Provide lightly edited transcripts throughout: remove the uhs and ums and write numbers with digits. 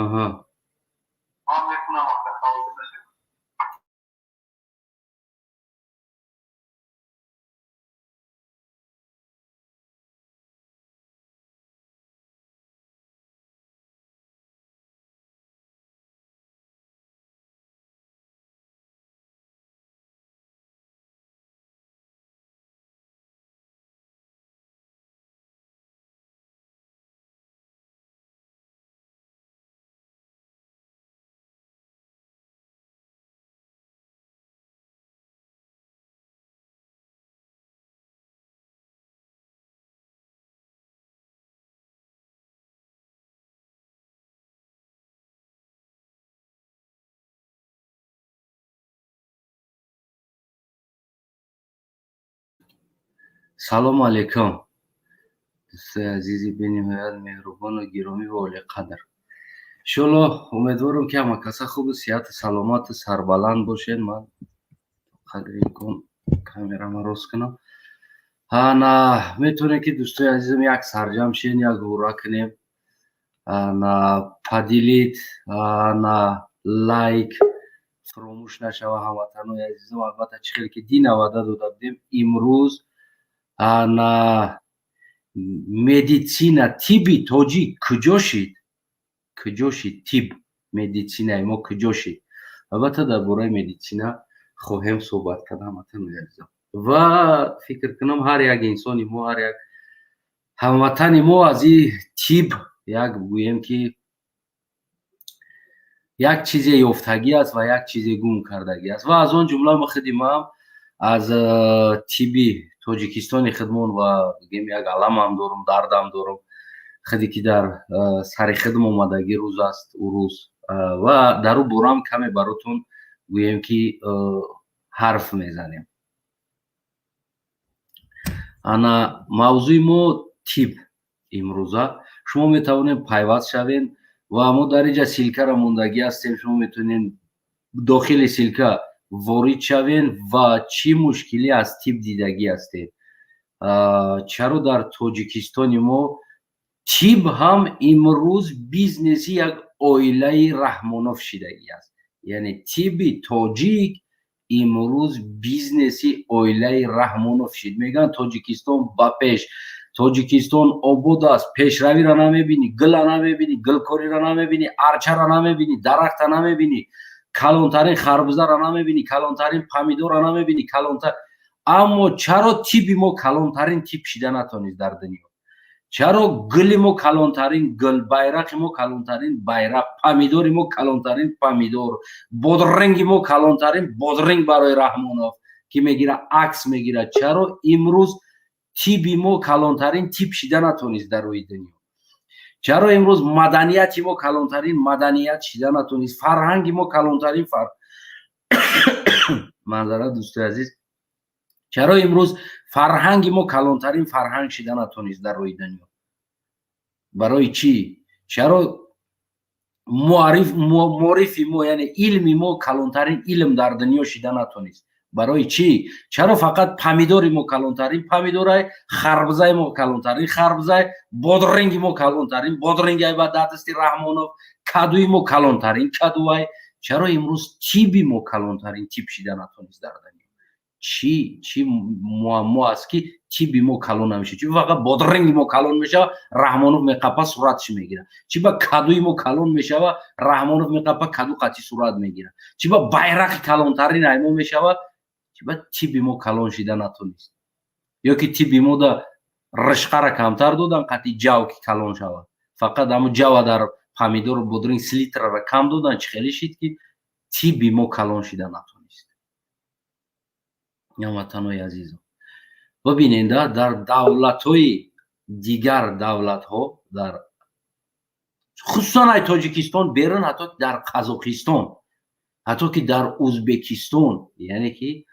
Аҳа. Ман мекунам, ака, хавотир нашавед. Салому алейкум, дӯстои азизи бениҳоят меҳрубону гиромӣ ва олиқадр. Иншоалло, умедворам, ки ҳама каса хубу сиҳату саломату сарбаланд бошед. Ман қадри имкон камерама рост кунам. Ана, метавонем, ки, дӯстои азизам, як сарҷам шен, як ҳурра кунем. Ана, поделить, ана, лайк фуромӯш нашава, ҳамватанои азизам. Албатта, чӣ хеле ки дина ваъда дода будем, имрӯз, ана, медицина, тибби тоҷик куҷо шид? Куҷо шид тиб, медицинаи мо куҷо шид? Албатта, дар бораи медицина хоҳем суҳбат кард, ҳамватанои азизам. Ва фикр кунам, ҳар як инсони мо, ҳар як ҳамватани мо аз ин тиб як, гӯем ки, як чизе ёфтагӣ аст ва як чизе гум кардагӣ аст. Ва аз он ҷумла ма худи маам аз тибби Тоҷикистони худмон ва бигем, як аламам дорум, дардам дорум, худе ки дар сари худм омадагӣ рӯз аст ӯ рӯз. Ва дар ӯ борам каме баротон, гӯем ки, ҳарф мезанем. Ана, мавзӯи мо тиб имрӯза. Шумо метавонед пайваст шавед ва мо дар инҷа ссылкара мондагӣ ҳастем. Шумо метавонед дохили ссылка ворид шавед ва чӣ мушкилӣ аз тиб дидагӣ ҳастед, чаро дар Тоҷикистони мо тиб ҳам имрӯз бизнеси як оилаи Раҳмонов шидагӣ аст? Яъне тибби тоҷик имрӯз бизнеси оилаи Раҳмонов шид. Мегӯянд, Тоҷикистон ба пеш, Тоҷикистон обод аст, пешравиро намебинӣ, гула намебинӣ, гулкориро намебинӣ, арчаро намебинӣ, дарахта намебинӣ, калонтарин харбузаро намебинӣ, калонтарин помидорро намебинӣ, калонтар. Аммо чаро тибби мо калонтарин тиб шида натонист дар дунё? Чаро гули мо калонтарин гул, байрақи мо калонтарин байрақ, помидори мо калонтарин помидор, бодринги мо калонтарин бодринг барои Раҳмонов, ки мегира, акс мегирад? Чаро имрӯз тибби мо калонтарин тиб шида натонист дар рӯи дунё? Чаро имрӯз маданияти мо калонтарин маданият шида натонист, фарҳанги мо калонтарин фар манзара? Дӯстои азиз, чаро имрӯз фарҳанги мо калонтарин фарҳанг шида натонист дар рӯи дунё? Барои чӣ? Чаро маорифи мо, яъне илми мо, калонтарин илм дар дунё шида натонист? Барои чӣ? Чаро фақат помидори мо калонтарин помидорай, харбузаи мо калонтарин харбузай, бодринги мо калонтарин бодрингай ба дасти Раҳмонов, кадуи мо калонтарин кадуай? Чаро имрӯз тибби мо калонтарин тиб шида натонист дар дунё? Чӣ муаммо аст, ки тибби мо калон намешавад? Чи фақат бодринги мо калон мешава, Раҳмонов меқапа, суратш мегирад? Чи ба кадуи мо калон мешава, Раҳмонов меқапа, каду қатъи сурат мегирад? Чи ба байрақи калонтарин ай мо мешава? Чи ба тибби мо калон шида натонист? Ё ки тибби мо да ришқара камтар додан қатъи ҷав, ки калон шавад? Фақат ҳамо ҷава дар помидору бодринг селитрара кам додан. Чӣ хеле шид, ки тибби мо калон шида натонист, ҳамватанои азизо? Бибинед, дар давлатҳои дигар, давлатҳо, дар хусусан ай Тоҷикистон берун, ҳатто дар Қазоқистон, ҳатто ки дар Ӯзбекистон, яъне ки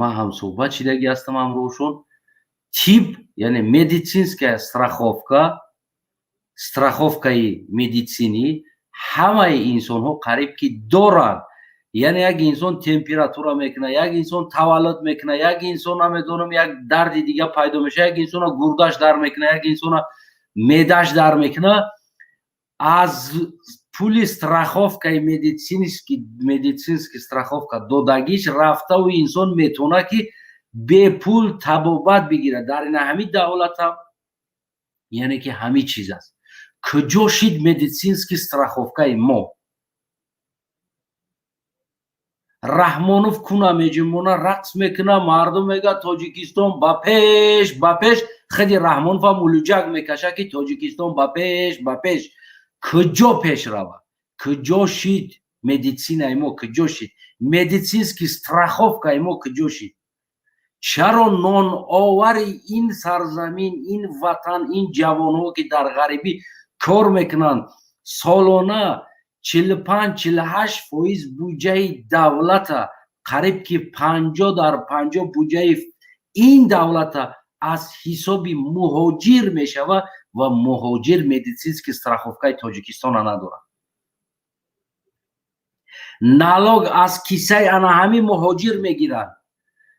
ман ҳамсӯҳбат шидагӣ ҳастам ҳамроҳшон, тиб, яъне медицинская страховка, страховкаи медицинӣ ҳамаи инсонҳо қариб ки доранд. Яъне як инсон температура мекунад, як инсон таваллуд мекунад, як инсон, намедонам, як дарди дига пайдо мешавад, як инсона гурдаш дар мекунад, як инсона меъдаш дар мекунад, аз Пули страховкаи медицинский страховка додагиш рафтаву инсон метавонад, ки бепул табобат бигирад. Дар ина ҳами давлатам, яъне ки ҳами чиз аст. Куҷо шид медицинский страховкаи мо? Раҳмонов куна меҷунбона, рақс мекуна, мардум мегӯяд: «Тоҷикистон ба пеш, ба пеш!» Худи Раҳмоновам улуҷак мекаша, ки Тоҷикистон ба пеш, ба пеш. Куҷо пеш равад? Куҷо шид медицинаи мо? Куҷо шид медицинский страховкаи мо? Куҷо шид? Чаро ноновари ин сарзамин, ин ватан, ин ҷавонҳо, ки дар ғарибӣ кор мекунанд, солона 45-48% буҷаи давлата, қариб ки 50 дар 50 буҷаи ин давлата аз ҳисоби муҳоҷир мешавад ва муҳоҷир медицинский страховкаи Тоҷикистона надорад? Налог аз кисаи ана ҳамин муҳоҷир мегиранд,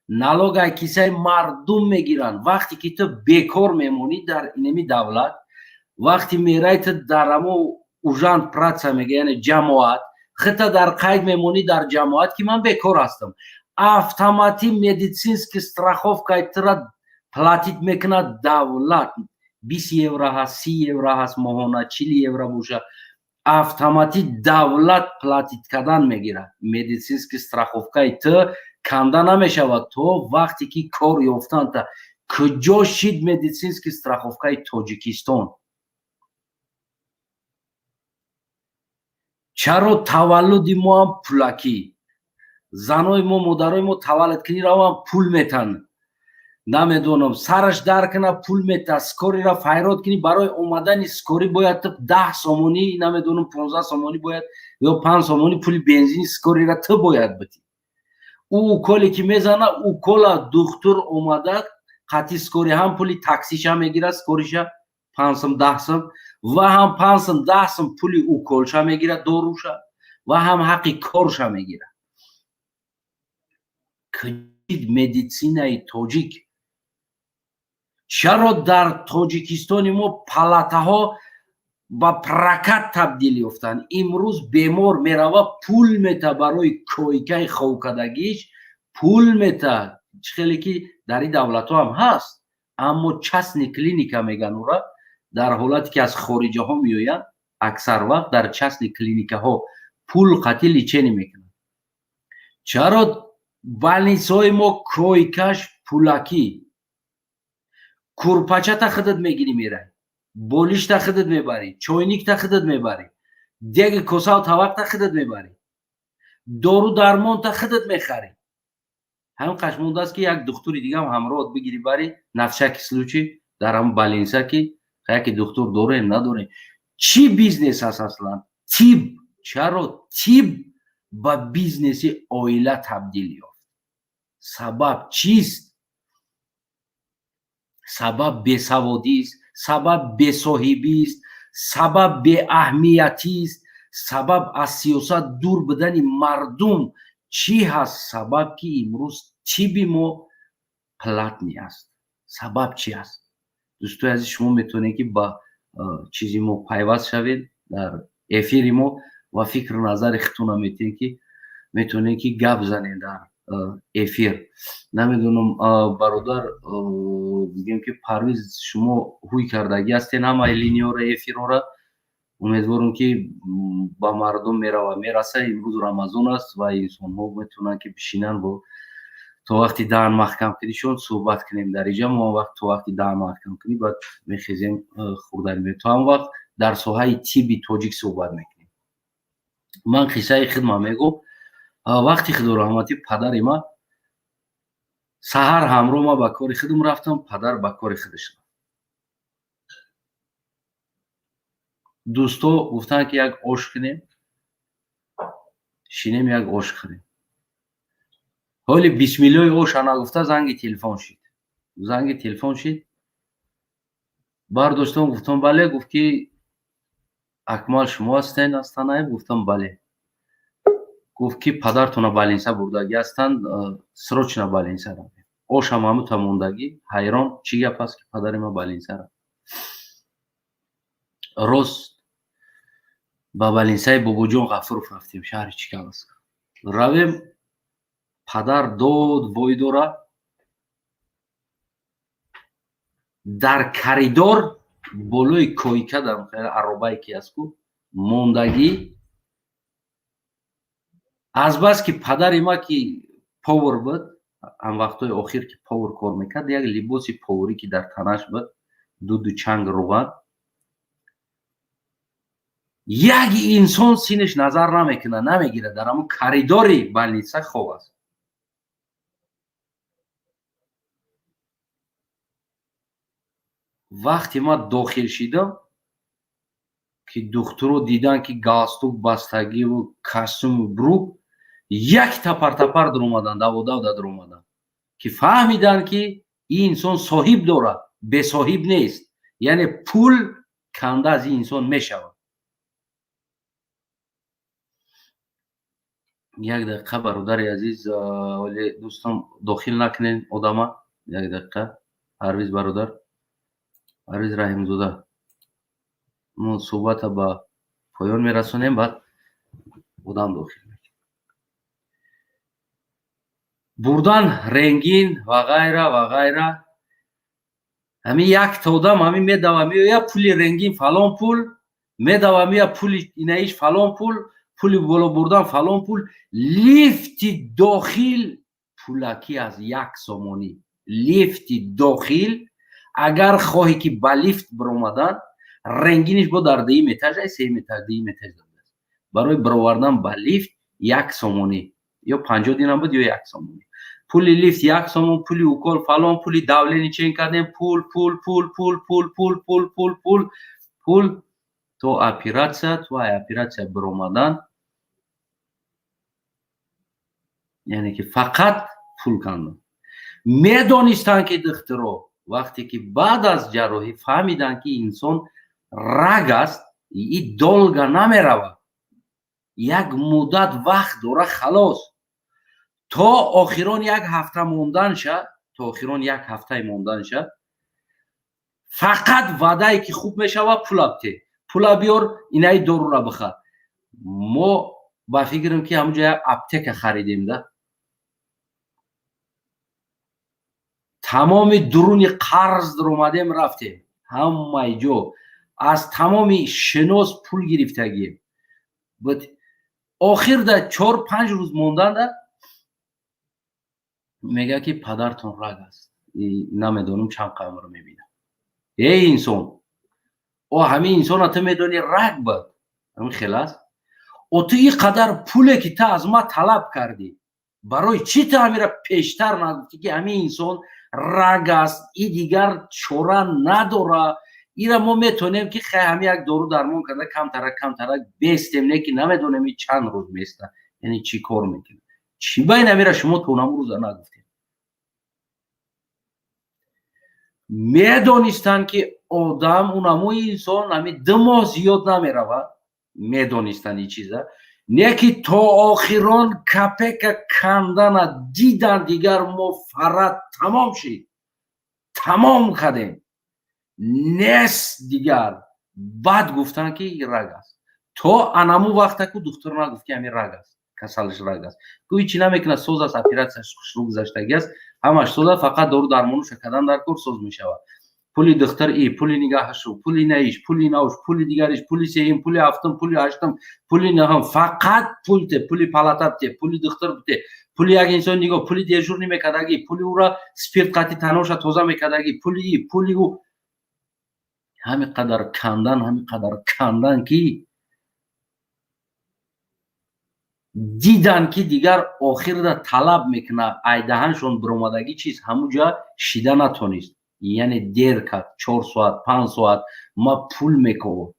налог аз кисаи мардум мегиранд. Вақте ки ту бекор мемонӣ дар инами давлат, вақте мерай ту дар амо Уряд праца мега, яъне ҷамоат, хита дар қайд мемонӣ дар ҷамоат, ки ман бекор ҳастам, автоматӣ медицинский страховкаи тура платить мекунад давлат. 20 евро ҳаст, 30 евро ҳаст моҳона, 40 евро боша, автоматӣ давлат платить кардан мегирад. Медицинский страховкаи ту канда намешавад то вақте ки кор ёфтанта. Куҷо шид медицинский страховкаи Тоҷикистон? Чаро таваллуди мо ҳам пулакӣ? Занои мо, модарои мо таваллуд кунӣ равам, пул метан, намедонам, сараш дар кана, пул мета, скорыйра файрод кунӣ, барои омадани скорый бояд ту 10 сомонӣ, намедонам, 15 сомонӣ бояд ё 5 сомонӣ пули бензини скорыйра ту бояд битӣ. Ӯ уколе ки мезана, укола духтур омада қатъи скорый ҳам пули таксиша мегирад, скорыйша 5 сум, 10 сум, ва ҳам 5 сум, 10 сум пули уколша мегирад, доруша, ва ҳам ҳаққи корша мегирад. Медицинаи тоҷик? Чаро дар Тоҷикистони мо палатаҳо ба прокат табдил ёфтанд? Имрӯз бемор мерава, пул мета, барои койкаи ховкардагиш пул мета. Чӣ хеле ки дар ин давлатҳо ҳам ҳаст, аммо частный клиника меган ура. Дар ҳолате ки аз хориҷаҳо меоянд, аксар вақт дар частный клиникаҳо пул қатъи лечение мекунанд. Чаро больницаҳои мо койкаш пулакӣ? Курпачата худат мегирӣ мерай, болишта худат мебарӣ, чойникта худат мебарӣ, деги косаву тавақта худат мебарӣ, дору дармонта худат мехарӣ. Ҳамин қаш мондааст, ки як духтури дигам ҳамроҳат бигирӣ, барӣ, на всякий случай, дар ҳамн больница ки яке духтур дорем, надорем. Чӣ бизнес аст аслан тиб? Чаро тиб ба бизнеси оила табдил ёфт? Сабаб чист? Сабаб бесаводист, сабаб бесоҳибист, сабаб беаҳамиятист, сабаб аз сиёсат дур будани мардум. Чӣ ҳаст сабаб, ки имрӯз тиби мо платный аст? Сабаб чӣ аст? Дӯстои азиз, шумо метавонед, ки ба чизи мо пайваст шавед дар эфири мо ва фикру назари худтона метиҳед, ки метавонед, ки гап занед дар эфир. Намедонам, бародар, бигем, ки Парвиз, шумо ҳуй кардагӣ ҳастен ҳамаи линияро, эфирҳоро. Умедворам, ки ба мардум мерава, мераса. Имрӯз Рамазон аст ва инсонҳо метавонанд, ки бишинанд бо то вақти даҳан маҳкам кунишон суҳбат кунем. Дар иҷа мо вақт то вақти даҳан маҳкам кунӣ, баъд мехезем, хӯрданӣ. То ҳам вақт дар соҳаи тибби тоҷик суҳбат мекунем. Ман қиссаи хидма мегӯм. Вақти худораҳматӣ падари ма, саҳар ҳамроҳ ма ба кори худам рафтам, падар ба кори худаш рафт. Дӯсто гуфтанд, ки як ош кунем, шинем, як ош хӯрем. Ҳоли бисмиллои оша нагуфта, занги телефон шид. Занги телефон шид, бардоштам, гуфтам: «Бале». Гуфт, ки Акмал шумо ҳастен аз Танаев? Гуфтам: «Бале». Гуфт, ки падартона больница бурдагӣ ҳастанд, срочно больница равем. Ошам ҳамута мондагӣ, ҳайрон, чӣ гап аст, ки падари ман больница рафт? Рост. Ба больницаи Бобоҷон Ғафуров рафтем, шаҳри Чкаловск. Равем, падар дод вой дора. Дар коридор болои койка, дар аробае ки аст ку, мондагӣ. Азбаски падари ма ки повар буд, ҳамвақтҳои охир ки повар кор мекард, як либоси поварӣ ки дар танаш буд, дуду чанг руған, як инсон синаш назар намекунад, намегирад, дар ҳамон коридори больница хоб аст. Вақте ман дохил шидам, ки духтуро дидан, ки галстук бастагиву костюму брюк, як тапар-тапар дуромаданд, даводавда дуромаданд, ки фаҳмиданд, ки ин инсон соҳиб дорад, бесоҳиб нест, яъне пул канда аз ин инсон мешавад. Як дақиқа, бародари азиз, оле дӯстон, дохил накунед одама. Як дақиқа, Парвиз, бародар Парвиз Раҳимзода, мо суҳбата ба поён мерасонем, баъд одам дохил мекунем. Бурдан рентген ва ғайра ва ғайра. Ҳамин якта одам ҳамин медава меоя, пули рентген фалон пул, медава меоя, пули инаиш фалон пул, пули боло бурдан фалон пул, лифти дохил пулакӣ аз 1 сомонӣ. Лифти дохил, агар хоҳӣ ки ба лифт биромадан, рентгениш бо дар дуюм этаж ай, сеюм этаж, дуюм этаж додааст. Барои бировардан ба лифт 1 сомонӣ ё 50 динам буд ё 1 сомонӣ. Пули лифт 1 сомон, пули укол фалон, пули давление чен кардем, пул, пул, пул, пул, пул, пул, пул, пул, пул, пул, то оператсия, то ай оператсия биромадан, яъне ки фақат пул кандан. Медонистанд, ки духтуро вақте ки баъд аз ҷарроҳӣ фаҳмиданд, ки инсон раг аст, и долго намеравад, як муддат вақт дора, халос, то охирон як ҳафта монданша, то охирон як ҳафтаи монданша фақат ваъдае ки хуб мешавад, пула бте, пула биёр, инаи дорура бихар. Мо ба фикрам, ки ҳамунҷо як аптека харидем да, тамоми дуруни қарз дуромадем, рафтем ҳамаи ҷо, аз тамоми шинос пул гирифтагием. Охир да 4-5 рӯз монданда мега, ки падартон раг аст, намедонам чанд қамро мебинам. Эй инсон, о ҳамин инсона ту медонӣ, раг буд, ҳамин хел аст. О, ту ин қадар пуле ки ту аз ма талаб кардӣ, барои чӣ ту ҳамира пештар нагуфтӣ, ки ҳамин инсон раг аст, и дигар чора надора, ира мо метонем, ки хай, ҳами як дору дармон карда камтарак камтарак бестем, не ки намедонем и чанд рӯз места, яъне чӣ кор мекунад? Чӣ ба ин ҳамира шумо то онам рӯза нагуфтем? Медонистанд, ки одам, унаму инсон ҳами 2 моҳ зиёд намеравад, медонистанд ин чиза, не ки то охирон копейка кандана дидан. Дигар мо фарат тамом шид, тамом кардем, нест дигар. Баъд гуфтанд, ки раг аст. То анаму вақтаку духтур нагуфт, ки ҳамин раг аст, касалиш раг аст. Гӯ ҳичи намекунад, соз аст, оператсияш хушрӯ гузаштагӣ аст, ҳамаш соз аст, фақат дору дармонуша кардан дар кор, соз мешавад. Пули духтар и пули нигаҳашу, пули наиш, пули науш, пули дигариш, пули сеюм, пули ҳафтум, пули ҳаштум, пули наҳум, фақат пул те, пули палата бте, пули духтар бте, пули як инсон нигоҳ, пули дежурный мекардагӣ, пули ура спирт қати таноша тоза мекардагӣ, пули и, пули ӯ, ҳамин қадар кандан, ҳамин қадар кандан, ки дидан, ки дигар охирда талаб мекунад, айдаҳаншон биромадагӣ чиз ҳамуҷа шида натонист, яъне дер кард, 4 соат, 5 соат. Ма пул мекова,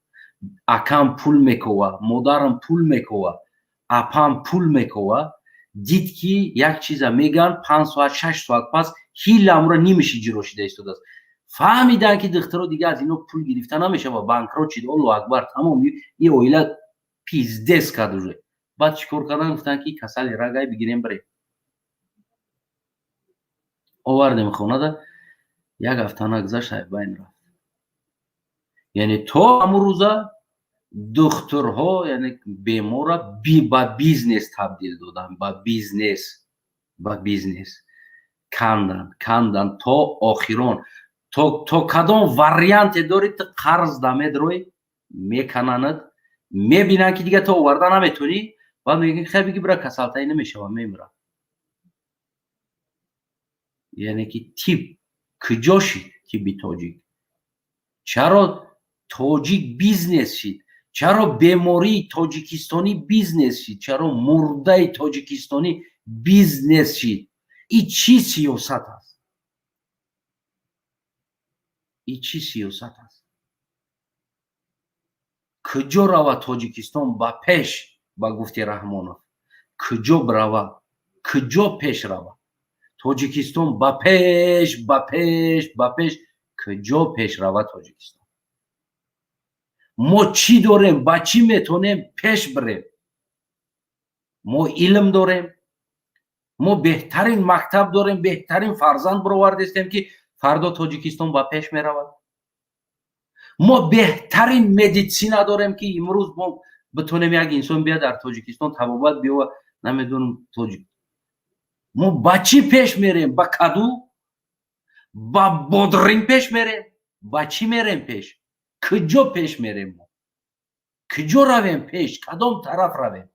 акам пул мекова, модарам пул мекова, апам пул мекова. Дид, ки як чиза меган, 5 соат, 6 соат пас ҳила амро нимиши ҷиро шида истодааст. Фаҳмиданд, ки духтаро дига аз ино пул гирифта намешава, банкрот шид, Аллоҳу акбар, тамом, и оила пиздец кард уже. Баъд чӣ кор кардан? Гуфтанд, ки касали рагай, бигирем, бирем. Овардем хонада, як ҳафта нагузашт, ай байн рафт. Яъне то ҳамун рӯза Духтурҳо, яъне беморра ба бизнес табдил доданд, ба бизнес кандан, кандан то охирон, то кадом варианте дорӣ, ту қарз дамедрои, мекананад, мебинанд, ки дига ту оварда наметонӣ, баъд мегӯянд: «Хай, биги, бира, касалтаи намешава, мемира». Яъне ки тиб куҷо шид? Тибби тоҷик чаро тоҷик бизнес шид? Чаро бемории тоҷикистонӣ бизнес шид? Чаро мурдаи тоҷикистонӣ бизнес шид? И чӣ сиёсат аст? И чӣ сиёсат аст? Куҷо равад Тоҷикистон ба пеш? Ба гуфти Раҳмонов, куҷо бирава, куҷо пеш равад Тоҷикистон? Ба пеш, ба пеш, ба пеш, куҷо пеш равад Тоҷикистон? Мо чӣ дорем, ба чӣ метавонем пеш бирем? Мо илм дорем, мо беҳтарин мактаб дорем, беҳтарин фарзанд бировардестем, ки фардо Тоҷикистон ба пеш меравад. Мо беҳтарин медицина дорем, ки имрӯз мо битонем як инсон бия дар Тоҷикистон табобат биёва. Намедонам, тоҷик мо ба чӣ пеш мерем? Ба каду, ба бодринг пеш мерем? Ба чӣ мерем пеш? Куҷо пеш мерем мо? Куҷо равем пеш? Кадом тараф равем?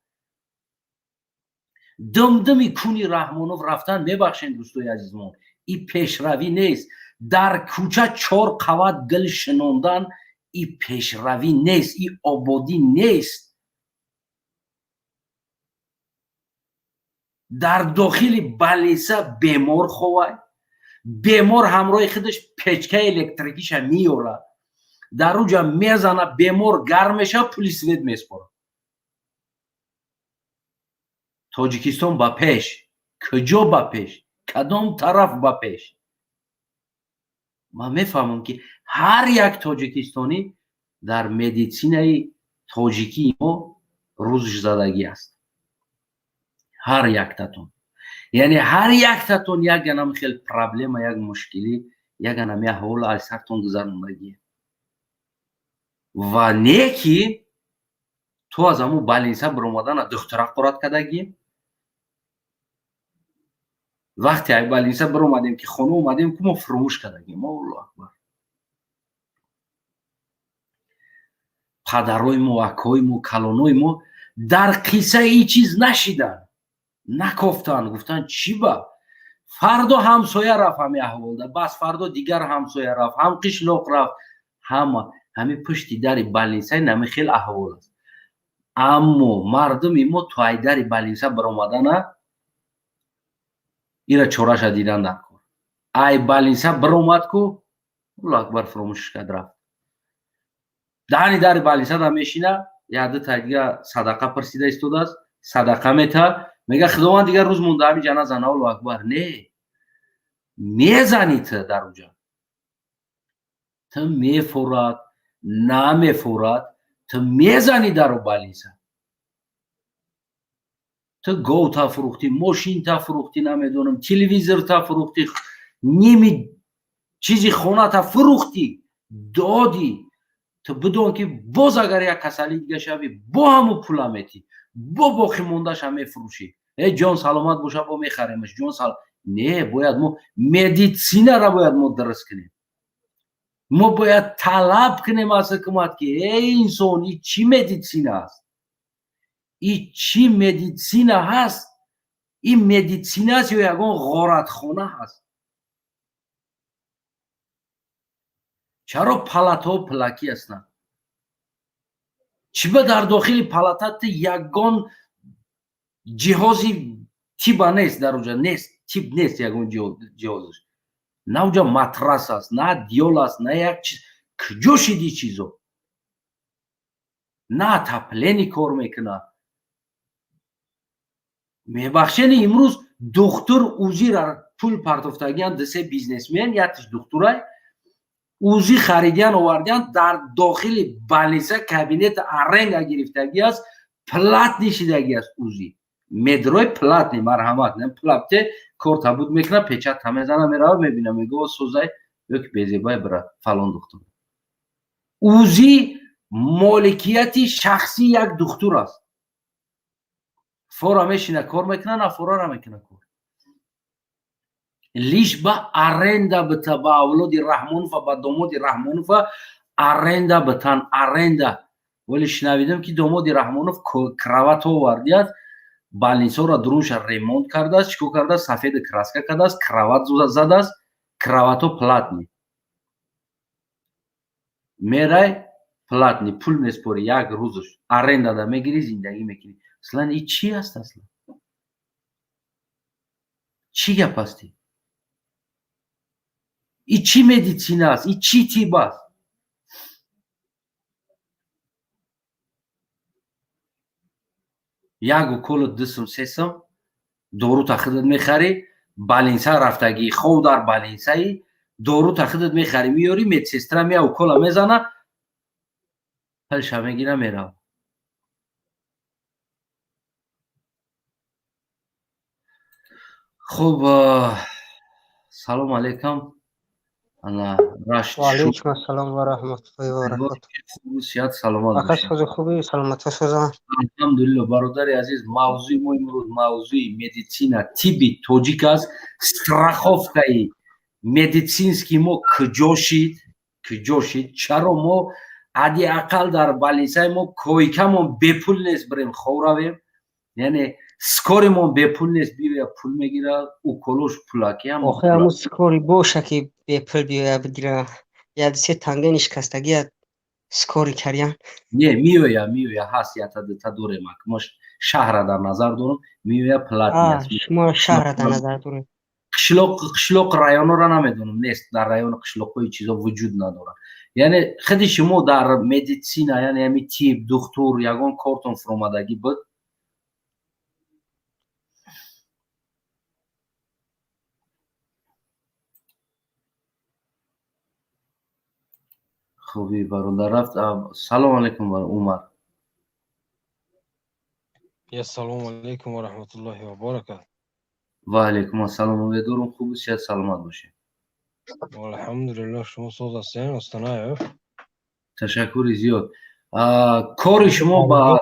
Думдуми куни Раҳмонов рафтан, мебахшем, дӯстои азизмон, и пешравӣ нест. Дар кӯча чор қават гил шинондан и пешравӣ нест, и ободӣ нест. Дар дохили больница бемор ховай, бемор ҳамроҳи худаш печкаи электрикиша меёрад, дар уҷа мезана, бемор гарм мешавад, пули свет меспорад. Тоҷикистон ба пеш, куҷо ба пеш? Кадом тараф ба пеш? Ман мефаҳмам, ки ҳар як тоҷикистонӣ дар медицинаи тоҷикии мо рӯзшзадагӣ аст. Ҳар яктатон, яъне ҳар яктатон як анам хел проблема, як мушкилӣ, як анам як ҳол аз сартон гузарондагие. Ва не ки ту аз ҳамун больница биромадана духтура қурат кардагӣ. Вақте ай больница биромадем, ки хона омадем, ку мо фурӯмӯш кардагем. Аллоҳу акбар! Падарои мо, акои мо, калонои мо дар қиссаи ин чиз нашиданд, накофтанд, гуфтанд: «Чӣ ба?» Фардо ҳамсоя рафт, ҳами аҳволда, бас фардо дигар ҳамсоя рафт, ҳам қишлоқ рафт, ҳама ҳами пушти дари больницаи нами хел аҳвол аст. Аммо мардуми мо то ай дари больница биромадана ира чораша дидан дар кор. Ай больница биромад ку, аллоҳу акбар, фуромӯшиш кард, рафт. Даҳани дари больница да мешина, якду та дига садақа пурсида истодааст, садақа мета, мега: «Худованд, дигар рӯз монда, ҳами ҷана зана». Аллоҳу акбар! Не мезани ту дар уҷа, ту мефурад, намефурад, ту мезани дару больница. Ту говта фурӯхтӣ, мошинта фурӯхтӣ, намедонам, телевизорта фурӯхтӣ, ними чизи хоната фурӯхтӣ, додӣ. Ту бидон, ки боз агар як касалӣ дига шавӣ, бо ҳамун пула метӣ, бо боқӣ мондаша мефурӯшӣ. Э, ҷон саломат боша, бо мехаремаш. Ҷон сал не, бояд мо медицинара бояд мо дуруст кунем. Мо бояд талаб кунем аз ҳукумат, ки эй инсон, и чӣ медицина аст? И чӣ медицина ҳаст? Ин медицина аст ё ягон ғоратхона ҳаст? Чаро палатаҳо пулакӣ ҳастанд? Чӣ ба дар дохили палата ту ягон ҷиҳози тиба нест? Дар уҷа нест, тиб нест, ягон ҷиҳозаш на. Уҷа матрас аст, на одеяло аст, на як чиз. Куҷо шиди чизо? На отопление кор мекунад. Мебахшени, имрӯз духтур УЗИра пул партофтагиян, дусе бизнесмен, яктиш духтурай, УЗИ харидиян, овардиян, дар дохили больница кабинета аренда гирифтагӣ аст, платный шидагӣ аст. УЗИ медрои платный, марҳамат, платный кор табуд мекунад, печатка мезана, мерава, мебина, мега: «Созай ё ки безебай, бира фалон духтур». УЗИ Моликияти шахсии як духтур аст. Фора мешина, кор мекуна, на фора намекуна кор. Лишь ба аренда бита, ба авлоди Раҳмонова, ба домоди Раҳмонова аренда битан, аренда. Вале шунавидам, ки домоди Раҳмонов кровать овардиаст, больница ро дурунша ремонт кардааст, чӣ кор кардааст, сафеду краска кардааст, кровать задааст, кровать о платный. Мерай, платный, пул меспорӣ, як рӯзш аренда да мегирӣ, зиндагӣ мекунӣ. Аслан и чӣ аст? Аслан чӣ гап астӣ? И чӣ медицина аст? И чӣ тиб аст? Як уколу 2 сум, 3 сум, дорута худат мехарӣ, больница рафтагӣ, хов дар больница и, дорута худат мехарӣ, меёрӣ, медсестра мея, укола мезана, пулша мегира, мерава. Хуб, салому алайкум. Ана рашт. Ва алайкум ассалом ва раҳматуллоҳи ва баракатуҳ. Сиҳат, саломат. Ака, сози хуби, саломатӣ соза? Алҳамдулилло, бародари азиз. Мавзӯи мо имрӯз мавзӯи медицина, тибби тоҷик аст. Страховка и медицинский мо куҷо шид, куҷо шид? Чаро мо ҳадди ақал дар больница и мо койка мон бепул нест, бирем хов равем? Яъне скорый мон бепул нест, биёя, пул мегира, уколош пулаки. Охи, ҳамун скорый боша, ки бепул биёя бигира. Як се тангани шикастагия скорый карян. Не, миёя, миёя, ҳаст, ята дута дорем. Мо шаҳра дар назар дорам, миёя, платный аст. Шумо шаҳра дар назар доред. Қишлоқ, қишлоқ, районҳоро намедонам, нест. Дар райони қишлоқҳои чизо вуҷуд надорад. Яъне худи шумо дар медицина, яъне ҳами тиб, духтур, ягон кортон фуромадагӣ буд? Хуби, бародар рафт. Салому алайкум, Умар. Ассалому алайкум ва раҳматуллоҳи ва баракатуҳ. Ва алайкум ассалом. Умедворам, хубу сиҳат, саломат бошед. Алҳамдулиллоҳ, шумо соз ҳастед, Останаев? Ташаккури зиёд. Кори шумо ба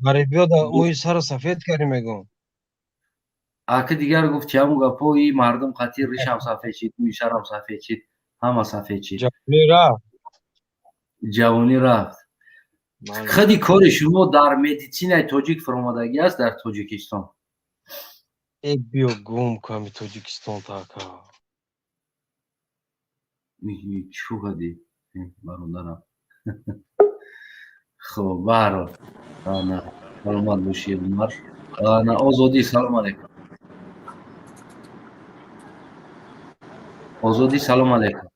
Ғарибиёда мӯи сарро сафед кардӣ, мегӯм. Аки, дигар гуфти, ҳамун гапҳои мардум қатъи, ришам сафед шид, мӯи сарам сафед шид, ҳама сафед шид. Ҷавонӣ рафт. Ҷавонӣ рафт. Худи кори шумо дар медицинаи тоҷик фуромадагӣ аст дар Тоҷикистон? Э, биё, гум ками Тоҷикистон така. Чӯ кардӣ, бародарам? Хуб, баҳрҳол, саломат бошӣ, Умар. Озодӣ, салом алайкум. Озодӣ, салом алайкум.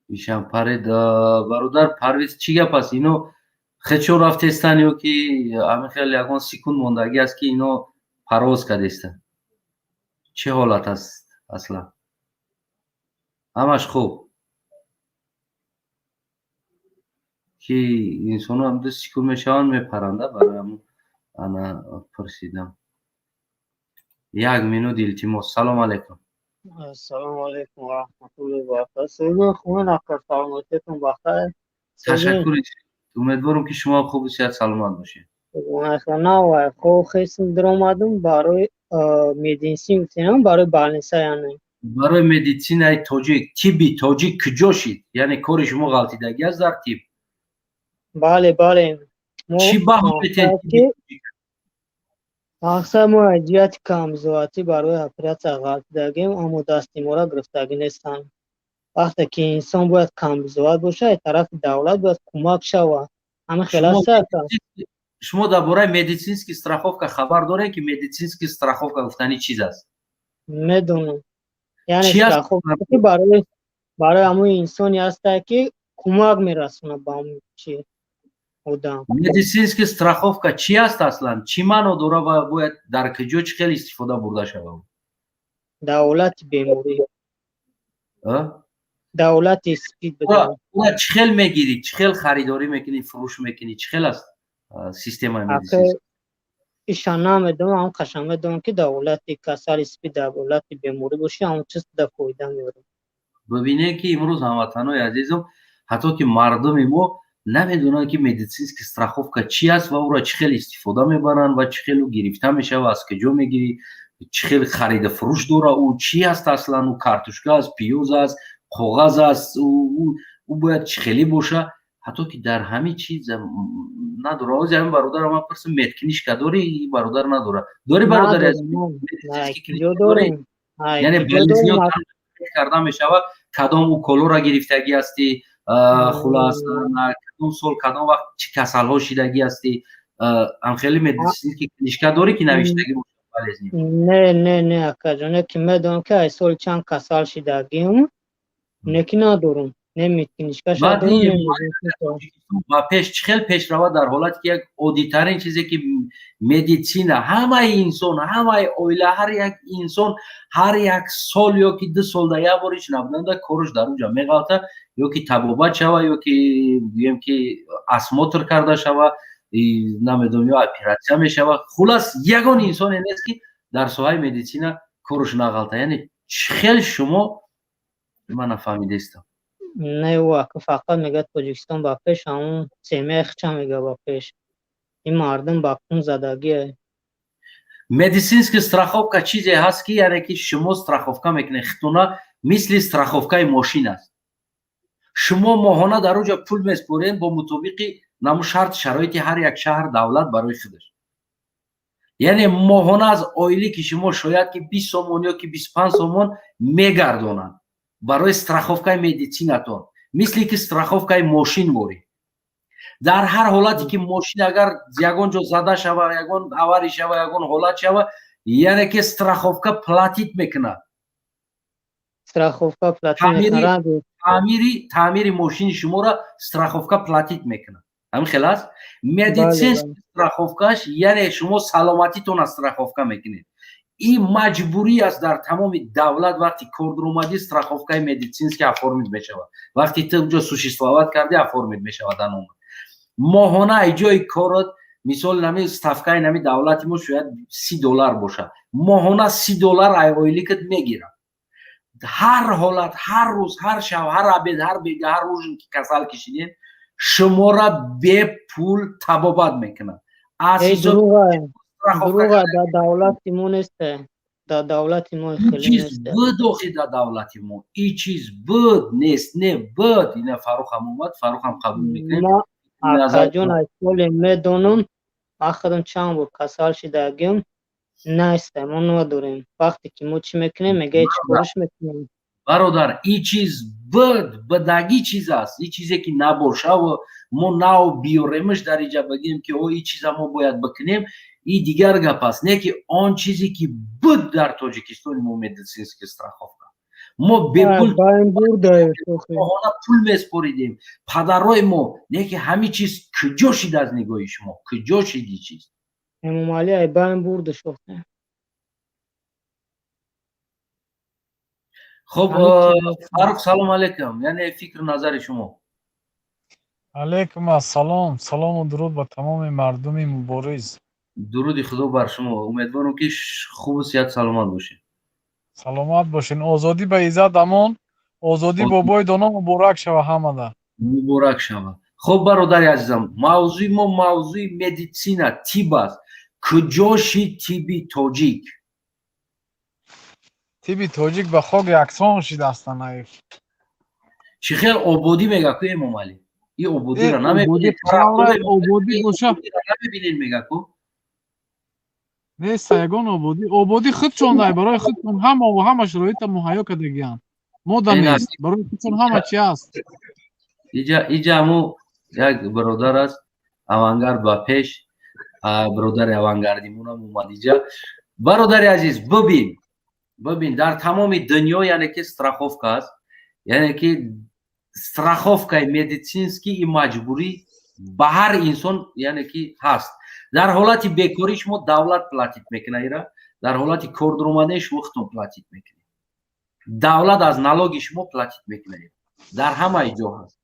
Ишам паред, бародар Парвиз. Чӣ гап аст? Ино хечо рафтестан ё ки ҳамин хел ягон секунд мондагӣ аст, ки ино парвоз кардестан? Чӣ ҳолат аст аслан? Ҳамаш хуб, ки инсонҳо 2 секунд мешаванд, мепаранда. Барои ҳамун ана пурсидам. Як минут, илтимос. Салом алайкум. Ассалому алайкум ва раҳматуллоҳи ва баракатуҳ. Хубен, ака, саломатиятон бахайр? Ташаккур, умедворам, ки шумо хубу сиҳат, саломат бошед. Навай хоб хестм, даромадам барои медицин гуфтем, барои больница, яъне. Барои медицинаи тоҷик, тибби тоҷик куҷо шид? Яъне кори шумо ғалтидагӣ аст дар тиб? Бале, бале. Чӣ баҳо метиҳед? Мақсад, мо аз ҷиҳати камбизоатӣ барои оператсия ғалтидагем, аммо дасти моро гирифтагӣ нестанд. Вақте ки инсон бояд камбизоат бошад, аз тарафи давлат бояд кӯмак шавад. Ҳамин хел аст, ака. Шумо дар бораи медицинский страховка хабар доред, ки медицинский страховка гуфтани чиз аст? Медонам. Яъне страховка барои ҳамон инсоне ҳастае, ки кӯмак мерасонад ба ҳамон чи одам. Медицинский страховка чӣ аст аслан? Чӣ маъно дорад ва бояд дар куҷо, чӣ хел истифода бурда шавад? Дар ҳолати беморӣ, дар ҳолати спид. Чӣ хел мегирӣ, чӣ хел харидорӣ мекунӣ, фурӯш мекунӣ? Чӣ хел аст системаи медицинский? Иша намедонам, ҳам қашан медонам, ки дар ҳолати касали спид, дар ҳолати беморӣ бошӣ, ҳамон чиз да фоида меорад. Бибинед, ки имрӯз, ҳамватанои азизум, Ҳатто ки мардуми мо намедонанд, ки медицинский страховка чи аст ва ӯро чӣ хел истифода мебаранд ва чӣ хел ӯ гирифта мешавад, аз куҷо мегирӣ, чӣ хел харида фурӯш дора, ӯ чи аст аслан, ӯ картошка аст, пиёз аст, коғаз аст, ӯ бояд чӣ хеле боша. Ҳатто ки дар ҳамин чиз надора. Ози ҳамин бародарам ман пурсам: медкнижка дорӣ? Бародар надора. Дорӣ, бародари? Яъне карда мешавад, кадом уколора гирифтагӣ ҳастӣ, хулас, кадом сол, кадом вақт чӣ касалҳо шидагӣ ҳастӣ. Ҳамхели медицинский книжка дорӣ, ки навиштагӣ? Не, не, не, акаҷон, ки медонам, ки ай соли чанд касал шидагим, не ки надорум, не медкнижка. Ба пеш чӣ хел пешрава, дар ҳолате ки як оддитарин чизе, ки медицина, ҳамаи инсон, ҳамаи оила, ҳар як инсон ҳар як сол ё ки 2 солда як бор ҳеч набуданда корш дар унҷа меғалта, ё ки табобат шава, ё ки гӯем ки осмотр карда шава, намедонам, ё оператсия мешава. Хулас, ягон инсоне нест, ки дар соҳаи медицина корш нағалта. Яъне чӣ хел шумо, ман нафаҳмидаистам. Не, ӯ ака фақат мегӯяд Тоҷикистон ба пеш, ҳамун семьяи хича мега ба пеш. Ин мардум ба кун задагие. Медицинский страховка чизе ҳаст, ки яъне ки шумо страховка мекунед хитуна, мисли страховкаи мошин аст. Шумо моҳона дар оҷа пул меспоред бо мутобиқи наму шарт шароити ҳар як шаҳр, давлат барои худаш. Яъне моҳона аз оилӣ ки шумо шояд ки 20 сомон ё ки 25 сомон мегардонанд барои страховкаи медицинатон, мисли ки страховкаи мошин ворӣ. Дар ҳар ҳолате ки мошин агар ягон ҷо зада шава, ягон авария шава, ягон ҳолат шава, яъне ки страховка платить мекунад. Страховка платить мекунад. Таъмири мошини шуморо страховка платить мекунад. Ҳамин хел аст медицинский страховкаш, яъне шумо саломатитона страховка мекунед. Ин маҷбурӣ аст дар тамоми давлат. Вақти кор дуромадӣ, страховкаи медицинский оформить мешавад. Вақти ту ҷо существовать кардӣ, оформить мешавад. Анома моҳона ай ҷои корот, мисол, нами ставкаи нами давлати мо шояд 30 доллар бошад, моҳона 30 доллар ай ойликат мегирад. Ҳар ҳолат, ҳар рӯз, ҳар шаб, ҳар обед, ҳар бега, ҳар ужин ки касал кишидем, шуморо бепул табобат мекунад. Аз дурӯға, дар давлати мо несте, дар давлати мо хеле чиз буд. Охи, дар давлати мо и чиз буд, нест, не буд. Ина Фаррухам омад, Фаррухам қабул мекунем. Акаҷон, аз соли медонам, ман худам чанд бор касал шидагим, несте, мо надорем. Вақте ки мо чӣ мекунем, мега чӣ кориш мекунем. Бародар, и чиз буд, будагӣ чиз аст. И чизе ки набошаву мо нав биёремаш дар иҷа, бигӯем ки о, и чиза мо бояд бикунем, и дигар гап аст. Не ки он чизе ки буд дар Тоҷикистони мо, медицинский страховка, мо бепул моҳона пул меспоридем падарои мо. Не ки ҳамин чиз куҷо шид? Аз нигоҳи шумо куҷо шид и чиз? Эмомалӣ ай байн бурда шохте. Хуб, Фарух, салом алейкум. Яъне фикру назари шумо? Алейкум ассалом. Салому дуруд ба тамоми мардуми мубориз. Дуруди Худо бар шумо. Умедворам, ки хубу сиҳат, саломат бошед. Саломат бошед. Озодӣ ба иззат, амон, озодӣ. Бобои доно муборак шава ҳамада. Муборак шава. Хуб, бародари азизам, мавзӯи мо мавзӯи медицина, тиб аст. Куҷо шид тиби тоҷик? Тиби тоҷик ба хок яксон шидастан, наиф. Чӣ хел ободӣ мега ку Эмомалӣ? И ободиро ободӣ боша. Намебинед, мега ку. Неста ягон ободӣ. Ободӣ худшон дай, барои худшон ҳама ҳама шароита муҳайё кардагиянд, мода нест, барои худшон ҳама чи аст. Иҷа ҳамо як бародар аст, авангард ба пеш, бародари авангардимонам омад иҷа. Бародари азиз, бибин, бибин, дар тамоми дунё, яъне ки страховка аст, яъне ки страховкаи медицинский и маҷбурӣ ба ҳар инсон, яъне ки ҳаст. Дар ҳолати бекорӣ шумо давлат платить мекунад ира, дар ҳолати кор дуромадаи шумо худтон платить мекунед, давлат аз налоги шумо платить мекунад. Дар ҳамаи ҷо ҳаст.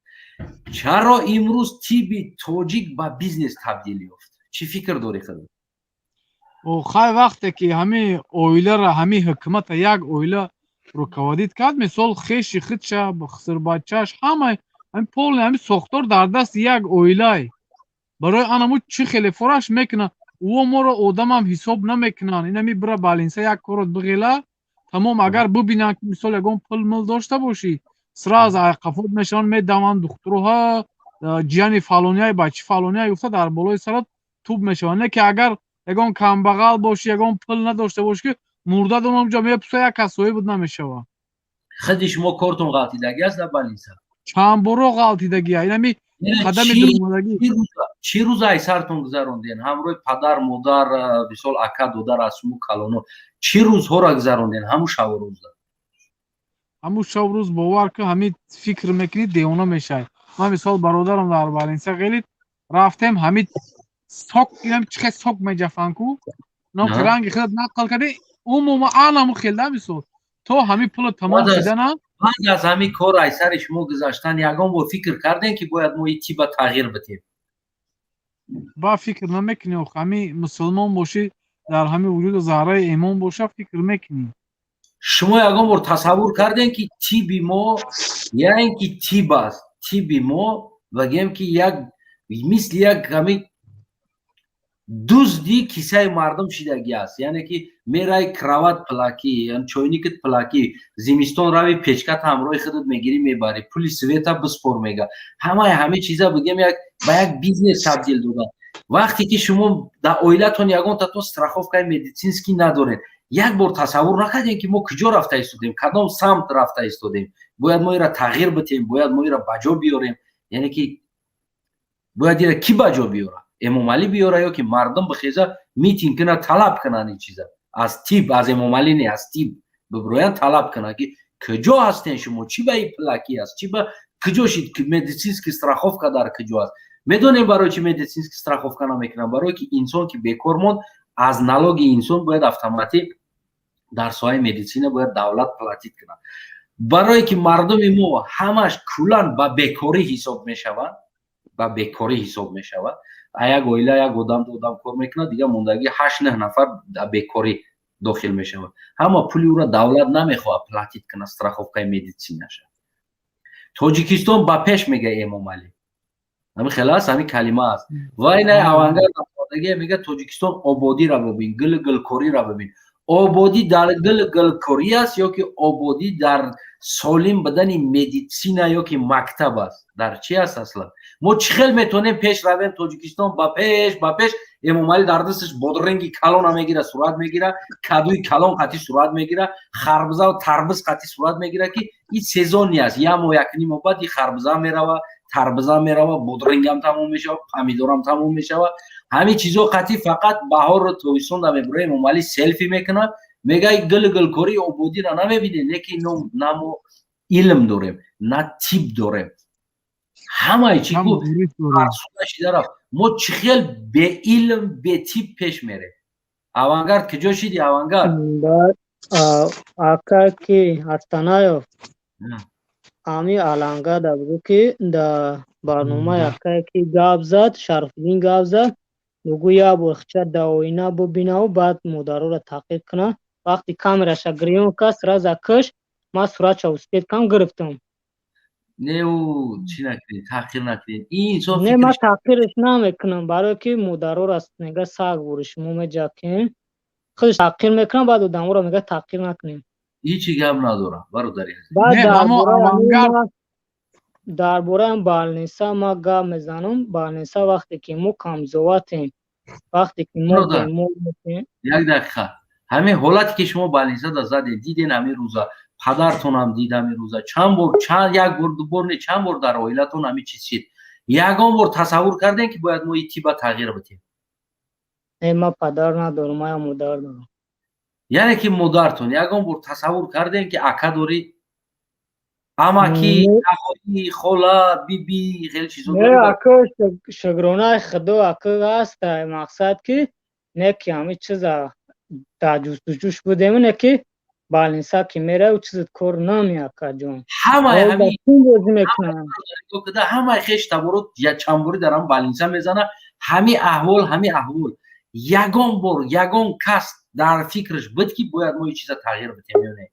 Чаро имрӯз тиби тоҷик ба бизнес табдил ёфт? Чӣ фикр дорӣ худат? Хай, вақте ки ҳамин оилара, ҳамин ҳукумата як оила руководить кард, мисол, хеши худша, хусурбачааш, ҳама Ҳамин полный ҳамин сохтор дар дасти як оилай. Барои анаму чӣ хеле фораш мекунанд. Ӯо моро одамам ҳисоб намекунанд. Инами бира больница, як корот биғела, тамом. Агар бибинанд, ки мисол ягон пул мул дошта бошӣ, сразу айқафот мешаванд, медаванд. Духтуруҳо ҷияни фалонияй, бачи фалонияй гуфта, дар болои сарат туб мешаванд. Не ки агар ягон камбағал бошӣ, ягон пул надошта бошӣ, ки мурда дон онҷо мепуса, як кас соҳиб намешавад. Худи шумо кортон ғалтидагӣ аст дар больница? Чанд боро ғалтидагия. Инами қадами дуромадагӣ. Чӣ рӯза ай сартон гузаронден ҳамроҳи падар, модар, мисол, ака, додар, аз шумо калоно? Чӣ рӯзҳоро гузаронден ҳамун шаву рӯза? Ҳамун шаб рӯз, бовар кун, ҳамин фикр мекунӣ, девона мешавӣ. Ман, мисол, бародарам дар больница ғелид, рафтем, ҳамин сок, инам чӣ хел сок меҷафанд ку, ном ранги худат нақл кардӣ, умуман анаму хел да. Мисол, то ҳамин пула тамом шидана. Баъд аз ҳамин кор ай сари шумо гузаштан, ягон бор фикр кардем, ки бояд мо тиба тағйир бидем? Ба фикр намекунӣ ох. Ҳамин мусулмон бошӣ, дар ҳамин вуҷуду зарраи имон боша, фикр мекунӣ. Шумо ягон бор тасаввур кардем, ки тиби мо, я ин ки тиб аст, тиби мо, багем, ки як мисли як ҳамин дузди кисаи мардум шидагӣ аст? Яъне ки мераи, кровать пулакӣ, чойникат пулакӣ, зимистон рави, печкат ҳамроҳи худат мегирӣ, мебарӣ, пули света биспор мега. Ҳамаи ҳамин чиза, бигем, як ба як бизнес табдил додан. Вақте ки шумо дар оилатон ягонтатон страховкаи медицинский надоред, як бор тасаввур накардем, ки мо куҷо рафта истодем, кадом самт рафта истодем? Бояд мо ира тағйир бидем, бояд мо ира ба ҷо биёрем. Яъне ки бояд ира кӣ ба ҷо биёра? Эмомалӣ биёра ё ки мардум бихеза, митинг кунад, талаб кунанд ин чиза аз тиб, аз Эмомалӣ не, аз тиб бибироянд, талаб кунанд, ки куҷо ҳастен шумо? Чӣ ба ин пулакӣ аст? Чӣ ба куҷо шид? Медицинский страховка дар куҷо аст? Медонем, барои чи медицинский страховка намекунанд? Барое ки инсон ки бекор монд, аз налоги инсон бояд автоматик дар соҳаи медицина бояд давлат платить кунад. Барое ки мардуми мо ҳамаш куллан ба бекорӣ ҳисоб мешаванд, ба бекорӣ ҳисоб мешавад. А як оила як одам, ду одам кор мекунад, дигар мондагӣ ҳашт нӯҳ нафар бекорӣ дохил мешавад. Ҳама пули ӯро давлат намехоҳад платить кунад страховкаи медицинаша. Тоҷикистон ба пеш, мега Эмомалӣ. Ҳамин хел аст, ҳамин калима аст. Ва ина Авангард мега: «Тоҷикистон ободира бибин, гили гилкориро бибин». Ободӣ дар гили гилкорӣ аст ё ки ободӣ дар солим будани медицина ё ки мактаб аст? Дар чи аст аслан? Мо чӣ хел метавонем пеш равем? Тоҷикистон ба пеш, ба пеш. Эмомалӣ дар дасташ бодринги калона мегира, сурат мегира, кадуи калон қатӣ сурат мегира, харбузаву тарбуз қатӣ сурат мегира, ки ин сезонный аст. Як моҳ, якним моҳ баъд ин харбуза мерава, тарбуза мерава, бодрингам тамом мешава, помидорам тамом мешава. Ҳамин чизо қатӣ фақат баҳору тобистон да мебура, Эмомалӣ селфи мекунад, мега: «Гили гилкории ободиро намебинед». Не ки на мо илм дорем, на тиб дорем. Ҳамаи чӣ ку шида рафт. Мо чӣ хел беилм, бетиб пеш мерем? Авангард, куҷо шиди, Авангард? Ака, ки Астанаев ами аланга да бугӯ, ки да барномаи акае ки гап зад, Шарафиддин гап зад, бугӯ як бор хича да оина бубинаву баъд модароро таҳқиқ куна. Вақти камераша гирён кард, сразу киш, ман суратша успеть кам гирифтам. Не, ӯ чӣ накунед, таҳқир накунед ин инсон. Не, ман таҳқирш намекунам, барое ки модароро мега саг бури шумо меҷакем. Худаш таҳқир мекунам, баъд одаморо мега таҳқир накунем. Ҳичи гап надорам, бародари. Дар бораи больница ма гап мезанам. Больница, вақте ки мо камбизоатем, вақте ки мо бемор. Як дақиқа. Ҳамин ҳолате ки шумо больницада задед, диден, ҳамин рӯза падартонам дид, ҳамин рӯза чанд бор, чанд, як бор, ду бор не, чанд бор дар оилатон ҳамин чиз шид, ягон бор тасаввур кардем, ки бояд мо тиба тағйир бидем? Не, ман падар надорам, ман модар дорам. Яъне ки модартон, ягон бор тасаввур кардем, ки ака дорӣ, амаки, ахои, хола, биби, хеле чизо? Не, ака, шукронаи Худо, ака ҳаста. Мақсад ки не ки ҳамин чиза дар ҷустуҷӯш будем, не ки больница ки мераву чизат кор намеяд, акаҷон. Ҳамаи бозӣ мекунам. Ҳамаи хеш таборот чандборӣ дар ҳам больница мезана. Ҳамин аҳвол, ҳамин аҳвол. Ягон бор ягон кас дар фикраш буд, ки бояд мо ин чиза тағйир бидем ё не?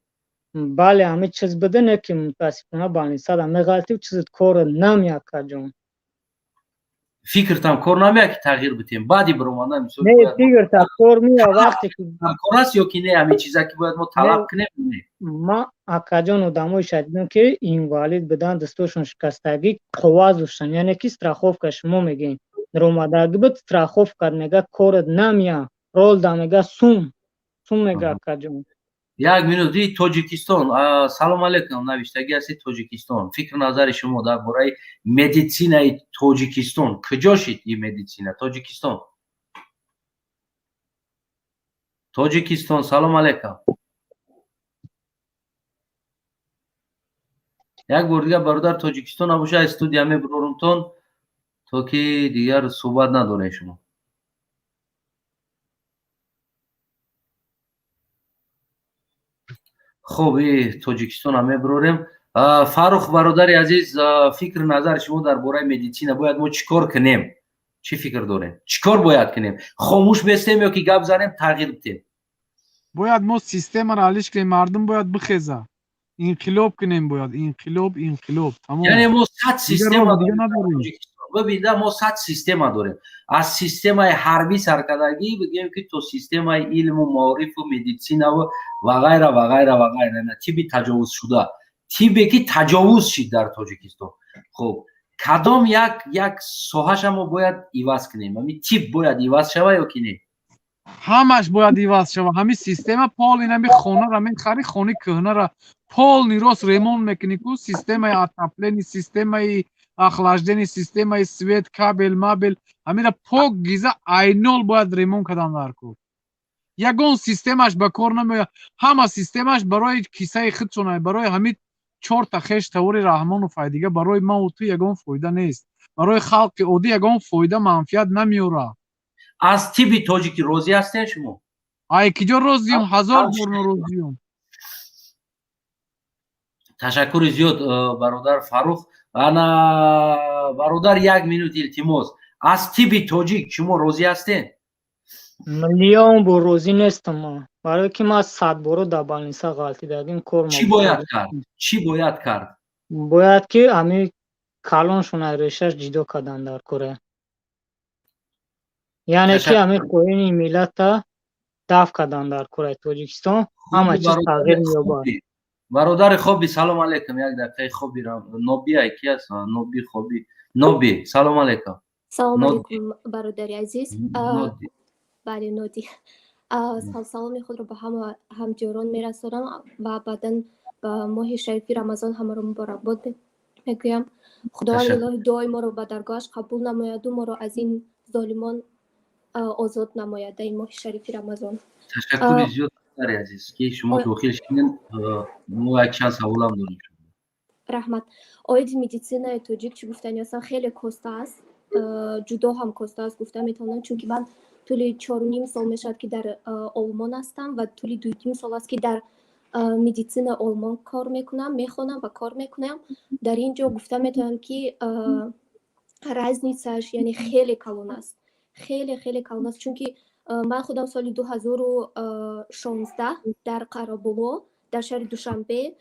Бале, ҳамин чиз буда, не ки мутаассифона больницада меғалтӣ, чизит кор намеяд, акаҷон. Фикртам кор намеяд, ки тағйир битем баъди баромадан? Мисол, не, фикрта кор меяд вақте ки кор аст ё ки не, ҳамин чиза ки бояд мо талаб кунем, не? Ма, акаҷон, одамои шадидам, ки инвалид будан, дастошон шикастагӣ, қувваз доштан, яъне ки страховка шумо мегӯем ромадагӣ буд, страховка мега корат намеяд, ролда мега сум сум мега, акаҷон. Як минут. И Тоҷикистон, салом алейкум, навиштагӣ ҳасти Тоҷикистон. Фикру назари шумо дар бораи медицинаи Тоҷикистон, куҷо шид и медицина Тоҷикистон? Тоҷикистон, салом алейкум. Як бор дигар, бародар, Тоҷикистон набоша, аз студия мебурорумтон, то ки дигар суҳбат надорем шумо. Хуб, и Тоҷикистонам мебурорем. Фаррух, бародари азиз, фикру назари шумо дар бораи медицина, бояд мо чӣ кор кунем? Чӣ фикр дорем, чӣ кор бояд кунем? Хомӯш бестем ё ки гап занем, тағйир бидем? Бояд мо системаро алиш кунем, мардум бояд бихеза, инқилоб кунем, бояд инқилоб, инқилоб, тамом. Яъне мо 100 система дорем. Бибинда, мо 100 система дорем, аз системаи ҳарбӣ саркардагӣ бигӯем, ки то системаи илму маорифу медицинаву ва ғайра ва ғайра ва ғайра. Тибби таҷовузшуда, тиббе ки таҷовуз шид дар Тоҷикистон. Хуб, кадом як соҳаша мо бояд иваз кунем? Ҳамин тиб бояд иваз шава ё ки не? Ҳамаш бояд иваз шава, ҳамин система полный. Ҳами хонара мехари, хони кӯҳнара полный рост ремонт мекунӣ ку, системаи отопление, системаи охлаждение, системаи свет, кабел мабел, ҳамира пок гиза айнол бояд ремонт кардан дар кор. Ягон системаш ба кор намеояд, ҳама системаш барои кисаи худшона, барои ҳамин чорта хеш тавори Раҳмону файдига. Барои маву ту ягон фоида нест, барои халқи оддӣ ягон фоида, манфиат намеорад. Аз тибби тоҷикӣ розӣ ҳастем шумо? Ай, киҷо розиюм, ҳазор бор норозиюм. Ташаккури зиёд, бародар Фаррух. Ана, бародар, як минут, илтимос. Аз тибби тоҷик шумо розӣ ҳастед? Миллион бор розӣ нестам ман, барое ки ман 100 боро дар больница ғалтидагим, кор. Чӣ бояд кард, чӣ бояд кард? Бояд ки ҳамин калоншон аз решаш ҷидо кардан дар кора, яъне ки ҳамин хоини миллата дафт кардан дар кораи Тоҷикистон, ҳама чиз тағйир меёбад. Бародари Хоби, салом алейкум. Як дақиқаи, Хоби Нобия ки аст? Ноби, Хоби, Ноби, салом алейкум. Салом алейкум, бародари азиз. Бале, Ноди. Саломи худро ба ҳама ҳамдиёрон мерасонам ва баъдан ба моҳи шарифи Рамазон ҳамаро муборакбод мегӯям. Худованди илоҳи дуои моро ба даргоҳаш қабул намояду моро аз ин золимон озод намояд дар ин моҳи шарифи Рамазон. Ташаккури зиёд, бародари азиз, ки шумо дохил шудед. Мо як чанд саволам дорем. Раҳмат. Оиди медицинаи тоҷик чӣ гуфтани ҳастам? Хеле коста аст, ҷудо ҳам коста аст гуфта метавонам, чунки ман тӯли 4,5 сол мешавад, ки дар Олмон ҳастам ва тӯли 2,5 сол аст, ки дар медицинаи Олмон кор мекунам, мехонам ва кор мекунам. Дар ин ҷо гуфта метавонам, ки разницааш, яъне, хеле калон аст, хеле хеле калон аст, чунки ман худам соли 2016 дар Қараболо, дар шаҳри Душанбе,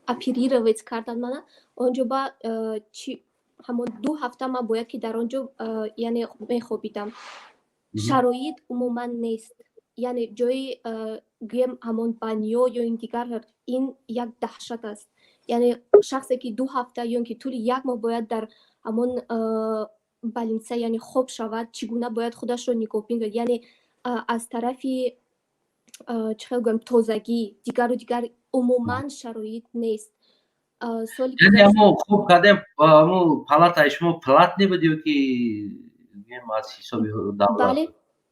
оперировать кардан мана. Он ҷо ба чи ҳамон 2 ҳафта ман бояд ки дар он ҷо, яъне, мехобидам. Шароит умуман нест, яъне ҷои, гӯем, ҳамон банё ё ин дигар, ин як даҳшат аст. Яъне шахсе ки 2 ҳафта ё ин ки тӯли як моҳ бояд дар ҳамон больница, яъне, хоб шавад, чӣ гуна бояд худашро нигоҳбин кунад? Яъне аз тарафи, чӣ хел гӯям, тозагӣ, дигару дигар, умуман шароит нест. Соли Яъне мо хуб кардем, мо палатаи шумо платный буд ё ки аз ҳисоби давлат? Бале,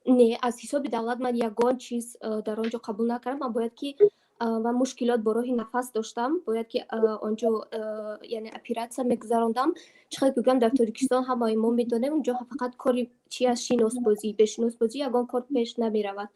не, аз ҳисоби давлат ман ягон чиз дар он ҷо қабул накардам. Ман бояд ки, ман мушкилот бо роҳи нафас доштам, бояд ки он ҷо, яъне, оператсия мегузарондам. Чӣ хел гӯям, дар Тоҷикистон ҳамаи мо медонем, он ҷо фақат кори чи аст? Шиносбозӣ. Бешиносбозӣ ягон кор пеш намеравад.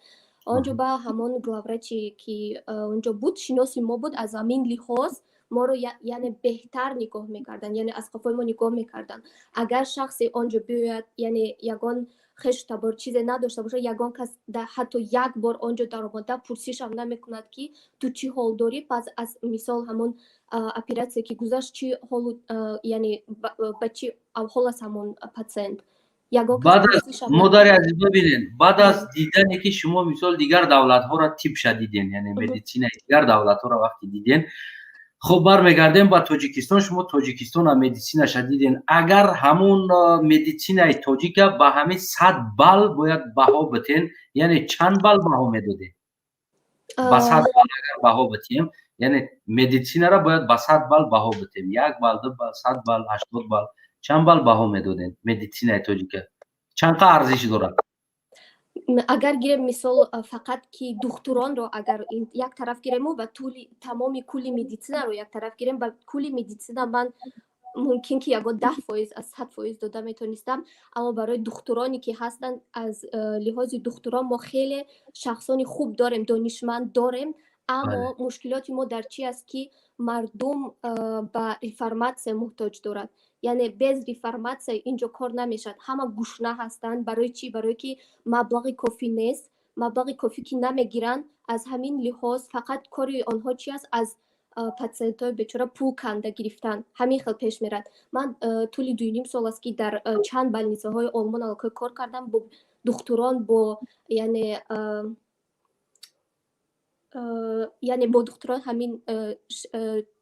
Он ҷо ба ҳамон главвраче ки он ҷо буд, шиноси мо буд. Аз ҳамин лиҳоз Моро, яъне, беҳтар нигоҳ мекарданд, яъне аз қафои мо нигоҳ мекарданд. Агар шахсе он ҷо биёяд, яъне ягон хешу табор, чизе надошта бошад, ягон кас ҳатто як бор он ҷо даромада пурсишам намекунад, ки ту чӣ ҳол дорӣ, пас аз, мисол, ҳамон оператсия ки гузашт, чӣ ҳолу, яъне ба чӣ ҳол аст ҳамон патсиент. Модари азиз, бибинед, баъд аз дидане ки шумо, мисол, дигар давлатҳоро тибша диден, яъне медицинаи дигар давлатҳоро вақте диден, хуб, бармегардем ба Тоҷикистон. Шумо Тоҷикистона медицинаша диден. Агар ҳамун медицинаи тоҷика ба ҳамин 100 балл бояд баҳо битен, яъне чанд балл баҳо медодем? Ба 100 балл агар баҳо битем, яъне медицинара бояд ба 100 балл баҳо битем, 1 балл, 2 балл, 100 балл, 80 балл, чанд балл баҳо медодем? Медицинаи тоҷика чанд қа арзиш дорад? Агар гирем, мисол, фақат ки духтуронро агар як тараф гирему ва тӯли тамоми кулли медицинаро як тараф гирем, ба кулли медицина ман мумкин ки ягон 10% аз 100% дода метонистам, аммо барои духтуроне ки ҳастанд, аз лиҳози духтурон мо хеле шахсони хуб дорем, донишманд дорем. Аммо мушкилоти мо дар чи аст, ки мардум ба реформатсия муҳтоҷ дорад, яъне без реформатсия ин ҷо кор намешавад. Ҳама гушна ҳастанд. Барои чӣ? Барое ки маблағи кофӣ нест. Маблағи кофӣ ки намегиранд, аз ҳамин лиҳоз фақат кори онҳо чи аст? Аз патсиентҳои бечора пул канда гирифтан. Ҳамин хел пеш мерад. Ман тӯли 2,5 сол аст, ки дар чанд больницаҳои Олмон аллакай кор кардам, бо духтурон, бо яъне бо духтурон ҳамин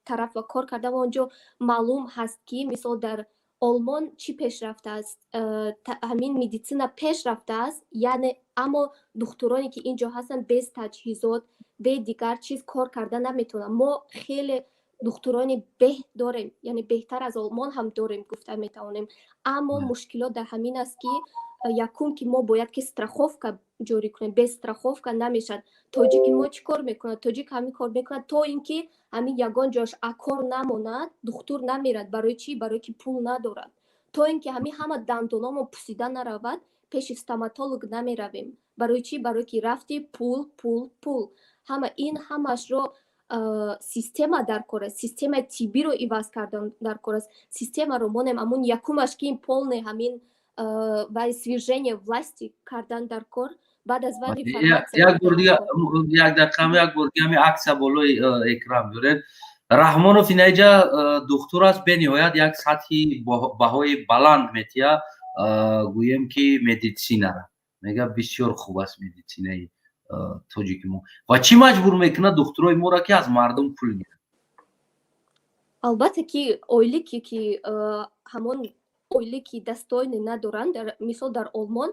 тараф ва кор кардам. Он ҷо маълум ҳаст, ки, мисол, дар Олмон чӣ пеш рафтааст, ҳамин медицина пеш рафтааст, яъне, аммо духтуроне ки ин ҷо ҳастанд, без таҷҳизот, бе дигар чиз кор карда наметавонанд. Мо хеле духтурони беҳ дорем, яъне беҳтар аз Олмон ҳам дорем, гуфта метавонем, аммо мушкилот дар ҳамин аст, ки якум, ки мо бояд ки страховка ҷорӣ кунем. Без страховка намешавад. Тоҷики мо чӣ кор мекунад? Тоҷик ҳамин кор мекунад, то ин ки ҳамин ягон ҷош акор намонад, духтур намерад. Барои чӣ? Барое ки пул надорад. То ин ки ҳамин ҳама дандономон пусида наравад, пеши стоматолог намеравем. Барои чӣ? Барое ки рафти, пул, пул, пул. Ҳама ин ҳамашро система дар кор аст. Системаи тиббиро иваз кардан дар кор аст. Системаро монем, амун якумаш ки ин полный ҳамин вай свержение власти кардан дар кор, баъд аз вай реформатсия. Як бор дига, як дақиқа, як бор дига ҳами акса болои экран биёред. Раҳмонов инаиҷа духтур аст, бениҳоят як сатҳи баҳои баланд метиҳа, гӯем ки, медицинара. Мега, бисёр хуб аст медицинаи тоҷики мо. Ва чӣ маҷбур мекунад духтурои моро, ки аз мардум пул гиранд? Албатта ки ойлике ки ҳамон ойлики достойный надоранд. Мисол, дар Олмон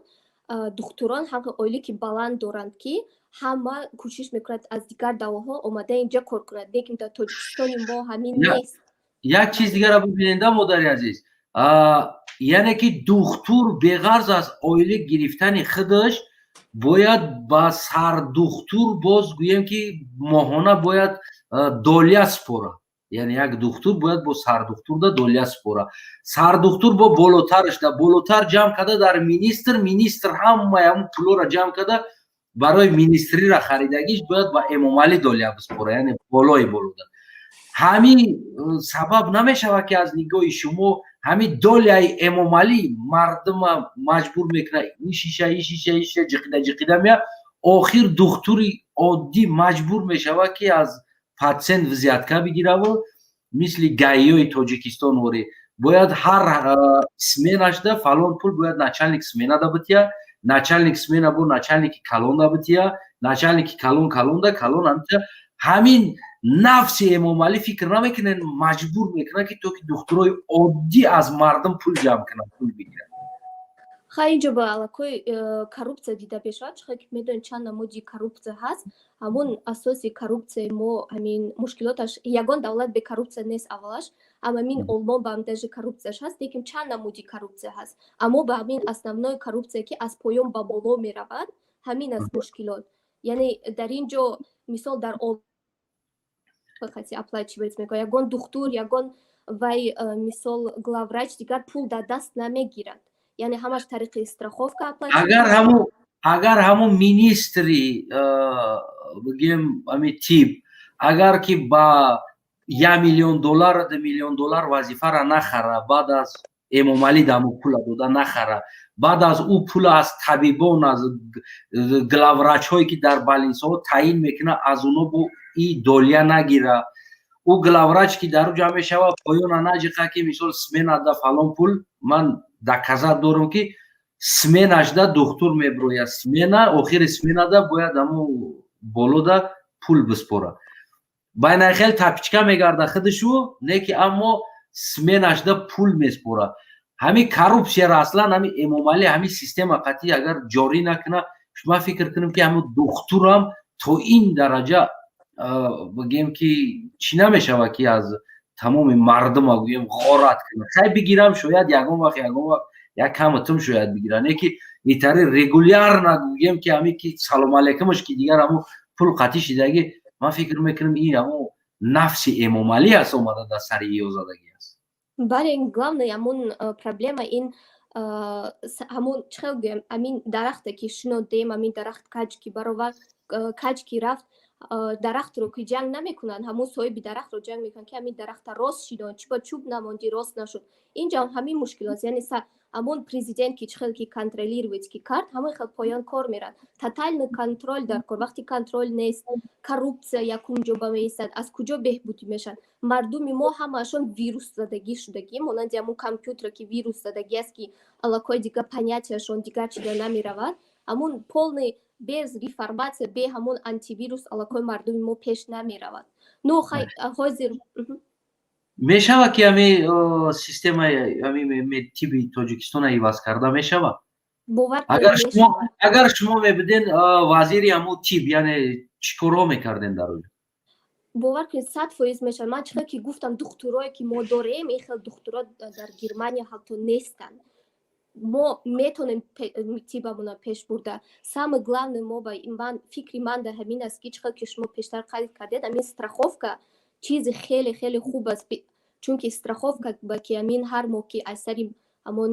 духтурон ҳам ойлики баланд доранд, ки ҳама кӯшиш мекунад аз дигар давлатҳо омада инҷа кор кунад, лекин дар Тоҷикистони мо ҳамин нест. Як чиз дигарро бибинед, модари азиз, яъне ки духтур беғарз аз ойлик гирифтани худаш бояд ба сардухтур боз, гӯем ки, моҳона бояд долия спора. Яъне як духтур бояд бо сардухтурда долия спора, сардухтур бо болотараш да болотар ҷамъ карда дар министр, министр ҳамаи ҳамун пулоро ҷамъ карда барои министрира харидагиш бояд ба Эмомалӣ долия биспора, яъне болои болода. Ҳамин сабаб намешавад, ки аз нигоҳи шумо ҳамин долияи Эмомалӣ мардума маҷбур мекунад, ишиша, ишиша, ишиша, ҷиқида ҷиқида мея, охир духтури оддӣ маҷбур мешавад, ки аз патсент взятка бигираву мисли ГАИ-ёи Тоҷикистон ворӣ бояд ҳар сменашда фалон пул бояд начальник сменада бития, начальник смена бо начальники калонда бития, начальники калон калонда калон ҳамития. Ҳамин нафси Эмомалӣ, фикр намекунед, маҷбур мекунад, ки то ки духтурои оддӣ аз мардум пул ҷамъ кунанд, пул бигиранд? Ха, инҷо ба аллакай коррупсия дида мешавад. Чӣ ки медонед, чанд намуди коррупсия ҳаст. Ҳамун асоси коррупсияи мо ҳамин мушкилоташ. Ягон давлат бе коррупсия нест аввалаш. Ама ҳамин Олмон ба ҳам даже коррупсияш ҳаст, лекин чанд намуди коррупсия ҳаст, аммо ба ҳамин основной коррупсия, ки аз поён ба боло меравад, ҳамин аст мушкилот. Яъне дар ин ҷо, мисол, дар оплачивать мекунад ягон духтур, ягон вай, мисол, главврач дигар пул дар даст намегирад, яъне ҳамаш тариқи страховка. Агар ҳамун министри, бигем, ами тиб, агар ки ба 1 миллион доллар, 2 миллион доллар вазифара нахара, баъд аз Эмомалӣ даму пула дода нахара, баъд аз ӯ пула аз табибон, аз главврачҳое, ки дар больницаҳо таъин мекунад, аз оно бо и доля нагира, ӯ главврач, ки дар ӯ ҷамъ мешавад, поёна наҷиқа, ки мисол сменада фалон пул. Ман доказать дорам, ки сменашда духтур меброяд, смена охири сменада бояд ҳамо болода пул биспора, байнахел тапочка мегарда худишу не ки, аммо сменашда пул меспора. Ҳамин коррупсияро аслан ҳамин Эмомалӣ, ҳамин система қатъӣ агар ҷорӣ накуна, ман фикр кунам, ки ҳамин духтурам то ин дараҷа, бигем, ки чӣ намешавад, ки аз тамоми мардума, гӯем, ғорат кунад. Хай, бигирам, шояд ягон вақт як каматум шояд бигира, не ки итари регулярно, гӯем, ки ҳамин ки салому алайкумаш, ки дигар ҳамун пул қатъӣ шидагӣ. Ман фикр мекунам, ин ҳамун нафси Эмомалӣ аст, омада дар сари ёзадагӣ аст. Бале, главное ҳамун проблема ин ҳамун, чӣ хел гӯям, ҳамин дарахте, ки шинодем, ҳамин дарахт каҷ ки баровар, каҷ ки рафт, дарахтро ки ҷанг намекунанд, ҳамун соҳиби дарахтро ҷанг мекунанд, ки ҳамин дарахта рост шинон, чӣ ба чӯб намондӣ, рост нашуд. Инҷа ҳамин мушкил аст, яъне ҳамон президент, ки чӣ хел ки контролировать ки кард, ҳамон хел поён кор мерад. Тотальный контроль дар кор. Вақти контроль нест, коррупсия якум ҷо ба меистад. Аз куҷо беҳбудӣ мешавад? Мардуми мо ҳамаашон вирусзадагӣ шудагӣ, монанди ҳамон компютере, ки вирусзадагӣ аст, ки аллакай дигар понятияшон дигар чида намеравад. Ҳамун полный без реформация, бе ҳамон антивирус аллакай мардуми мо пеш намеравад. Ну хай, ҳозир Мешавад, ки ҳами системаи ҳами тиби Тоҷикистона иваз карда мешавад? Бовар Агар шумо мебуден вазири ҳамун тиб, яъне чӣ корҳо мекарден дар оҷо? Бовар кунед, 100% мешавад. Ман чӣ хел ки гуфтам, духтурое, ки мо дорем, ин хел духтуро дар Германия ҳатто нестанд. Мо метонем тибамона пеш бурда. Самое главное, мо ба ман, фикри ман дар ҳамин аст, ки чӣ хел ки шумо пештар қайд кардед, ҳамин страховка чизи хеле хеле хуб аст, чунки страховка ба ки ҳамин ҳар моҳ, ки аз сари ҳамон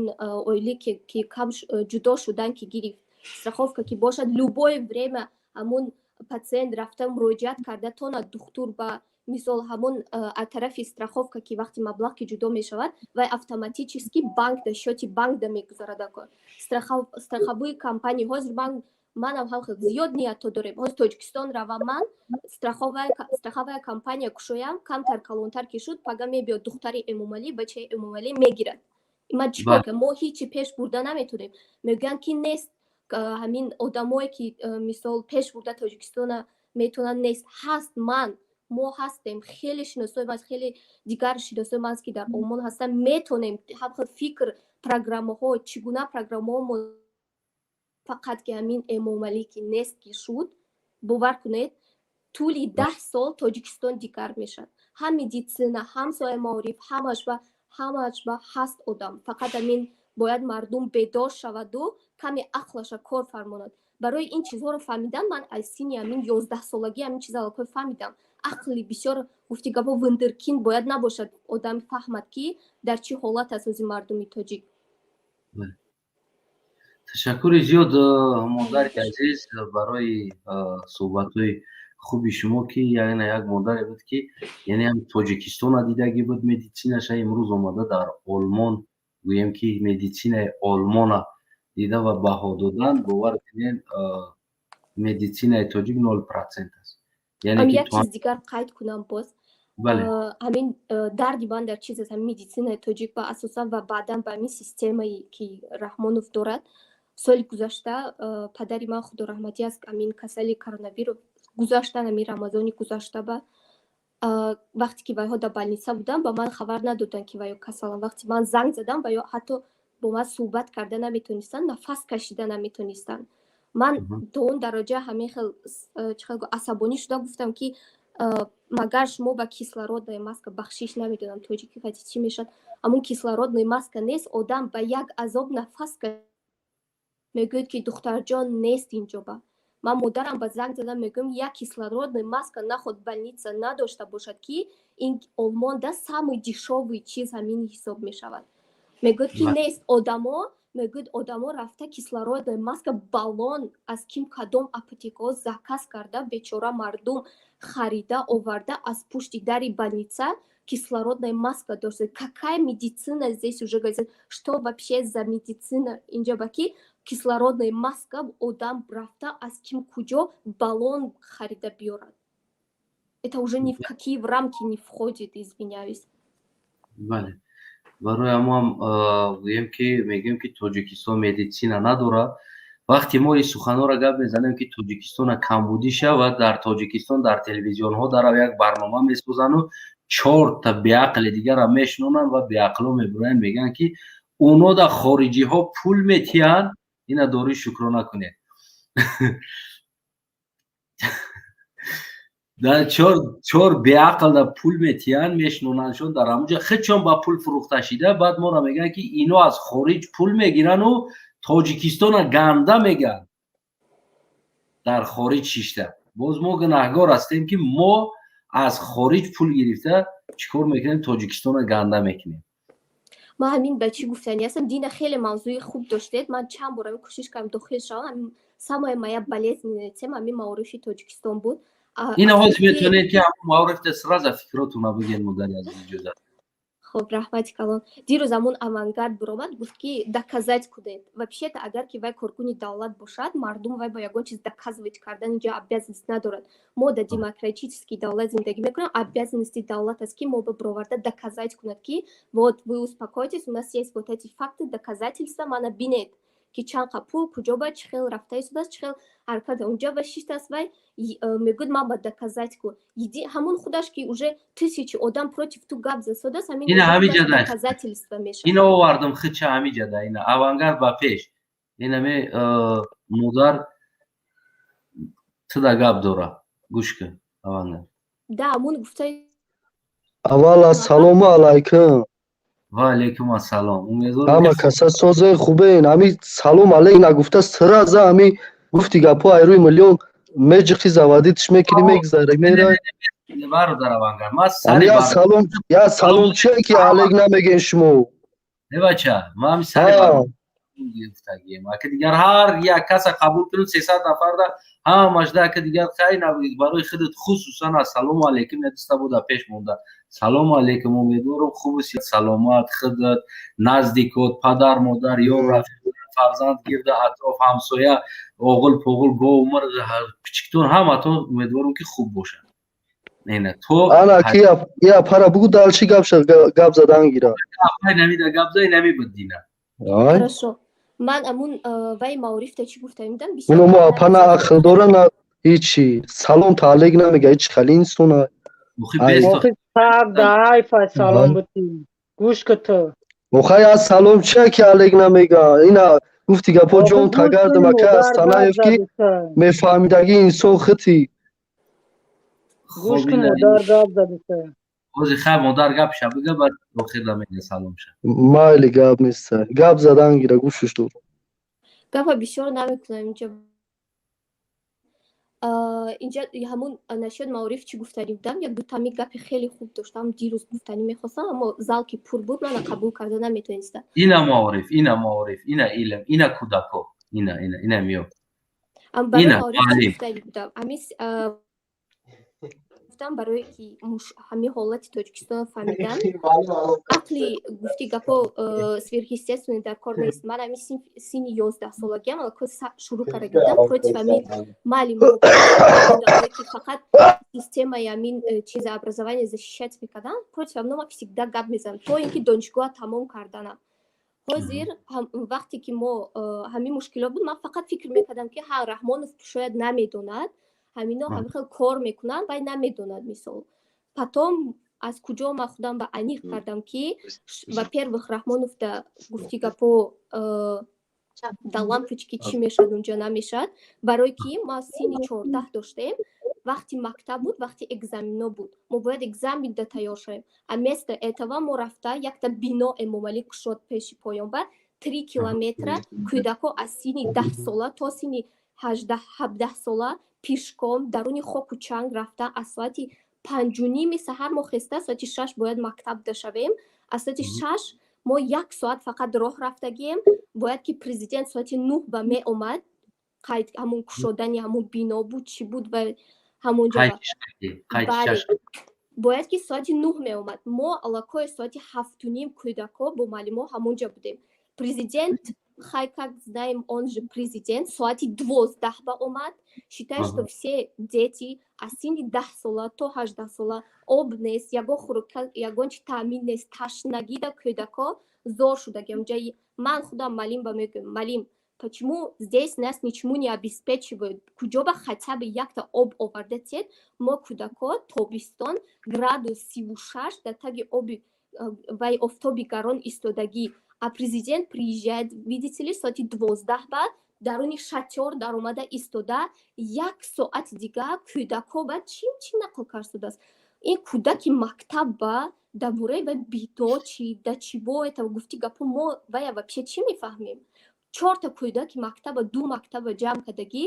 оилӣ, ки кам ҷудо шудан ки гирифт, страховка ки бошад, любое время ҳамун пациент рафта муроҷиат карда тонад духтур ба. Мисол, ҳамон аз тарафи страховка, ки вақти маблағ ки ҷудо мешавад, вай автоматически банк да, счёти банк да мегузарад. Страховой компания ҳозир ман манам ҳам зиёд ниятҳо дорем. Ҳозир Тоҷикистон равам, ман страховая компания кушоям, камтар калонтар ки шуд, пага мебиёд духтари Эмомалӣ, бачаи Эмомалӣ мегирад. Ман чӣ кор кардам? Мо ҳичи пеш бурда наметонем. Мегӯянд, ки нест ҳамин одамое, ки мисол пеш бурда Тоҷикистона метавонанд, нест. Ҳаст, ман, мо ҳастем, хеле шиносои ман, хеле дигар шиносои ман аст, ки дар Олмон ҳастанд. Метонем ҳам хел фикр, программаҳо, чӣ гуна программаҳо мо. Фақат ки ҳамин Эмомалӣ ки нест ки шуд, бовар кунед, тӯли 10 сол Тоҷикистон дигар мешавад. Ҳам медицина, ҳам соҳаи маориф, ҳамаш ба ҳаст одам. Фақат ҳамин бояд мардум бедор шаваду каме ақлаша кор фармонад. Барои ин чизҳоро фаҳмидан ман аз синни ҳамин 11-солагӣ ҳамин чиза аллакай фаҳмидам. Ақли бисёр, гуфти гапо, вундеркинд бояд набошад, одам фаҳмад, ки дар чӣ ҳолат аст ози мардуми тоҷик. Ташаккури зиёд, модари азиз, барои суҳбатҳои хуби шумо, ки яъне як модаре буд, ки яъне ҳам Тоҷикистона дидагӣ буд медицинаша, имрӯз омада дар Олмон, гӯем, ки медицинаи Олмона дида ва баҳо додан. Бовар кунед, медицинаи тоҷик 0% аст. Як чиз дигар қайд кунам боз. Ҳамин дарди ман дар чиз аст, ҳамин медицинаи тоҷик ба асосан ва баъдан ба ҳамин системае, ки Раҳмонов дорад. Соли гузашта падари ман, худораҳматӣ, аст, ҳамин касали коронавирус гузаштан, ҳамин рамазони гузашта ба вақте ки вайҳо дар больница буданд, ба ман хабар надоданд, ки вайё касаланд. Вақте ман занг задам, вайё ҳатто бо ман суҳбат карда наметонистанд, нафас кашида наметонистанд. Ман то он дараҷа ҳамин хел чӣ хел асабонӣ шуда гуфтам, ки магар шумо ба кислородная маска, бахшиш, намедонам тоҷики қати чӣ мешавад, ҳамун кислородная маска нест, одам ба як азоб нафас. Мегӯяд, ки духтарҷон, нест инҷоба. Ман модарам ба занг задам, мегӯям, як кислородная маска наход больница надошта бошад, ки ин Олмонда самый дешёвый чиз ҳамин ҳисоб мешавад. Мегӯяд, ки нест. Одамо Мегӯяд, одамо рафта кислородная маска, баллон аз ким, кадом аптекаҳо заказ карда, бечора мардум харида оварда, аз пушти дари больница кислородная маска дошта. Какая медицина здесь уже говорится? Что вообще за медицина инҷа ба ки кислородная маска одам рафта аз ким, куҷо баллон харида биёрад? Это уже ни в какие в рамки не входит, извиняюсь. Бале, барои ҳамоам гӯем ки мегӯем, ки Тоҷикистон медицина надорад. Вақте мо ин суханҳоро гап мезанем, ки Тоҷикистона камбудӣ шавад, дар Тоҷикистон дар телевизионҳо дарав як барнома месозану чорта беақли дигарро мешунонанд ва беақло мебуроянд, мегӯянд, ки уно дар хориҷиҳо пул метиҳанд. Ина дорӣ, шукрона кунед, дар чор беақл да пул метиҳанд, мешунонандшон дар ҳамунҷа, худшон ба пул фурӯхта шида. Баъд моро мегӯянд, ки ино аз хориҷ пул мегирану Тоҷикистона ганда мегӯянд дар хориҷ шишта. Боз мо гунаҳгор ҳастем, ки мо аз хориҷ пул гирифта чӣ кор мекунем? Тоҷикистона ганда мекунем. Ман ҳамин ба чӣ гуфтанӣ ҳастам. Дина, хеле мавзӯи хуб доштед. Ман чанд бор ҳамин кӯшиш кардам дохил шавам. Ҳамин самая моя болезненная тема ҳамин маорифи Тоҷикистон буд. Ина ҳозир метавонед, ки ҳамон маорифта сразу фикротуна бигӯед, модари азиз, иҷозат. Хоб, раҳмати калон. Дирӯз ҳамун Авангард биромад, гуфт, ки доказать кунед. Вообще-то, агар ки вай коркуни давлат бошад, мардум вай бо ягон чиз доказывать кардан инҷа обязанность надорад. Мо дар демократический давлат зиндагӣ мекунем. Обязанности давлат аст, ки мо ба бироварда доказать кунад, ки вот вы успокойтесь, у нас есть вот эти факты, доказательства, мана бинед, ки чанд қа пул куҷо ба чӣ хел рафта истодааст, чӣ хел ҳаракат унҷа ба шиштааст. Вай мегӯяд, ман ба доказать ку. Ҳамун худаш, ки уже тысячи одам против ту гап засодааст, ҳамин ина ҳамиҷада доказательство мешавад. Ина овардам худша ҳамиҷада, ина Авангард ба пеш, инаме модар туда гап дора, гӯш кун, Авангард. Да, ҳамун гуфта. Аввал ассалому алайкум. Ва алайкум ассалом, умедворам. Ҳама каса созе, хубен? Ҳами салом алейк нагуфта, сразу ҳами гуфти гапҳо айрӯи миллион меҷиқи, заводить ш мекунӣ, мегзаре, мерай. Бародар Авангард, ман я салом, я салом чие, ки алейк намегӯен шумо? Не, бача, ман ҳами сари гуфтагием. Ака, дигар ҳар як каса қабул кунем, 300 нафарда ҳамашда, ака, дигар хай набуд. Барои худат хусусан ассалому алайкум надиста буда пеш монда. Салому алайкум, умедворам, хубу саломат, худат, наздикот, падар, модар, ёр, рафиқ, фарзанд, гирда атроф, ҳамсоя, оғил поғил, гов, мурғ, кучиктон, ҳаматон умедворам, ки хуб бошад. Ина то Ана ки я пара бугу, дальше гап гап задан гира. Намида гап зай нами буд, дина. Хорошо, ман амун вай маорифта чӣ гуфта будам. Уно мо апа на ақл дора, на ҳичи, салом таалик намега, ҳеч хали инсона. Салом бути, гӯш ку ту. Охай, аз салом чия, ки алек намега? Ина гуфти гапо ҷон тагардам, ака Астанаев, ки мефаҳмидаги инсон хити. Гӯш кун, модар гап задиса. Ҳозир хай, модар гап ша бига, баъд охир дамега салом ша. Майли, гап неста, гап задан гира, гӯшуш дор. Гапа бисёр намекунам инҷа. Инҷа ҳамун насиҳат маориф чӣ гуфтанӣ будам. Як дутами гапи хеле хуб доштам, дирӯз гуфтанӣ мехостам, аммо зал ки пур буд, мана қабул карда наметавонистам. Ина маориф, ина маориф, ина илм, ина кӯдако, ина, ина, ина миё. Барои маориф чӣ гуфтанӣ будам? Ҳамин гуфтам, барое ки ҳамин ҳолати Тоҷикистонро фаҳмидан, ақли, гуфти гапо, сверхъестественный дар кор нест. Ман ҳамин синни 11-солагиам аллакай шурӯъ карда будам против ҳамин маълимо, ки фақат системаи ҳамин чиза, образование защищать мекардан. Против ҳамно ман всегда гап мезанам, то ин ки донишгоҳа тамом карданам. Ҳозир вақте ки мо ҳамин мушкилот буд, ман фақат фикр мекардам, ки ҳа, Раҳмонов шояд намедонад, ҳамино ҳамин хел кор мекунанд, вай намедонад, мисол. Потом аз куҷо ман худам ба аниқ кардам, ки во-первых, Раҳмонов да, гуфти гапо, да лампочки чӣ мешавад, унҷа намешавад. Барои ки ма синни 14 доштем, вақти мактаб буд, вақти экзамено буд, мо бояд экзамен да тайёр шавем, а вместо этого мо рафта якта бино Эмомалӣ кушод пеши поёнба, 3 километра кӯдако аз синни 10 сола то синни 18, 17 сола пешком даруни хоку чанг рафта, аз соати 5:30 саҳар мо хеста, соати 6 бояд мактаб дашавем. Аз соати 6 Мо як соат фақат роҳ рафтагием. Бояд ки президент соати 9 ба меомад, қайд ҳамун кушодани ҳамун бино буд, чӣ буд ва ҳамонҷо. Бояд ки соати 9 меомад. Мо аллакой соати 7:30 кӯдако бо муаллимо ҳамонҷо будем. Президент, хай, как знаем, он же президент, соати 12 ба омад. Считай, что все дети аз синни 10 сола то 18 сола, об нест, ягон хӯрока, ягон чи таъмин нест, ташнагида кӯдако зор шудаги онҷа. Ман худам маълим ба мегӯям: «Маълим, почему здесь нас ничему не обеспечивают? Куҷоба хотя бы якта об оварда тиед?» Мо кӯдако тобистон градус 36 дар таги оби вай офтоби гарон истодагӣ, а президент приезжает, видите ли, соати 12 ба даруни шатёр даромада истода. Як соати дигар кӯдако ба чим чӣ нақл кард шудааст. Ин кӯдаки мактаб ба дар бораи вай бино чи да чиво это гуфти гапо, мо вая вообще чӣ мефаҳмем? Чорта кӯдаки мактаба, ду мактаба ҷамъ кардагӣ,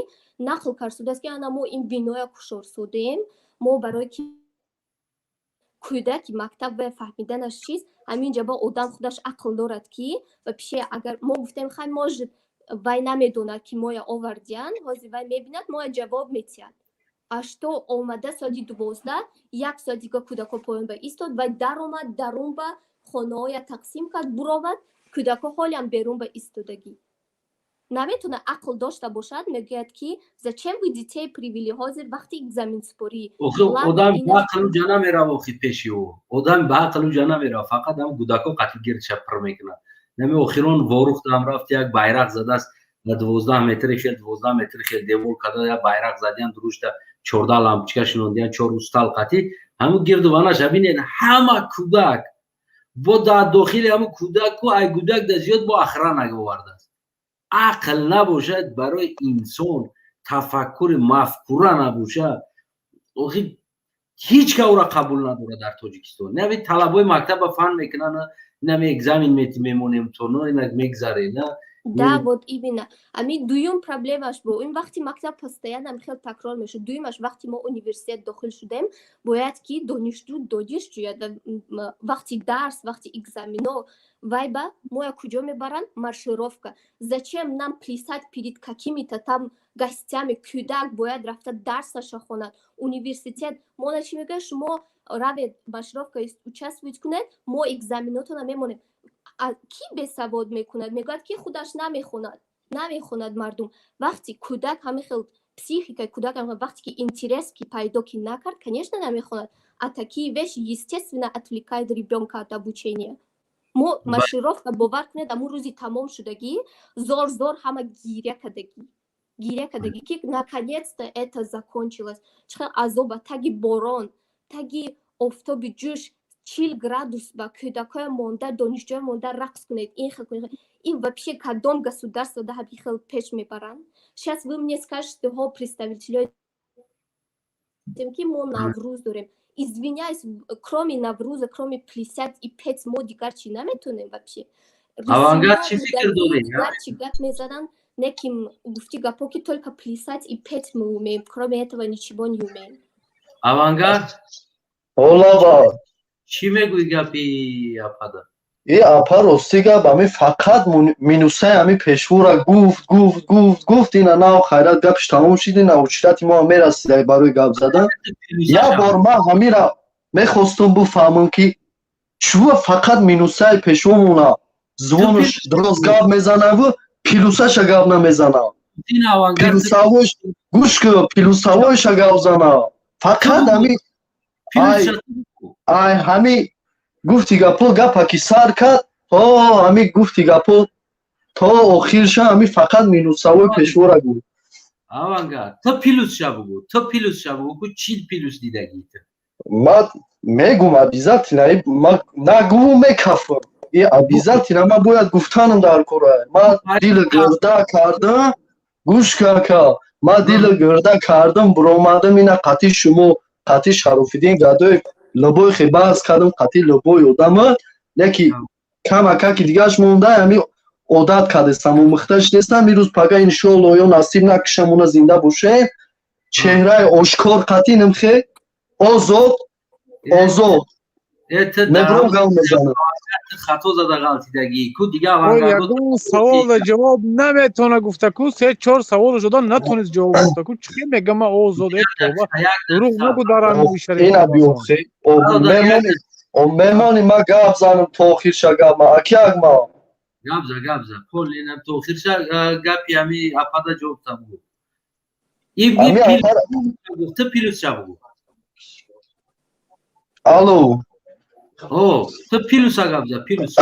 нақл кард шудааст, ки ана мо ин биноя кушорсодем. Мо барои ки кӯдаки мактаб вая фаҳмиданаш чист? Ҳамин ҷаба одам худаш ақл дорад, ки вообще агар мо гуфтем, хай, может, вай намедонад, ки моя овардиян, ҳозир вай мебинад, моя ҷавоб метиҳад. А что омада соати 12, як соат дига кӯдако поён ба истод, вай даромад, дарун ба хонаҳоя тақсим кард, буромад, кӯдако ҳолиам берун ба истодагӣ. Наметавона ақл дошта бошад, мегӯяд, ки зачем вы детей привели ҳозир, вақти экзаменсупорӣ? Одам ба ақлу ҷа намерава, охи, пеши ӯ одам ба ақлу ҷа намерава, фақат ҳам кӯдако қатл гирдша пир мекунад. Нами охирон Ворухтам рафт, як байрақ задааст на 12 метри хел, 12 метри хел девор карда, як байрақ задиян, дурушта 14 лампочка шинондиян, чор устал қатӣ ҳамун гирду ванаша бинед, ҳама кӯдак. Бо дар дохили ҳамун кӯдаку ай кӯдак да зиёд бо охрана овардааст. Ақл набошад барои инсон, тафаккури мафкура набошад, охи, ҳеҷ ка ӯра қабул надорад дар Тоҷикистон. Нави талабои мактаба фан мекунанд, нами экзамен мемонем, то инак мегзаре на. Да, вот именно. Ами дуюм проблемаш бо ин вақти мактаб постоянно хел такрор мешуд. Дуюмаш, вақти мо университет дохил шудем, бояд ки донишҷӯ дониш ҷӯяд. Вақти дарс, вақти экзамено вай ба моя куҷо мебаранд? Маршировка. Зачем нам плясать перед какими-то там гостями? Кӯдак бояд рафта дарсаша хонад. Университет мона чӣ мегӯяд? Шумо равед, маршировка участвовать кунед, мо экзаменотона мемонем. Кӣ бесавод мекунад? Мегӯяд, ки худаш намехонад, намехонад мардум. Вақти кӯдак ҳамин хел психикаи кӯдак, вақте ки интерес ки пайдо ки накард, конечно, намехонад. А такие вещи, естественно, отвлекают ребенка от обучения. Мо маршировка, бовар кунед, амун рӯзи тамом шудагӣ зор зор ҳама гиря кардагӣ, гиря кардагӣ, ки наконец-то это закончилось. Чӣ хел азоба, таги борон, таги офтоби ҷӯш, 40 градус ба кӯдакҳоя монда, донишҷӯя монда, рақс кунед, ин хел кунед. Ин вообще кадом государство да ҳамин хел пеш мебаранд? Сейчас вы мне скажете, ҳо, представитель ки мо Наврӯз дорем. Извиняюсь, кроме Наврӯза, кроме плясать и петь, мо дигар чӣ наметонем вообще? Авангард чӣ фикр доред? Дигар чӣ гап мезананд, не ки гуфти гапо, ки только плясать и петь мы умеем, кроме этого ничего не умеем. Авангард. Олава. Чӣ мегӯӣ гапи апада? Э, апа, рости гап, ами фақат минусаи ами пешвора гуфт, гуфт, гуфт, гуфт. Ина нав хайрат, гапш тамом шид, ина очирати мо мерасида барои гап задан. Як бор ман ҳамира мехостум буфаҳмам, ки чӯ фақат минусаи пешвомона звонуш дроз гап мезанаву плюсаша гап намезанам. Плюсавош, гӯш кун, плюсавоиша гап зана. Фақат ами ай ҳами гуфти гапо, гапа ки сар кард, то ҳами гуфти гапо то охирша ҳами фақат минусавои пешвора гуфт. Авангард, ту плюсша бугӯ, ту плюсша бугӯ, ку чӣ плюс дидагӣ ту? Ман мегум, обязательно ман нагӯву мекафам. И обязательно ман бояд гуфтанам дар кора. Ман дили гирда кардам, гӯш кака, ман дили гирда кардам, буромадам, ина қатъи шумо, қатъи Шарофиддин Гадоев, лабои хе баҳс кардам, қатъи лабои одама, яки камакаки дигараш монда, ҳами одат кардестам, омӯхташ нестам. Ирӯз пага, иншоалло, ё насиб накушамона, зинда бошем, чеҳраи ошкор қатъи нимхе озод, озод мебурам, гап мезанам. Хато зада ғалтидагӣ ку дига авангард. Ягон савол ва ҷавоб наметавона гуфта ку, се чор савол шуда, натонист ҷавоб гуфта ку. Чӣ мегам ма? Озод, э тоба, дурӯғ нагу дар ами шариф. Ина биёхе, мемони ма гап занам то охирша гап ма, аки Акмал. Гап за, гап за, пол ина то охирша гапи ами апада ҷавоб та бугу. Гуфта плюс ша бугу. Алло. О, ту плюса гап за, плюс.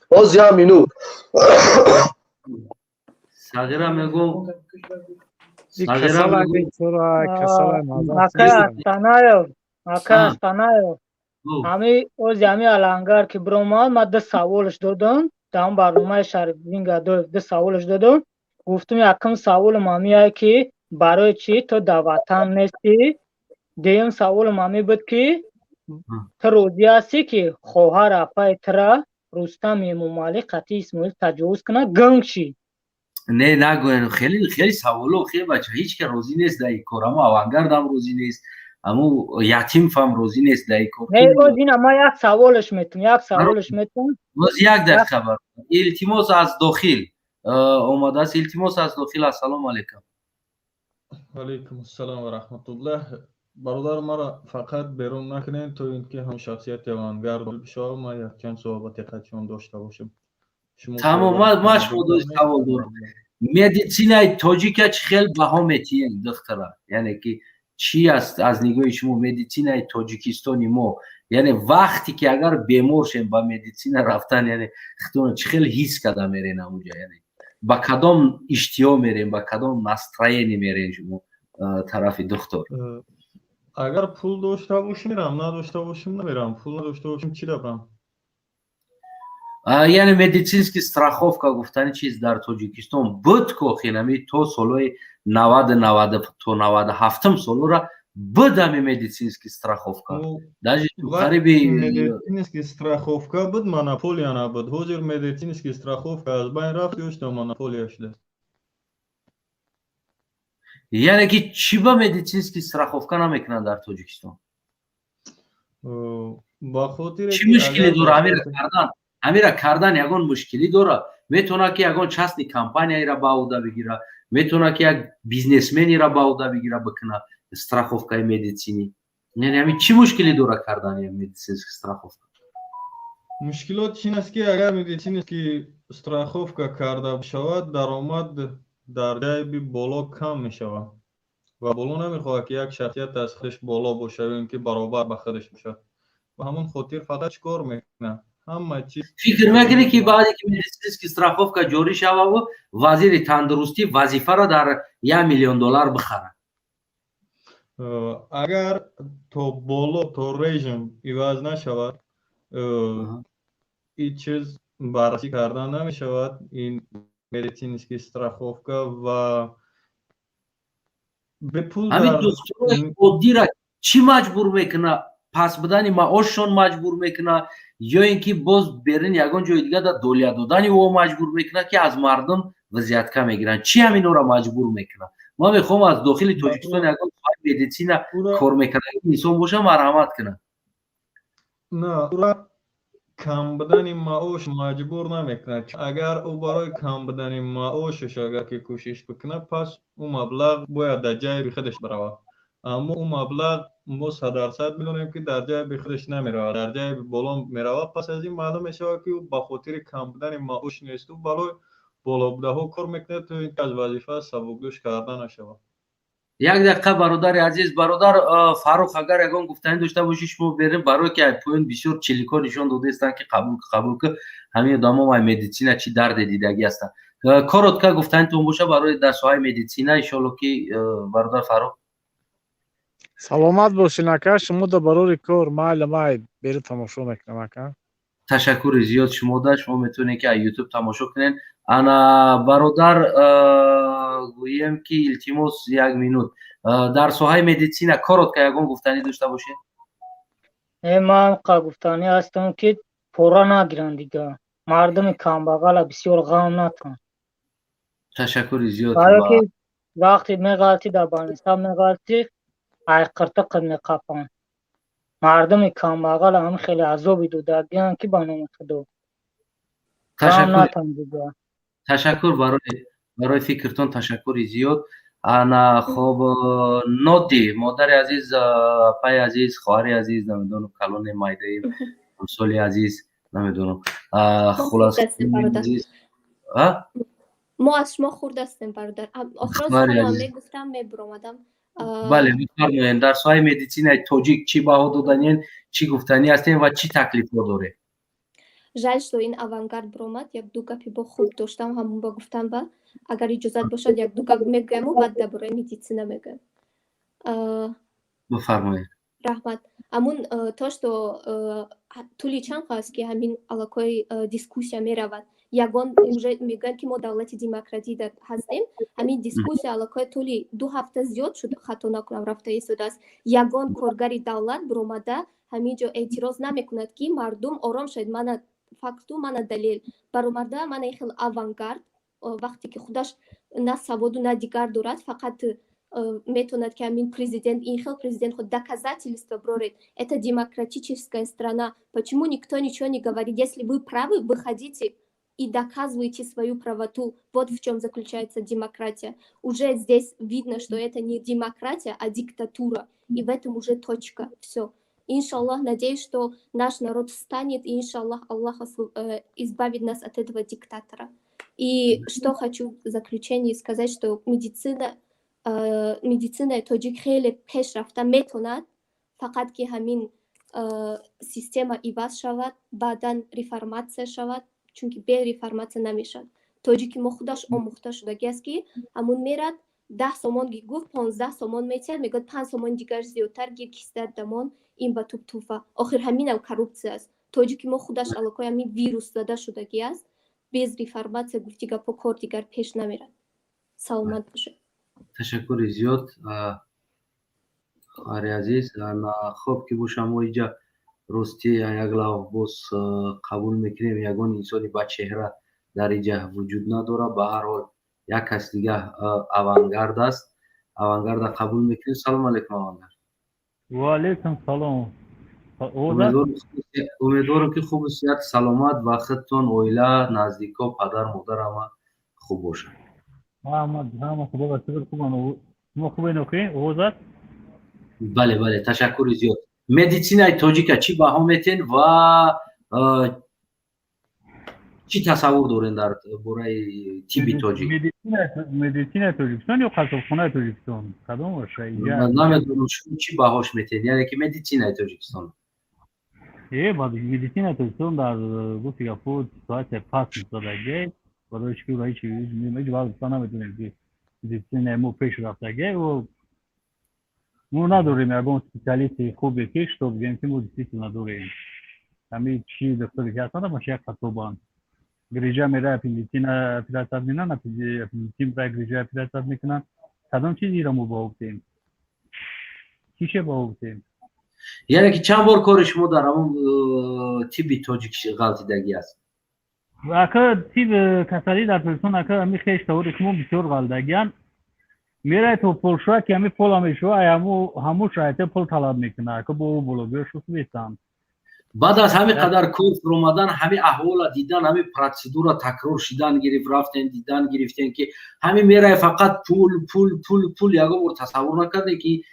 Боз як минут. Сағира мегум. Акай Астанаев, акай Астанаев, ҳами ози ҳами алангар ки биромад, ма ду саволш додам дар он барномаи Шарифдин Гадоев. Ду саволш додам, гуфтум: якум саволам ҳамияе, ки барои чӣ ту дар ватан нестӣ? Дуюм саволам ҳамин буд, ки ту розӣ ҳастӣ, ки хоҳар апаи тура Рустам Эмомалӣ қатъи Исмоил таҷовуз кунад, гунг шӣ? Не, нагӯен, хеле хеле саволо. Хеле бача, ҳеҷ ка розӣ нест дар ин кор. Амо авангардам розӣ нест, амо Ятимфам розӣ нест дар ин кор. Не, боз ина ма як саволаш метум, як саволаш метум. Боз як дақиқа бар, илтимос, аз дохил омадааст, илтимос аз дохил. Ассалому алайкум. Алайкум ассалом ва раҳматуллоҳ. Бародар, маро фақат берун накунед, то ин ки ҳам шахсияти авангард бишавам, ман якчанд суҳбати қатъиён дошта бошам. Тамом, ма шумо савол дорам. Медицинаи тоҷика чӣ хел баҳо метиҳем, духтара? Яъне ки чӣ аст аз нигоҳи шумо медицинаи Тоҷикистони мо? Яъне вақте ки агар бемор шем, ба медицина рафтан, яъне худтона чӣ хел ҳис карда мерен амуҷа? Яъне ба кадом иштиҳо мерем, ба кадом настроение мерен шумо тарафи духтур? Агар пул дошта бошем, мерам, надошта бошем, намерам. Пул надошта бошем, чӣ равам? Яъне медицинский страховка гуфтани чиз дар Тоҷикистон буд ко, хелами то солҳои 90, 90 то 97-ум солҳора буд ами медицинский страховка, даже қариби. Медицинский страховка буд, монополия набуд. Ҳозир медицинский страховка аз байн рафт, ёшта монополия шудааст. Яъне ки чӣ ба медицинский страховка намекунанд дар Тоҷикистон? Ба хотире Чӣ мушкиле дора амира кардан? Ҳамира кардан ягон мушкилӣ дорад? Метавонад, ки ягон частный компанияеро ба ӯҳда бигира, метавонад, ки як бизнесменеро ба ӯҳда бигира, бикуна страховкаи медицинӣ. Яъне ҳамин чӣ мушкилӣ дорад кардани медицинский страховка? Мушкилот ин аст, ки агар медицинский страховка карда бошавад, даромад дар ҷайби боло кам мешавад ва боло намехоҳад, ки як шахсият аз худаш боло бошад ё ин ки баробар ба худаш бошад. Ба ҳамон хотир фақат чӣ кор мекунад, ҳама чиз. Фикр мекунӣ, ки баъде ки медицинский страховка ҷорӣ шававу вазири тандурустӣ вазифаро дар 1 миллион доллар бихарад? Агар то боло, то режим иваз нашавад, ин чиз баррасӣ карда намешавад, ин медицинский страховка ва бепул. Ҳамин духтурои оддира чӣ маҷбур мекунад? Паст будани маошшон маҷбур мекунад ё ин ки боз берин ягон ҷои дигар дар долия додани ӯ маҷбур мекунад, ки аз мардум взятка мегиранд? Чӣ ҳаминҳоро маҷбур мекунад? Ман мехоҳам аз дохили Тоҷикистон ягон соҳаи медицина кор мекарда инсон боша, марҳамат кунад. На, ура кам будани маош маҷбур намекунад. Агар ӯ барои кам будани маошаш агар ки кӯшиш бикунад, пас ӯ маблағ бояд дар ҷайби худаш биравад. Аммо ӯ маблағ мо 100% медонем, ки дар ҷайби худаш намеравад, дар ҷайби боло меравад. Пас аз ин маълум мешавад, ки ӯ ба хотири кам будани маош нест, ӯ барои болобудаҳо кор мекунад, то ин ки аз вазифа сабукдӯш карда нашавад. Як дақиқа, бародари азиз, бародар Фаррух, агар ягон гуфтанӣ дошта бошӣ, шумо берем, барое ки поён бисёр чиликҳо нишон додаистанд, ки қабул, қабул ки ҳамин одамо ай медицина чӣ дарде дидагӣ ҳастанд. Коротко гуфтанитон боша барои дар соҳаи медицина, иншоалло ки, бародар Фаррух. Саломат бошин, ака, шумо да барори кор. Майли, май бери тамошо мекунам, ака. Ташаккури зиёд шумода. Шумо метавонед, ки аз Ютуб тамошо кунед. Ана, бародар, гӯем ки, илтимос, як минут дар соҳаи медицина коротко ягон гуфтанӣ дошта бошед. Э, ман қа гуфтанӣ ҳастам, ки пора нагиранд, дига мардуми камбағала бисёр ғам натан. Ташаккури зиёд. Барое ки вақте меғалтӣ, дар больница меғалтӣ, айқиртиқат меқапанд. Мардуми камбағал ҳам хеле азоби додагианд, ки ба номи Худо. Ташаккур барои фикртон, ташаккури зиёд. Ана хоб, Ноди, модари азиз, апаи азиз, хоҳари азиз, намедонам, калоне, майдаи, ҳамсоли азиз, намедонам, хулас. Мо аз шумо хурд ҳастем, бародар. Охирон суханам мегуфтам, мебуромадам. Бале, бифармоед. Дар соҳаи медицинаи тоҷик чӣ баҳо доданien, чӣ гуфтанӣ ҳастем ва чӣ таклифҳо доред? Жаль, что ин Авангард буромад. Як ду гапи бо хуб доштам, ҳамон ба гуфтан ба, агар иҷозат бошад, як ду гап мегӯяму баъд дар бораи медицина мегӯям. Бифармоед. Раҳмат. Ҳамун то что тӯли чанд аст, ки ҳамин аллакай дискуссия меравад, ягон уже мегӯянд, ки мо давлати демократӣ ҳастем. Ҳамин дискуссия аллакай тӯли 2 ҳафта зиёд шуд, хато накунам, рафта истодааст. Ягон коргари давлат буромада ҳамин ҷо эътироз намекунад, ки мардум ором шавед, мана факту, мана далел. Баромада мана ин хел Авангард, вақте ки худаш на саводу, на дигар дорад, фақат метавонад, ки ҳамин президент, ин хел президент худ доказательства броред. Это демократическая страна, почему никто ничего не говорит? Если вы правы, выходите и доказываете свою правоту. Вот в чем заключается демократия. Уже здесь видно, что это не демократия, а диктатура, и в этом уже точка. Все. Иншаллах, надеюсь, что наш народ встанет, и иншаллах, Аллах избавит нас от этого диктатора. И что хочу в заключении сказать, что медицинаи тоҷик хеле пеш рафта метонад, фақат ки ҳамин система иваз шавад, баъдан реформатсия шавад, чунки бе реформатсия намешавад. Тоҷики мо худаш омӯхта шудагӣ аст, ки ҳамун мерад, 10 сомон гуфт, 15 сомон метиҳад, мегӯяд: 5 сомон дигар зиёдтар гир, кисдат дамон, ин ба туб туфа. Охир ҳаминам коррупсия аст. Тоҷики мо худаш аллакай ҳамин вирус зада шудагӣ аст. Без реформатсия, гуфти гапҳо, кор дигар пеш намерад. Саломат бошед. Ташаккури зиёд, хоҳари азиз. Хоб ки бошам, мо иҷа ростӣ як лавҳ боз қабул мекунем. Ягон инсони бачеҳра дар иҷа вуҷуд надорад. Ба ҳар ҳол, як кас дига Авангард аст. Авангарда қабул мекунем. Салому алайкум, Авангард. Ваалайкум салом. Умедворам, ки хубу сиҳат, саломат ва худтон, оила, наздико, падар, модар ҳама хуб бошанд. Ҳама худо шукр, хубанд. Шумо хубед, охи? Овозат? Бале, ташаккури зиёд. Медицинаи тоҷика чӣ баҳо метен ва чӣ тасаввур дорен дар бораи тибби тоҷик? Медицинаи Тоҷикистон ё қассобхонаи Тоҷикистон, кадом боша? Намедонам, шумо чӣ баҳош метен, яъне ки медицинаи Тоҷикистон. Медицинаи Тоҷикистон дар гуфти гапҳо ситуация паст истодаге, барои чӣ ки ҳеҷ вақт гуфта наметавонем, ки медицинаи мо пеш рафтаге. Мо надорем ягон специалисти хубе, ки что бигӯем, ки мо действительно дорем. Ҳамин чи духтуре ки ҳастанд, ҳамаш як қассобанд. Грижа мера, аппендицит операция мекунанд, аппендицит мера, грижа операция мекунанд. Кадом чизиро мо ба гуфтем, чише ба гуфтем? Яъне ки чанд бор кори шумо дар ҳамон тибби тоҷик ғалтидагӣ аст? Ака, тиб касалӣ дар Тоҷикистон, ака, ҳами хеш тавори мо бисёр ғалтидагианд. Мерай то полшӯя, ки ҳами пола мешӯя, ҳамун шароите пул талаб мекунад. Ака, бо ӯ боло биё шух бестанд. Баъд аз ҳамин қадар кор фуромадан, ҳамин аҳвола дидан, ҳамин процедура такрор шидан гирифт, рафтен, дидан гирифтен, ки ҳамин мерай, фақат пул, пул, пул, пул. Ягон бор тасаввур накарде, ки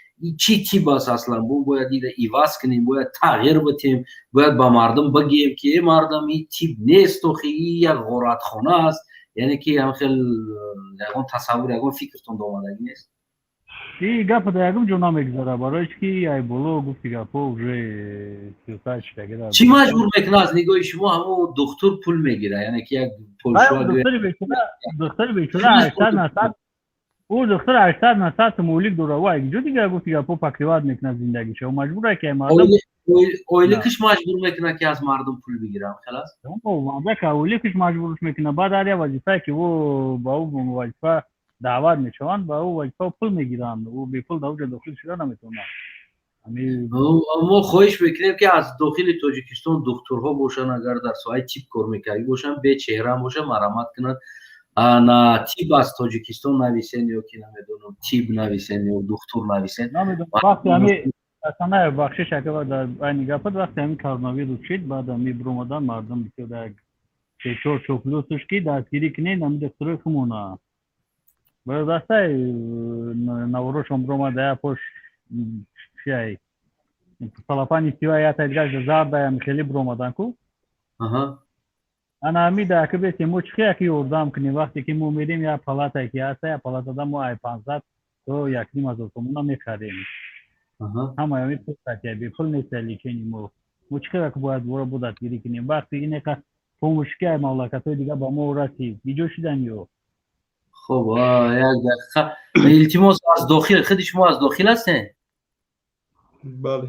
чӣ тиб аст аслан? Бо бояд ида иваз кунем, бояд тағйир битем, бояд ба мардум бигӯем, ки э мардам, ин тиб нест, охи ин як ғоратхона аст. Яъне ки ҳам хел ягон тасаввур, ягон фикртон омадагӣ нест? И гапа дар ягон ҷо намегузара, барои чӣ ки ай боло, гуфти гапҳо, уже сиёсат шидагира. Чӣ маҷбур мекунад аз нигоҳи шумо? Ҳамо духтур пул мегира, яъне ки як Духтури бечора 80 на 100, ӯ духтур 80 на 100 молик дора. Ӯ ҷо дигар, гуфти гапҳо, покрывать мекунад зиндагиша. Ӯ маҷбура, ки мардум Ойликиш маҷбур мекунад, ки аз мардум пул бигирам, хелас? Ойликиш маҷбурш мекунад. Баъд ҳар як вазифае, ки ӯ ба ӯ вазифа даъват мешаванд, ба ӯ вазифа пул мегиранд. Ӯ бепул дар оҷа дохил шуда наметавонад. Мо хоҳиш мекунем, ки аз дохили Тоҷикистон духтурҳо бошанд, агар дар соҳаи тиб кор мекардӣ бошанд, бечеҳрам бошанд, марамат кунанд. На тиб аз Тоҷикистон нависен ё ки намедонам, тиб нависен ё духтур нависен. Асана, бахшиш, ака, дар айни гапат, вақте ҳамин коронавирус шид, баъд ами биромадан мардум бисёр як се-чор чоплюсуш ки дастгирӣ кунед ами духтурои хумона. Дастай наворошон биромада, я пош чиай салафани сива, я тайдигаш зардаям, хеле биромадан ку. Ана ами да ака бесе, мо чӣ яки ёрдам кунем, вақте ки мо мерем, я палатае ки ҳаста, я палатада мо ай 500 то 1,5 ҳазор сомона мехарем. Ҳамаи ами пул қатия, бепул неста лечение. Мо чӣ хел бояд вора бо дастгирӣ кунем, вақте инека помощь ки ай мамлакатҳои дигар ба мо расид, биҷо шидан ё? Хуб, як дақиқа, илтимос, аз дохил, худи шумо аз дохил ҳастед? Бале.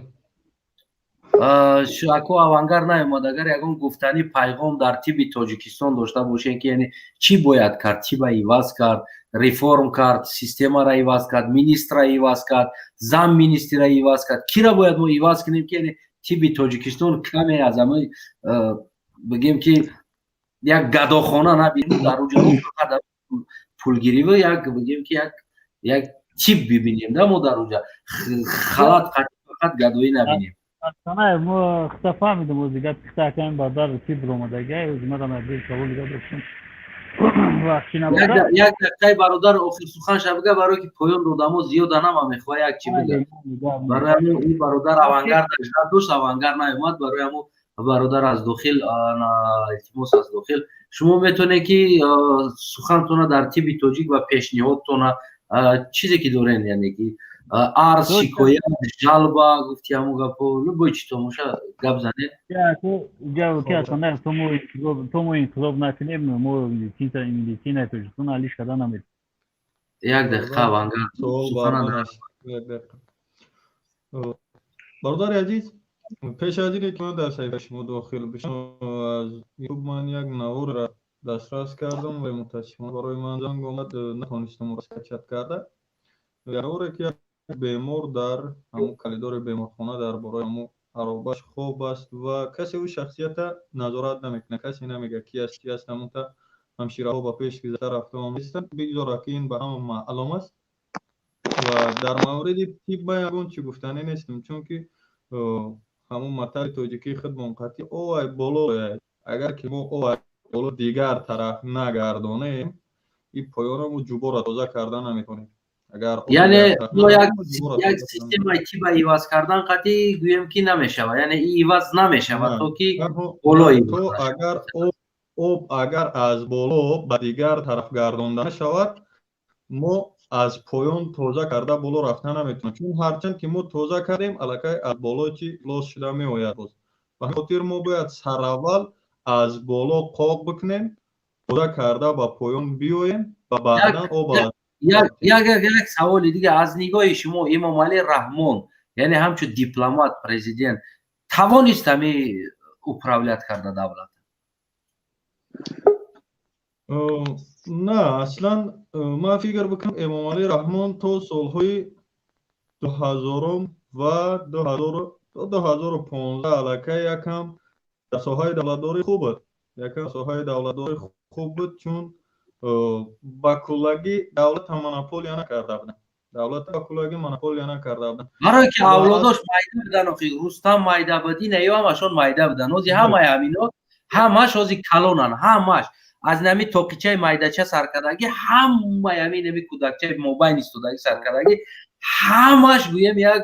Аку Авангар наомад. Агар ягон гуфтанӣ, пайғом дар тибби Тоҷикистон дошта бошем, ки яъне чӣ бояд кард, тиба иваз кард, реформ кард, системаро иваз кард, министрро иваз кард, зам министрро иваз кард, кира бояд мо иваз кунем, ки яъне тибби Тоҷикистон каме аз ҳамаи, бигем, ки як гадохона набинем, дар уҷо фақат пулгириву як, бигем, ки як тиб бибинем да, мо дар уҷа халат фақат гадоӣ набинем. Санаев, мо хита фаҳмидем, ози гап хита аками бардар тиб ромадага, ози мадам як савол дига доштам. Як дақиқаи, бародар, охир сухан шабига, барое ки поён додамо зиёда нама мехоҳа як чи бига. Барои ҳамин ин бародар Авангар дашта дошт, Авангар наомад. Барои ҳамо бародар аз дохил, илтимос, аз дохил шумо метавонед ки сухантона дар тибби тоҷик ва пешниҳодтона, чизе ки дорен, яъне ки арз, шикоят, жалоба, гуфти ҳамун гапо, любой чи томоша гап занед. То мо инқилоб накунем, мо медицинаи Тоҷикистон алиш карда наметавонем. Як дақиқа, Авангар. Сухана. Бародари азиз, пеш аз ине ки ман дар саҳифаи шумо дохил бишам, аз Ютуб ман як наворро дастрас кардам ва мутаассифона барои ман занг омад, натонистам скачать карда. Наворе ки як бемор дар ҳамун коридори беморхона дар бораи ҳамун аробаш хоб аст ва касе ӯ шахсията назорат намекунад, касе намегӯяд ки аст, чи аст. Ҳамунта ҳамшираҳо ба пеш гузашта рафта оместанд. Бигзора ки ин ба ҳама маълум аст. Ва дар мавриди тиб ман ягон чӣ гуфтанӣ нестам, чунки ҳамун матали тоҷикии худмон қатъи овай боло, агар ки мо овай боло дигар тараф нагардонем, ин поёнамо ҷубора тоза карда наметавонем. Агар яъне мо як системаи тиба иваз кардан қатъи гӯем ки намешавад, яъне иваз намешавад, то ки боло то агар об агар аз боло ба дигар тараф гардонда нашавад, мо аз поён тоза карда боло рафта наметавонем, чун ҳарчанд ки мо тоза кардем, аллакай аз боло чи лос шуда меояд боз. Ба ҳамин хотир мо бояд сараввал аз боло қоқ бикунем, тоза карда ба поён биёем ва баъдан об аз Як саволи дига: аз нигоҳи шумо, Эмомалӣ Раҳмон, яъне ҳамчун дипломат, президент, тавонист ҳами управлять карда давлат? На, аслан ман фикр бикунам, Эмомалӣ Раҳмон то солҳои 2000-ум ва 2015 аллакай якам дар соҳаи давлатдорӣ хуб буд, якам соҳаи давлатдорӣ хуб буд, чун ба куллагӣ давлата монополия накарда буданд, давлата ба куллагӣ монополия накарда буданд. Барое ки авлодош майда будан, охи Рустам майда буд, ина ё ҳамашон майда будан. Ози ҳамаи ҳамино ҳамаш ози калонан, ҳамаш аз нами тоқичаи майдача саркардагӣ, ҳамаи ҳамин нами кӯдакчаи мобайн истодагӣ саркардагӣ, ҳамаш гӯем як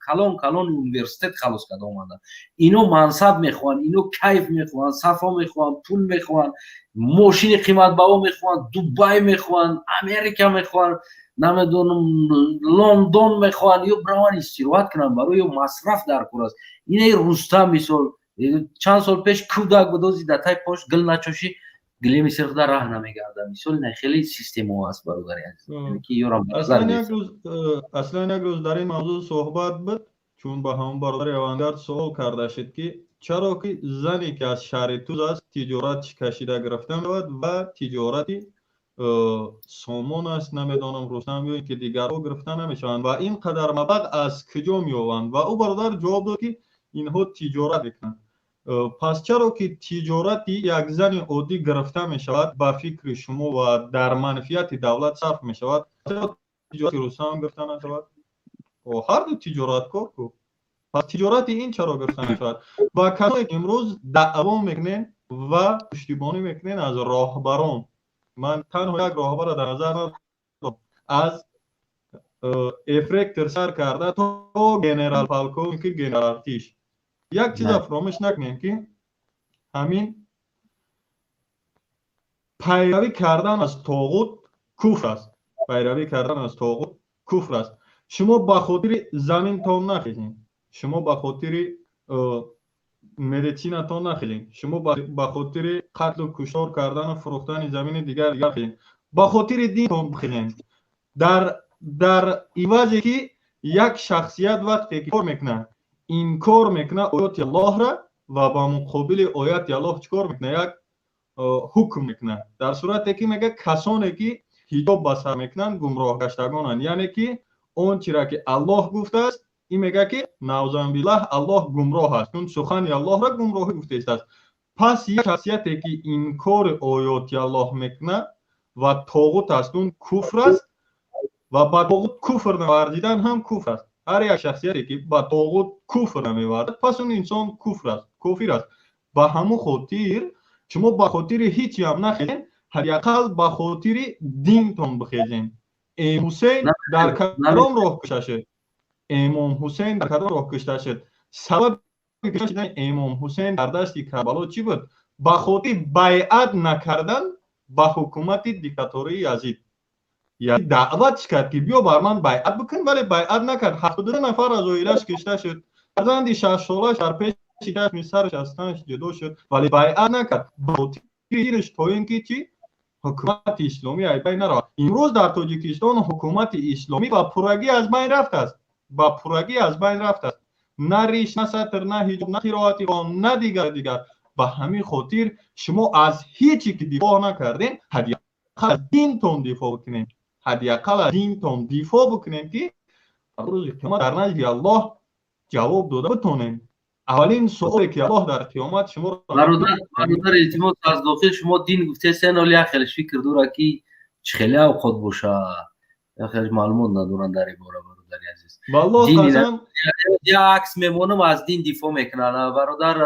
калон калон университет халос карда омаданд. Ино мансаб мехоҳанд, ино кайф мехоҳанд, сафо мехоҳанд, пул мехоҳанд, мошини қиматбаҳо мехоҳанд, Дубай мехоҳанд, Америка мехоҳанд, намедонам, Лондон мехоҳанд, ё бираванд истироҳат кунанд, барои ё масраф дар кор аст. Инаи Рустам, мисол, чанд сол пеш кӯдак буд, ози дар тай пош гил начошӣ, гилеми сирхда раҳ намегардад. Мисол, ина хеле системаҳо аст, бародари азиз, ки ёрам. Аслан як рӯз дар ин мавзӯъ суҳбат буд, чун ба ҳамон бародари Авангард суол карда шуд, ки чаро ки зане ки аз шаҳри Туз аст, тиҷорат кашида гирифта мешавад ва тиҷорати Сомон аст, намедонам, Рустам ё ин ки дигарҳо гирифта намешаванд ва ин қадар маблағ аз куҷо меёбанд? Ва ӯ бародар ҷавоб дод, ки инҳо тиҷорат мекунанд. Пас чаро ки тиҷорати як зани оддӣ гирифта мешавад, ба фикри шумо, ва дар манфиати давлат сарф мешавад, тиҷорати Рустам гирифта нашавад? Ҳарду тиҷораткор ку. Пас тиҷорати ин чаро гирифта мешавад? Ва касоне ки имрӯз даъво мекунен ва пуштибонӣ мекунен аз роҳбарон, ман танҳо як роҳбарро дар назар надорам, аз ефрейтор сар карда то генерал полковники генералтиш, як чиза фаромӯш накунем, ки ҳамин пайравӣ кардан аз тоғут куфр аст. Пайравӣ кардан аз тоғут куфр аст. Шумо ба хотири заминтон нахезем, шумо ба хотири медицинатон нахезем, шумо ба хотири қатлу куштор кардану фурӯхтани замини дигар дигар хезем, ба хотири динтон бихезем. Дар ивазе ки як шахсият вақте ки кор мекунад, инкор мекунад оёти Аллоҳра ва ба муқобили ояти Аллоҳ чӣ кор мекунад? Як ҳукм мекунад, дар сурате ки мегӯяд, касоне ки ҳиҷоб ба сар мекунанд, гумроҳ гаштагонанд, яъне ки он чиро ки Аллоҳ гуфтааст, ин мегӯяд, ки наъузубиллаҳ, Аллоҳ гумроҳ аст, чун сухани Аллоҳро гумроҳӣ гуфтааст. Пас як шахсияте ки инкори оёти Аллоҳ мекунад ва тоғут аст, он куфр аст ва ба тоғут куфр наварзидан ҳам куфр аст. Ҳар як шахсияте ки ба тоғут куфр намеварзад, пас он инсон куфр аст, кофир аст. Ба ҳамун хотир шумо ба хотири ҳечиам нахезен, ҳадди ақал ба хотири динтон бихезен. Ҳусейн дар кадом роҳ кушта шуд? Имом Ҳусейн дар кадом роҳ кушта шуд? Сабаби кушта шудани Имом Ҳусейн дар дасти Карбало чӣ буд? Ба хотири байъат накардан ба ҳукумати диктатории Язид. Даъватш кард, ки биё, бар ман байъат бикун, вале байъат накард. 72 нафар аз оилаш кушта шуд, фарзанди 6-солаш дар пеши чашми сараш аз танаш ҷудо шуд, вале байъат накард ба хотири динаш, то ин ки чӣ? Ҳукумати исломӣ аз байн наравад. Имрӯз дар Тоҷикистон ҳукумати исломӣ ба пуррагӣ аз байн рафтааст, ба пуррагӣ аз байн рафтааст. На риш, на сатр, на ҳиҷоб, на қироати Қуръон, на дигар дигар. Ба ҳамин хотир шумо аз ҳече ки дифоъ накардем, ҳадди ақал аз динтон дифоъ бикунем, ҳадди ақал аз динтон дифоъ бикунем, ки рӯзи қиёмат дар назди Аллоҳ ҷавоб дода битонем. Аввалин суоле ки Аллоҳ дар қиёмат шуморо Бародар, илтимос, аз дохил шумо дин гуфтесен, оли як хелеш фикр дора, ки чӣ хеле авқот боша, як хелеш маълумот надоранд дар ин бора. Бародари азиз, Валлоҳ қасам. Як акс мемонам, аз дин дифоъ мекунанд. Бародар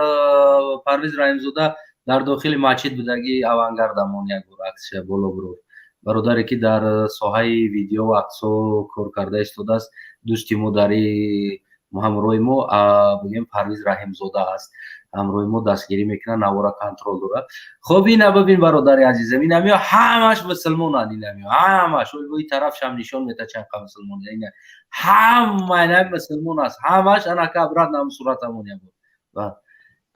Парвиз Раҳимзода дар дохили масҷид будагӣ, Авангардамон, як бор аксша боло бурд. Бародаре ки дар соҳаи видео аксҳо кор карда истодааст, дӯсти мо, дари ҳамроҳи мо, бигем, Парвиз Раҳимзода аст, ҳамроҳи мо дастгирӣ мекунад, навора контрол дорад. Хоб, ина бибин, бародари азизам, инамиё ҳамаш мусулмонанд, инамиё ҳамаш ои тарафшам нишон мета, чанд қа мусулмон, ина ҳама ина мусулмон аст, ҳамаш. Анака брат, нам суратамон ябуд.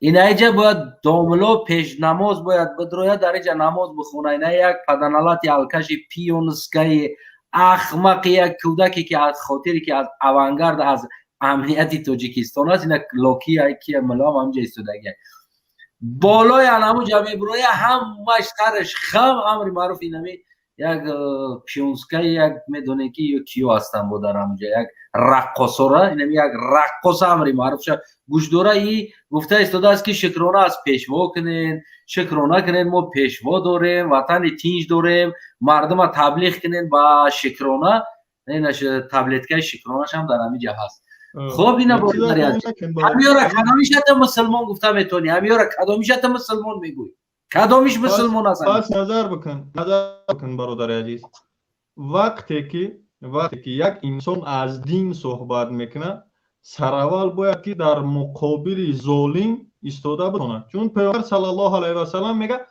Инаиҷа бояд домло пешнамоз бояд бидрояд, дар иҷа намоз бихона. Ина як паданалати алкаши пионскаи ахмақи, як кӯдаке, ки аз хотире ки аз авангард, аз амнияти Тоҷикистон аст, ина локи ки милом ҳамҷа истодагия болои анамуҷа мебуроя, ҳамаш сараш хам, амри маъруф. Инами як пионскаи, як медонем, ки ё киё ҳастанд бо дар ҳамуҷа, як раққосора, инами як раққоса амри маъруфша гӯш дора. И гуфта истодааст, ки шукрона аз пешво кунен, шукрона кунен, мо пешво дорем, ватани тинҷ дорем, мардума таблиғ кунен ба шукрона. Инаш таблеткаи шукронашам дар ҳамиҷа ҳаст. Хоб, ина, бародари азиз, ҳамиёра кадомишата мусулмон гуфта метавонӣ? Ҳамиёра кадомишата мусулмон мегӯӣ? Кадомиш мусулмон аст? Пас назар бикун, назар бикун, бародари азиз, вақте ки як инсон аз дин суҳбат мекунад, сараввал бояд ки дар муқобили золим истода битонад, чун Паёмбар саллаллоҳу алайҳи васалам мегӯяд: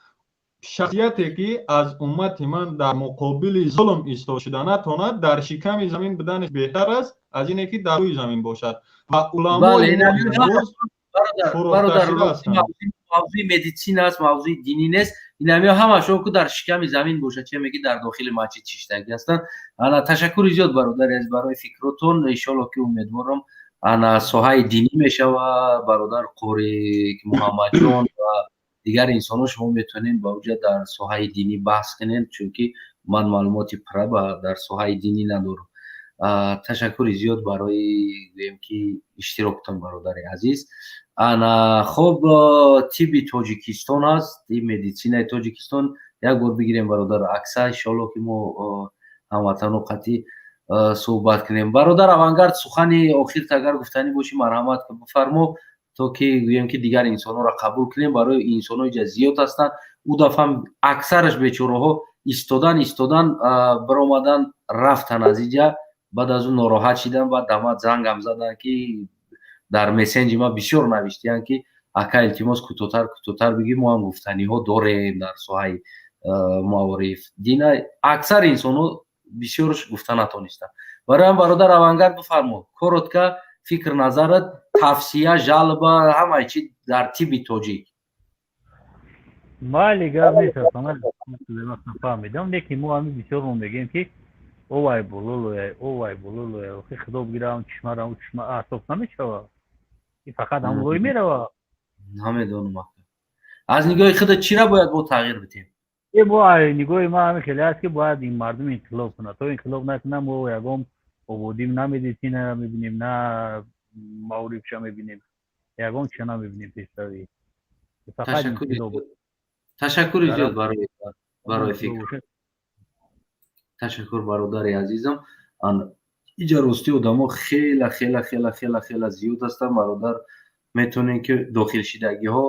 шахсияте ки аз уммати ман дар муқобили зулм истода шуда натонад, дар шиками замин буданаш беҳтар аст аз ине ки дар рӯи замин бошад. Ва уламои Бародар, мавзӯи медицина аст, мавзӯи динӣ нест. Инамиё ҳамашон ку дар шиками замин бошад, че меги дар дохили масҷид чиштагӣ ҳастанд. Ана, ташаккури зиёд, бародари азиз, барои фикротон. Иншолло, ки умедворам, ана соҳаи динӣ мешава. Бародар Қори Муҳаммадҷон ва дигар инсонҳо, шумо метавонед ба уҷа дар соҳаи динӣ баҳс кунед, чунки ман маълумоти пурра дар соҳаи динӣ надорам. Ташаккури зиёд барои, гӯем, ки иштироктон, бародари азиз. Ана, хоб, тибби Тоҷикистон аст, медицинаи Тоҷикистон. Як бор бигирем, бародар, акса. Иншолло, ки мо ҳамватану қатъӣ. Суҳбат кунем. Бародар Авангард, сухани охирт агар гуфтанӣ бошӣ, марҳамат, бифармо, то ки гӯем, ки дигар инсонҳоро қабул кунем. Барои инсонҳои ҷа зиёд ҳастанд. Ӯ дафъа аксараш бечораҳо истодан, истодан, биромадан, рафтан аз иҷа. Баъд аз ӯ нороҳат шидан, баъд дамад зангам задан, ки дар мессенҷи ма бисёр навиштиянд, ки ака, илтимос, кӯтоҳтар, кӯтоҳтар бигӣ, мо ҳам гуфтаниҳо дорем дар соҳаи маориф. Дина аксари инсонҳо бисёрш гуфта натонистанд. Барои бародар Авангард, бифармо, коротко фикр, назарат, тавсия, жалоба, ҳамаи чи дар тибби тоҷик. Майли, гап нест, фаҳмидам, лекин мо ҳамин бисёр мо мегӯем, ки овай бололоя, овай бололоя. Охи, худо бигирам, чишмарам, чишма асоф намешава, фақат ҳам лой мерава. Намедонам, аз нигоҳи худат чира бояд бо тағйир бидем? Э, бо нигоҳи ман ҳамин хеле аст, ки бояд ин мардум инқилоб кунад. То инқилоб накунам, мо ягон ободим на медицина мебинем, на маорифша мебинем, ягон чиа намебинем, пешравӣ. Ташаккури зиёд барои фикр, ташаккур, бародари азизам. Иҷа ростӣ одамо хела, хела, хела, хела, хела зиёд ҳастанд. Бародар, метавонем, ки дохилшидагиҳо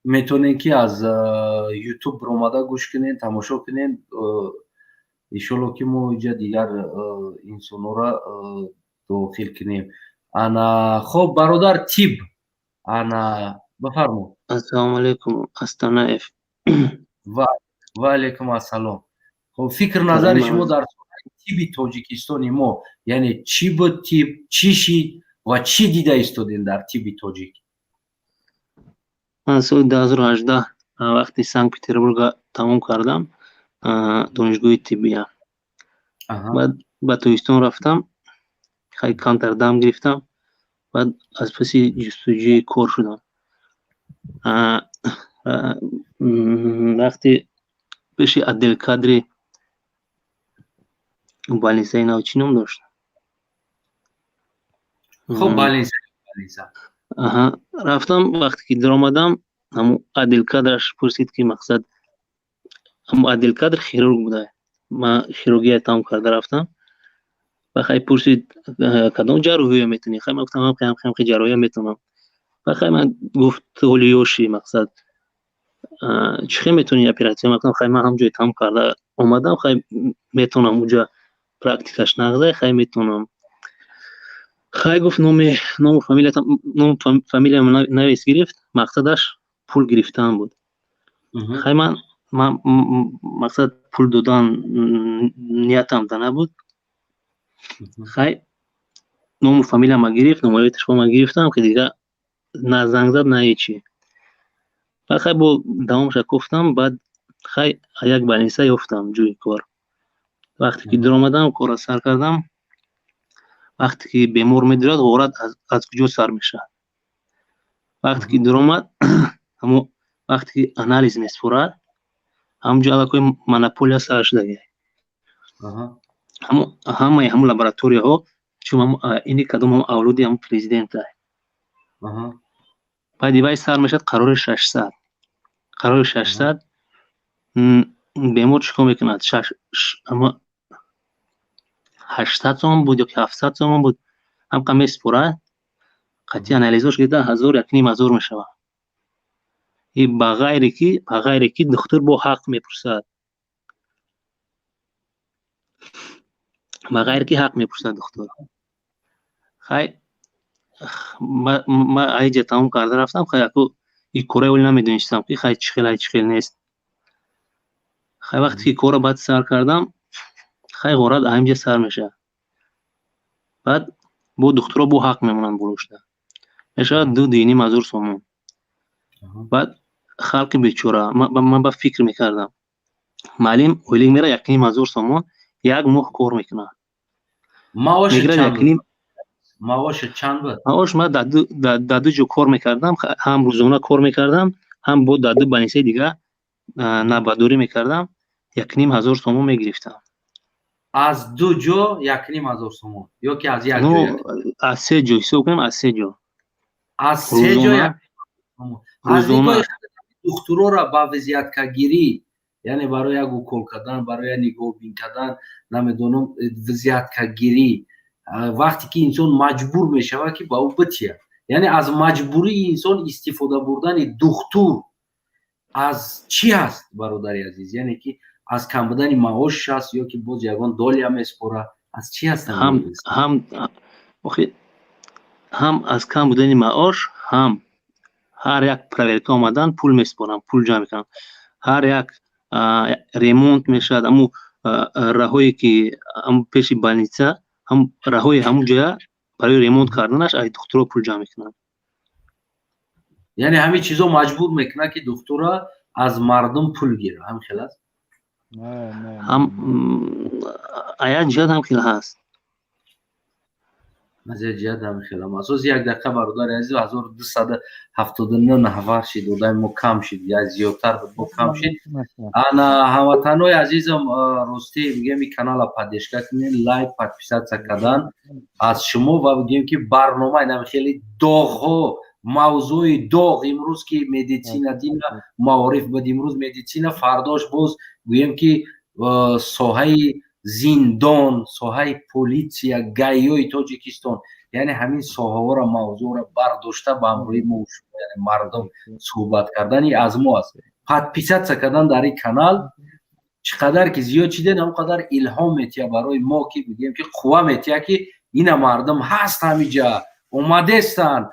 метавонем, ки аз Ютуб биромада гӯш кунем, тамошо кунем. Иншолло, ки мо иҷа дигар инсонҳоро дохил кунем. Ана, хоб, бародар Тиб, ана, бифармо. Ассалому алайкум, Астанаев. Ва алайкум ассалом. Хоб, фикр, назари шумо дар соҳаи тибби Тоҷикистони мо, яъне чӣ буд тиб, чӣ шид ва чӣ дида истодем дар тибби тоҷик? Ман соли 2018 вақти Санкт Петербурга тамом кардам донишгоҳи тиббия, баъд ба Тоҷикистон рафтам, хай, камтар дам гирифтам, баъд аз паси ҷустуҷӯи кор шудам. Вақти пеши отдел кадри больницаи нав, чӣ ном дошт? Хоб, больница. Рафтам. Вақте ки даромадам, ҳамун отдел кадраш пурсид, ки мақсад, ҳамун отдел кадр хирург буда, ман хирургия тамом карда рафтам. Ба хай пурсид, кадом ҷарроҳиё метавонӣ? Хай, ман гуфтам, ҳамхе ҷарроҳиё метавонам. Ба хай, ман гуфт, ту ҳоли ёши, мақсад, чӣ хел метавонӣ оператсия? Ман гуфтам, хай, ман ҳам ҷои тамом карда омадам, хай, метавонам, уҷа практикаш нағзай, хай, метавонам. Хай, гуфт, номи ному фамилиятам, ному фамилиям навис. Гирифт, мақсадаш пул гирифтан буд. Хай, ман мақсад пул додан ниятам да набуд. Хай, ному фамилияма гирифт, номаи телефонма гирифтам, ки дига на занг зад, на ҳечи. Баъд, хай, бо давомша гуфтам. Баъд, хай, як больница ёфтам ҷои кор. Вақте ки дуромадам, корро сар кардам, вақте ки бемор медурад, ғорат аз куҷо сар мешавад? Вақте ки дуромад, ҳамо вақте ки анализ меспорад, ҳамҷо аллакай монополия сар шудагӣ. Ҳамаи ҳамун лабораторияҳо, чун ини кадом ҳам авлоди ҳамун президента. Баъди вай сар мешавад қарори 600, қарори 600. Бемор чӣ кор мекунад? 800 сомон буд ё ки 700 сомон буд, ҳамқа месупорад, қатъи анализош гирифта ҳазор, якним ҳазор мешавад. И ба ғайре ки духтур бо ҳақ мепурсад, ба ғайре ки ҳақ мепурсад духтур. Хай, ма айҷа тамом карда рафтам. Хай, аку и кораи оли намедонистам, ки хай, чӣ хел, ай чӣ хел нест. Хай, вақте ки корро баъд сар кардам, хай, ғорат аҳамҷа сар мешавад. Баъд бо духтуро бо ҳақ мемонанд, болошта мешавад ду, дуюним ҳазор сомон. Баъд халқи бечора, ман ба фикр мекардам, маълим ойлик мера 1,5 ҳазор сомон, як моҳ кор мекунад. Маоши чанд буд? Маош ман дар ду ҷо кор мекардам, ҳам рӯзона кор мекардам, ҳам бо дар ду больницаи дига навбатдорӣ мекардам, 1,5 ҳазор сомон мегирифтам. Аз ду ҷо 1,5 ҳазор сомон ё ки аз як ҷо? Аз се ҷо ҳисоб кунем, аз се ҷо. Аз се ҷо. Аз нигоҳи духтурора ба взяткагирӣ. Яъне барои як укол кардан, барои як нигоҳбин кардан, намедонам, взяткагирӣ, вақте ки инсон маҷбур мешавад, ки ба ӯ битиҳад, яъне аз маҷбурии инсон истифода бурдани духтур аз чӣ аст, бародари азиз? Яъне ки аз кам будани маош аст ё ки боз ягон доля меспора, аз чӣ аст? Ҳам аз кам будани маош, ҳам ҳар як проверка омадан пул меспоранд, пул ҷамъ мекунанд. Ҳар як ремонт мешавад, ҳамун раҳое ки пеши больница, ҳам раҳои ҳамун ҷоя барои ремонт карданаш аз духтуро пул ҷамъ мекунанд. Яъне ҳамин чизо маҷбур мекунад, ки духтура аз мардум пул гира, ҳам хел аст? Ҳам як ҷиҳат ҳам хел ҳаст. Аз як ҷиҳат ҳам хел ам. Асоси як дақиқа, бародари азиз, 1279 нафар шид, одами мо кам шид, я зиёдтар буд, мо кам шид. Ана, ҳамватанои азизам, ростӣ бигем, ин канала поддержка кунед, лайк, подписаться кардан аз шумо ва бигем, ки барнома инам хеле доғҳо, мавзӯи доғ имрӯз, ки медицина дина маориф буд, имрӯз медицина, фардош боз гӯем, ки соҳаи зиндон, соҳаи полиция, ГАИ-ёи Тоҷикистон, яъне ҳамин соҳаҳоро, мавзӯъро бардошта ба ҳамроҳи мо, яъне мардум суҳбат кардани аз мо аст. Подписаться кардан дар ин канал, чӣ қадар ки зиёд шидем, ҳамон қадар илҳом метиҳад барои мо, ки бигӯем, ки қувва метиҳад, ки ина мардум ҳаст, ҳамиҷа омадестанд,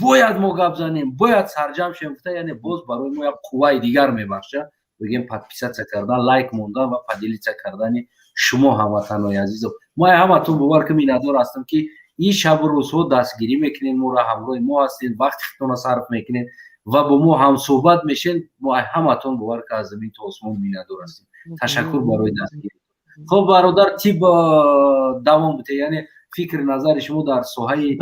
бояд мо гап занем, бояд сарҷам шем гуфта, яъне боз барои мо як қувваи дигар мебахшад. Бигем, подписаться кардан, лайк мондан ва поделиться кардани шумо, ҳамватанои азизо. Мо ҳаматон, бовар ки, миннатдор ҳастам, ки ин шабу рӯзҳо дастгирӣ мекунед моро, ҳамроҳи мо ҳастед, вақти худтонро сарф мекунед ва бо мо ҳамсӯҳбат мешед. Мо ҳаматон, бовар ки, аз замин то осмон миннатдор ҳастем. Ташаккур барои дастгирӣ. Хуб, бародар, тиб давом бите. Яъне фикри назари шумо дар соҳаи,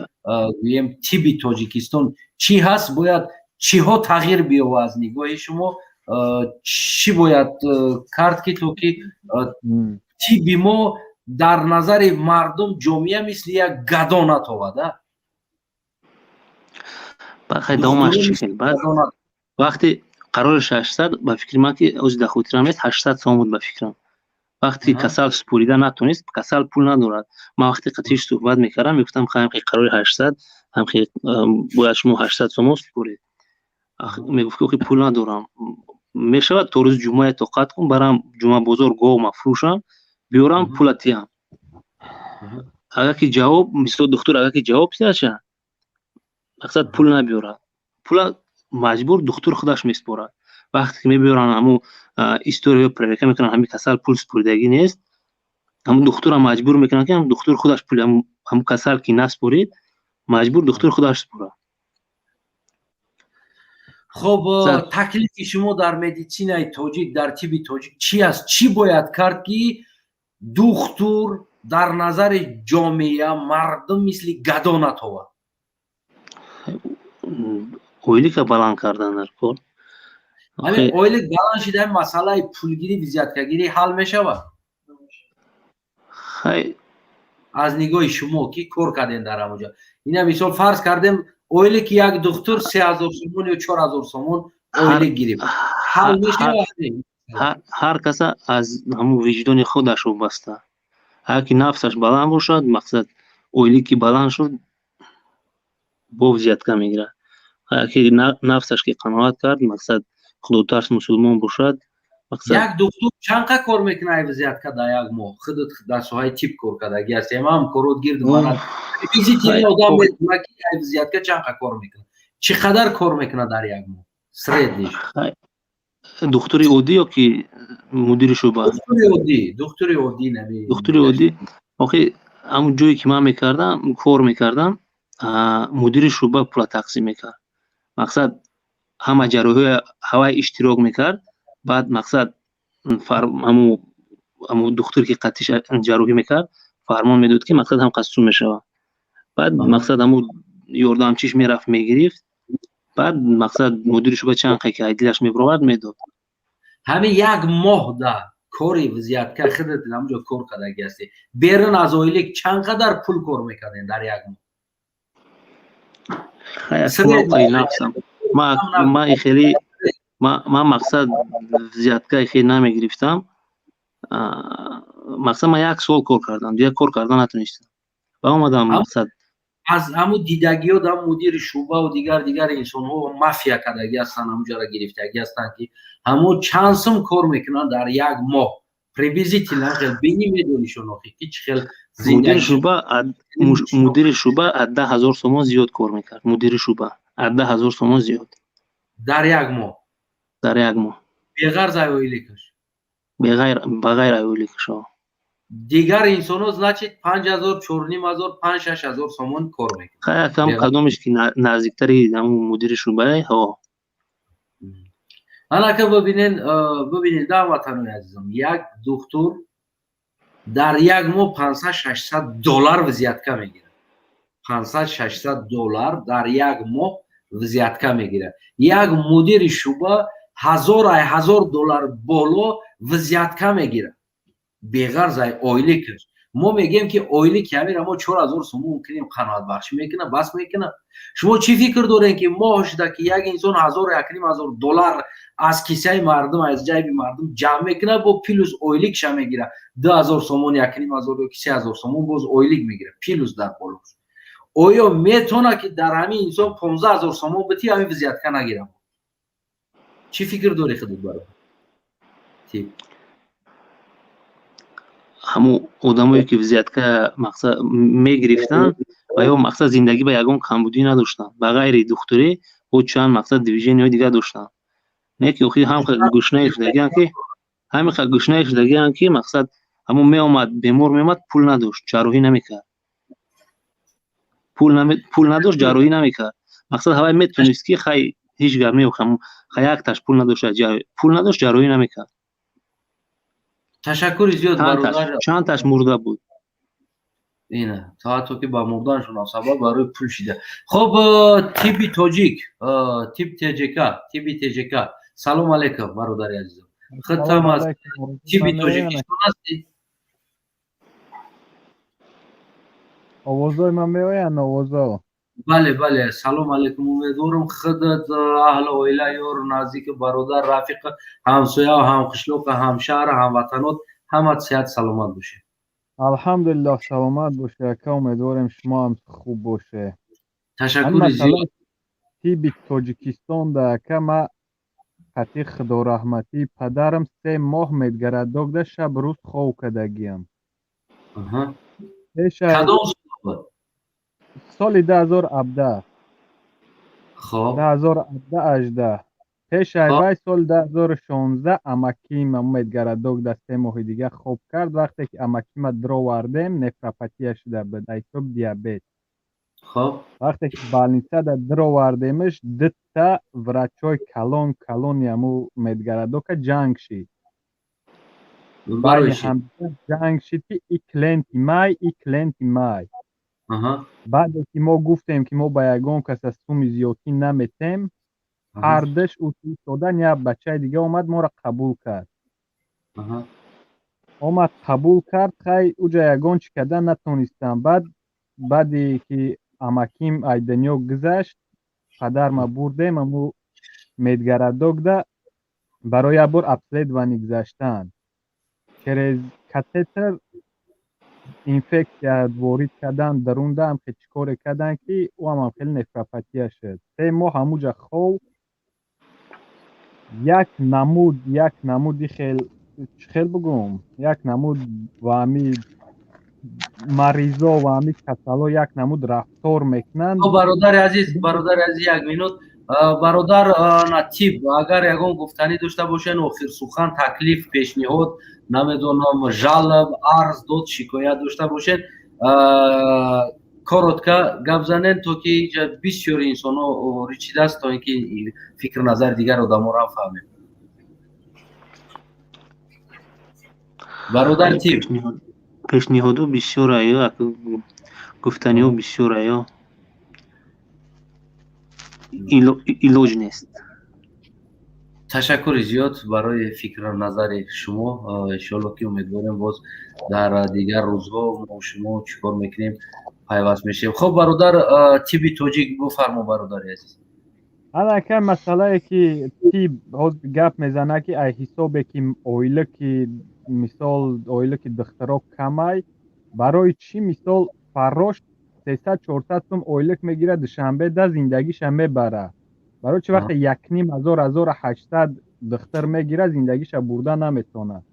гӯем, тиби Тоҷикистон чӣ ҳаст? Бояд чиҳо тағйир биёва? Аз нигоҳи шумо чӣ бояд кард, ки то ки тиби мо дар назари мардум, ҷомеа мисли як гадо натобад? Хай, давомаш чӣ хел? Баъд вақте қарори 600, ба фикри ман, ки ози дар хотирам нест, 800 сом буд, ба фикрам. Вақте касал супорида натонист, касал пул надорад. Ман вақте қатиш суҳбат мекардам, мегуфтам, ҳамхе қарори 800, ҳамхе бояд шумо 800 сомон супоред. Мегуфт, ки охи пул надорам, мешавад то рӯзи ҷумъае тоқат кун, барам ҷумъа бозор гов мафрӯшам, биёрам, пула тиҳам. Агар ки ҷавоб, мисол, духтур агар ки ҷавоб тиҳаша, мақсад, пул набиёрад, пула маҷбур духтур худаш месупорад. Вақте ки мебиёранд, ҳамун история проверка мекунанд, ҳамин касал пул супоридагӣ нест, ҳамун духтурам маҷбур мекунанд, ки ҳамун духтур худаш пули ҳамун касал ки насупорид, маҷбур духтур худаш супорад. Хуб, таклифи шумо дар медицинаи тоҷик, дар тиби тоҷик чӣ аст? Чӣ бояд кард, ки духтур дар назари ҷомеа, мардум мисли гадо натобад? Ойлика баланд кардан дар кор. Ҳамин ойлик баланд шида, масъалаи пулгирӣ, взяткагирӣ ҳал мешавад? Хай. Аз нигоҳи шумо, ки кор кардем дар ҳамонҷо, ина мисол фарз кардем, ойлики як духтур 3000 сомон ё 4000 сомон ойлик гирифт, ҳал мешавад? Ҳар каса аз ҳамун виҷдони худаш вобаста. Агар ки нафсаш баланд бошад, мақсад, ойлики баланд шуд, бо взятка мегирад. Агар ки нафсаш ки қаноат кард, мақсад, худотарс мусулмон бошад, мақсад. Як духтур чанд қа кор мекунад ай взятка дар як моҳ? Худат дар соҳаи тиб кор кардагӣ ҳастӣ, ман корот гирдум, одам медонад, ки ай взятка чанд қа кор мекунад, чӣ қадар кор мекунад дар як моҳ средний? Духтури оддӣ ё ки мудири шӯъба? Духтури оддӣ, духтури оддӣ нами. Духтури оддӣ, охи, ҳамун ҷое ки ман мекардам, кор мекардам, мудири шӯъба пула тақсим мекард. Мақсад, ҳама ҷарроҳиҳои ҳавай иштирок мекард. Баъд, мақсад, ҳамун духтур ки қатиш ҷарроҳӣ мекард, фармон медод, ки, мақсад, ҳам қасум мешавад. Баъд, мақсад, ҳамун ёрдамчиш мерафт, мегирифт. Баъд, мақсад, мудири шӯъба чанд қай ки дилаш мебаровард, медод. Ҳамин як моҳ да кори взятка, худат ҳамунҷо кор кардагӣ ҳастӣ, берун аз ойлик чанд қадар пул кор мекардем дар як моҳ? Нафсам, ман хеле Ман мақсад взяткаи хел намегирифтам. Мақсад, ман як сол кор кардам, дигар кор карда натонистам ва омадам, мақсад. Аз ҳамун дидагиёт, ҳам мудири шӯъбаву дигар инсонҳо мафия кардагӣ ҳастанд, ҳамунҷара гирифтагӣ ҳастанд, ки ҳамун чанд сум кор мекунанд дар як моҳ приблизительно, хел бини медонишон охи, ки чӣ хел. Мудири шӯъба аз 10 000 сомон зиёд кор мекард. Мудири шӯъба аз 10 000 сомон зиёд. Дар як моҳ? Дар як моҳ. Беғарз ай ойликаш? Ба ғайр ай ойликаш. Дигар инсонҳо, значит, 5000, 4500, 5-6 ҳазор сомон кор мекунанд. Хаякам кадомеш ки наздиктари ҳамун мудири шӯъбае, ҳо. Анака бибинен, бибинед, да, ватанои азизам, як духтур дар як моҳ 500-600 доллар взятка мегирад. 500-600 доллар дар як моҳ взятка мегирад. Як мудири шӯъба ҳазор ай ҳазор доллар боло взятка мегирад, беғарз ай ойликаш. Мо мегӯем, ки ойлики ҳамира мо 4000 сомон кунем, қаноатбахшӣ мекунад, бас мекунад. Шумо чӣ фикр дорем, ки моҳ шуда, ки як инсон ҳазору 1500 доллар аз кисаи мардум, аз ҷайби мардум ҷамъ мекунад, бо плюс ойликша мегирад 2000 сомон, 1500 ё 3000 сомон боз ойлик мегирад плюс дар болош. Оё метавонад, ки дар ҳамин инсон 15 000 сомон битӣ, ҳамин взятка нагирад? Чӣ фикр дорӣ худат барои тиб? Ҳамун одамое ки взятка, мақсад, мегирифтанд ва ё, мақсад, зиндагӣ ба ягон камбудӣ надоштанд. Ба ғайри духтурӣ бо чанд, мақсад, движениҳои дигар доштанд. Не ки охир ҳам гушнаи шудагианд, ки ҳамин гушнаи шудагианд, ки, мақсад, ҳамун меомад, бемор меомад, пул надошт, ҷарроҳӣ намекард. Пул надошт, ҷарроҳӣ намекард. Мақсад, ҳавай метонист, ки хай, ҳеҷ гап не, хай, якташ пул надошт, пул надошт, ҷарроҳӣ намекард. Ташаккури зиёд, бародар. Чандташ мурда буд. Ина то ҳатто ки ба мурданшон сабаб барои пул шида. Хоб, тибби тоҷик, тиб ТЖК, тибби ТЖК, салом алейкум, бародари азизам. Худтам аз тибби Тоҷикистон ҳастӣ? Овозои ман меоянд, овозо? Бале, салом алейкум. Умедворам, худат, аҳлу оила, ёру наздик, бародар, рафиқ, ҳамсоя, ҳамқишлоқ, ҳамшаҳр, ҳамватанот ҳамат сеҳат саломат бошед. Алҳамдулиллоҳ, саломат боше, ака. Умедворем, шумо ҳам хуб боше. Ташаккури зиёд. Тибби Тоҷикистон да, ака, ма қатъи худораҳматии падарам 3 моҳ медгородокда шаб рӯз хов кардагиам. Кадом? Соли 2017. 2017, 18. Пешай вай соли 2016 амаким медгородок да 3 моҳи дига хоб кард. Вақте ки амакима дровардем, нефропатия шуда буд, ҳисоб диабет. Вақте ки больницада дровардемаш, дитта врачои калон калони аму медгородока ҷанг шид, байни ҳамдигар ҷанг шид, ки и клиенти май, и клиенти май. Баъде ки мо гуфтем, ки мо ба ягон кас аз суми зиёдтӣ наметем, ҳардаш истодан, як бачаи дига омад, моро қабул кард. Омад, қабул кард. Хай, уҷа ягон чӣ кардан натонистам. Баъд, баъде ки амаким ай дунё гузашт, падарма бурдем аму медгородокда барои як бор обследование гузаштан. Через катетер инфексия ворид кардан дарунда, ҳам чӣ коре кардан, ки ӯ ҳам хеле нефропатия шуд. 3 моҳ ҳамуҷа хов. Як намуд, як намуди хел, чӣ хел бигӯм, як намуд ва ҳами маризо ва ҳами касало як намуд рафтор мекунанд. Бародари азиз, бародари азиз, як минут. Бародар Натиб, агар ягон гуфтанӣ дошта бошен, охир сухан, таклиф, пешниҳод, намедонам, жалоб, арз, дод, шикоят дошта бошед, коротко гап занен, то ки инҷа бисёри инсонҳо ричидааст, то ин ки фикр назари дигар одаморо ҳам фаҳмем. Бародар Тиб. Пешниҳодо бисёр аю, гуфтаниҳо бисёр аю, илоҷ нест. Ташаккури зиёд барои фикру назари шумо. Иншоалло, ки умедворем, боз дар дигар рӯзҳо мо шумо чӣ кор мекунем, пайваст мешавем. Хоб, бародар тибби тоҷик, буфармо, бародари азиз. Аллакай масъалае, ки тиб ҳозир гап мезанад, ки ай ҳисобе ки ойлики, мисол, ойлики духтаро камай, барои чӣ, мисол, фаррош 300-400 сум ойлик мегирад, Душанбе да зиндагиша мебара? Барои чӣ вақте 1500, 1800 духтар мегирад, зиндагиша бурда наметавонад?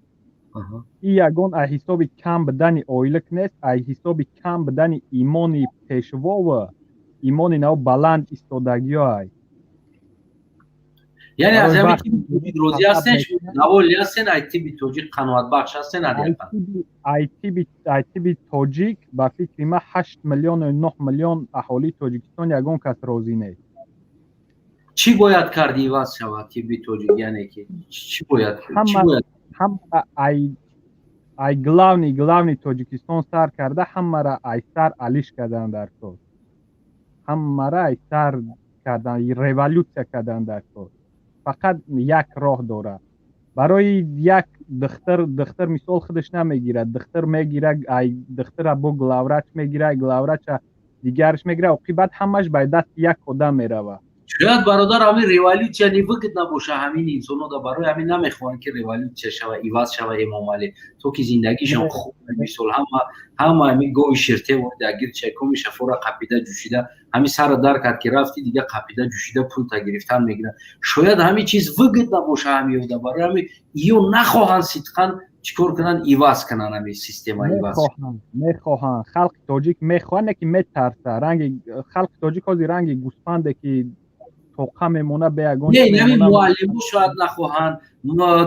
Ин ягон ай ҳисоби кам будани ойлик нест, ай ҳисоби кам будани имони пешвову имони нав баланд истодагиё ай. Яъне аз ҳамин тиби тоҷик розӣ ҳастен, довольный ҳастен, ай тиби тоҷик қаноатбахш ҳастен ҳадди ақал? Ай тиби тоҷик, ба фикри ман, 8 миллиону 9 миллион аҳолии Тоҷикистон ягон кас розӣ нест. Чӣ бояд кард, иваз шавад тиби тоҷик? Яъне ки чӣ бояд, чӣ бояд? Ҳама ай главный Тоҷикистон сар карда, ҳамара ай сар алиш кардан дар кор, ҳамара ай сар кардан, революсия кардан дар кор. Фақат як роҳ дорад барои як духтар. Духтар, мисол, худаш намегирад, духтар мегирад, ай духтара бо главврач мегирад, главврача дигараш мегирад, оқибат ҳамаш ба дасти як одам меравад. Шояд, бародар, ҳамин революсия невыгодно боша ҳамин инсонода, барои ҳамин намехоҳанд, ки революсия шава, иваз шава Эмомалӣ, то ки зиндагишон хуб. Мисол, ҳама ҳамин гови ширте дагир чайкоми шафора қапида ҷӯшида, ҳамин сара дар кард, ки рафти, дига қапида ҷӯшида пулта гирифтан мегиранд. Шояд ҳамин чиз выгодно боша ҳамиёда, барои ҳамин ё нахоҳанд сидқан чӣ кор кунанд, иваз кунанд ҳамин система иваз. Мехоҳанд, халқи тоҷик мехоҳанд, не ки метарса. Ранги халқи тоҷик ҳозир ранги гӯспанде, ки тоқа мемона бе ягон. Не, ҳамин муаллимҳо шояд нахоҳанд,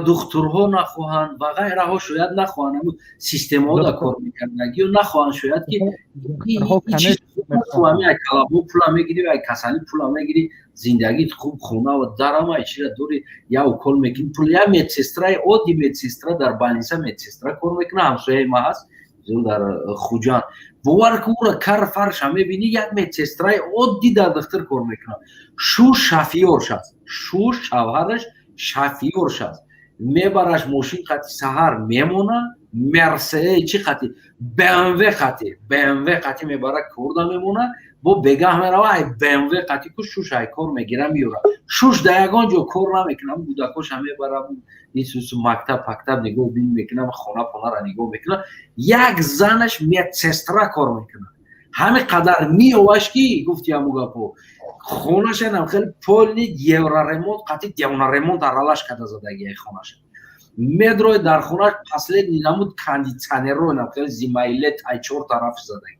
духтурҳо нахоҳанд ва ғайраҳо шояд нахоҳанд, ҳамин системаҳо да кор мекардагиё нахоҳанд шояд, ки ҳамин калабо пула мегирӣ, ай касалӣ пула мегирӣ, зиндагит хуб, хона ва дарама чира дори, я укол мекунӣ, пул. Я медсестраи оддӣ, медсестра дар больница медсестра кор мекунад, ҳамсояи ма ҳаст дар Хуҷанд. Бовар ки, ура кар фарша мебинӣ, як медсестраи оддӣ дар духтур кор мекунад. Шу шофёрш аст, шу шавҳараш шофёрш аст, мебараш мошин қати, саҳар мемона, мерсе чӣ қати, БМВ қати, БМВ қати мебара, корда мемона, бо бегаҳ мерава, ай БМВ қати ку шуш ай кор мегира, меёра. Шуш да ягон ҷо кор намекунам, кӯдакоша мебара мактаб пактаб нигоҳ бин мекунам, хона понара нигоҳ мекунам. Як занаш медсестра кор мекунад. Ҳамин қадар меоваш, ки гуфти ҳаму гапо, хонашанам хеле полный евроремонт қати девонаремонт аралаш карда задагиай хонаша. Медрой, дар хонаш последний намуд кондитсионерро нам хеле зимаилет ай чор тараф задаги,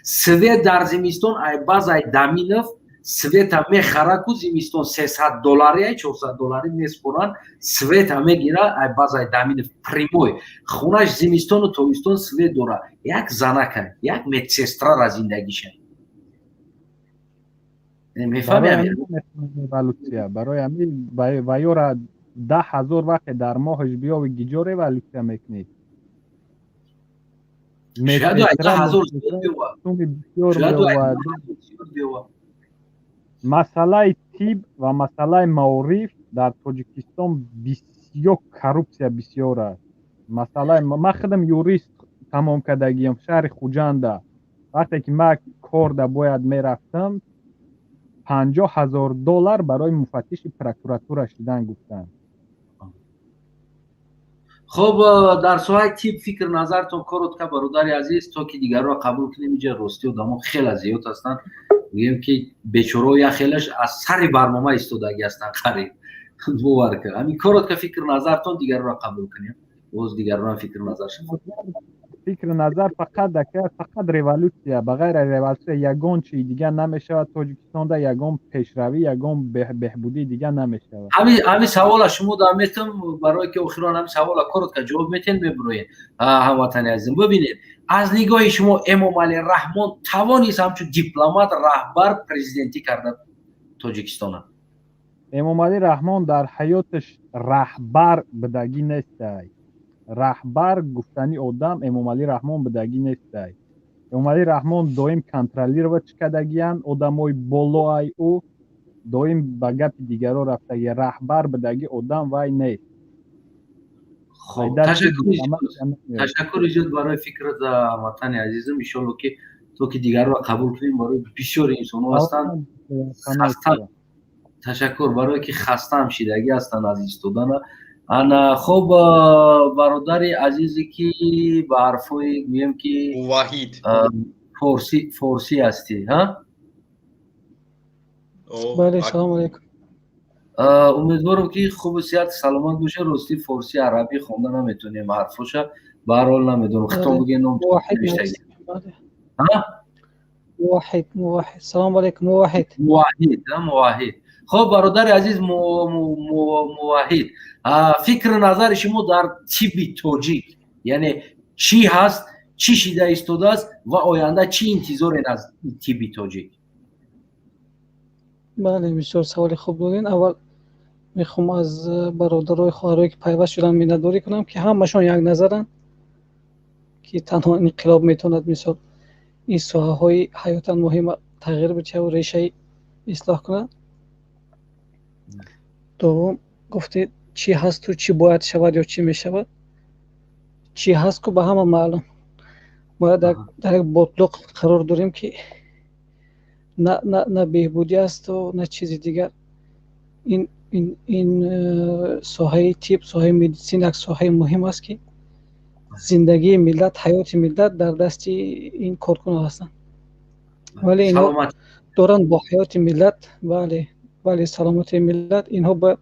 свет дар зимистон ай базай Даминов света мехара ку, зимистон 300 доллари ай 400 доллари меспоранд, света мегира ай базай Даминов прямой. Хонаш зимистону тобистон свет дора. Як занака, як медсестрара зиндагиша. Мефаҳми? Революсия барои ҳамин ваёра 10 000 вақте дар моҳаш биёви, гиҷо революсия мекунӣ? Шояд 10 000 бисёр. Масъалаи тиб ва масъалаи маориф дар Тоҷикистон бисёр коррупсия бисёр аст. Масъалаи ман худам юрист тамом кардагиам шаҳри Хуҷанда. Вақте ки ман корда бояд мерафтам, 50 000 доллар барои муфаттиши прокуратура шидан гуфтанд. Хуб, дар соҳаи тиб фикр назартон коротко, бародари азиз, то ки дигарро қабул кунем. Инҷа ростӣ одамо хеле зиёд ҳастанд, мегӯем, ки бечорао як хелаш аз сари барнома истодагӣ ҳастанд қариб. Бовар кар, ҳамин коротко фикр назартон, дигарро қабул кунем, боз дигарро фикр назар. Фикри назар фақат, фақат революсия. Ба ғайр аз революсия ягон чизи дигар намешавад. Тоҷикистонда ягон пешравӣ, ягон беҳбудии дигар намешавад. Ҳамин савола шумо дар метам, барое ки охирон ҳамин савола коротко ҷавоб метен, мебуроед. Ҳамватани азизм, бибинед, аз нигоҳи шумо Эмомалӣ Раҳмон тавонист ҳамчун дипломат, раҳбар, президентӣ карда Тоҷикистона? Эмомалӣ Раҳмон дар ҳаёташ раҳбар будагӣ нестай. Раҳбар гуфтани одам Эмомалӣ Раҳмон будагӣ нестай. Эмомалӣ Раҳмон доим контролировать кардагиянд одамои болоай, ӯ доим ба гапи дигаро рафтагӣ. Раҳбар будагӣ одам вай нест. Хоб, ташаккури зиёд барои фикрат, ҳамватани азизам. Иншолло, ки то ки дигарро қабул кунем, барои бисёри инсонҳо ҳастанд хаста. Ташаккур, барое ки хастаам шидагӣ ҳастанд аз истодана. Ана, хуб, бародари азизе, ки ба ҳарфҳои, гӯем ки, Муваҳид. Форсӣ ҳастӣ, ҳа? Бале, салому алайкум. Умедворам, ки хубу сиҳат, саломат боша. Ростӣ, форсӣ, арабӣ хонда наметонем ҳарфоша. Ба ҳар ҳол, намедонам, хитоб бигӯен, ном. Муваҳид, Муваҳид. Салому алайкум, Муваҳид. Муваҳид, Муваҳид. Хуб, бародари азиз Муваҳид, фикру назари шумо дар тибби тоҷик, яъне чӣ ҳаст, чӣ шида истодааст ва оянда чӣ интизорен аз тибби тоҷик? Бале, бисёр саволи хуб додем. Аввал мехоҳам аз бародарои, хоҳарое, ки пайваст шуданд, миннатдорӣ кунам, ки ҳамашон якназаранд, ки танҳо инқилоб метавонад, мисол, ин соҳаҳои ҳаётан муҳима тағйир бидиҳаву решаи ислоҳ кунад. Дуввум, гуфтед, чӣ ҳасту чӣ бояд шавад ё чӣ мешавад. Чӣ ҳаст ку ба ҳама маълум. Мо дар як ботлоқ қарор дорем, ки на беҳбудӣ асту на чизи дигар. Ин соҳаи тиб, соҳаи медицина як соҳаи муҳим аст, ки зиндагии миллат, ҳаёти миллат дар дасти ин коркунон ҳастанд, вале инҳо доранд бо ҳаёти миллат, бале, саломатии миллат, инҳо бояд,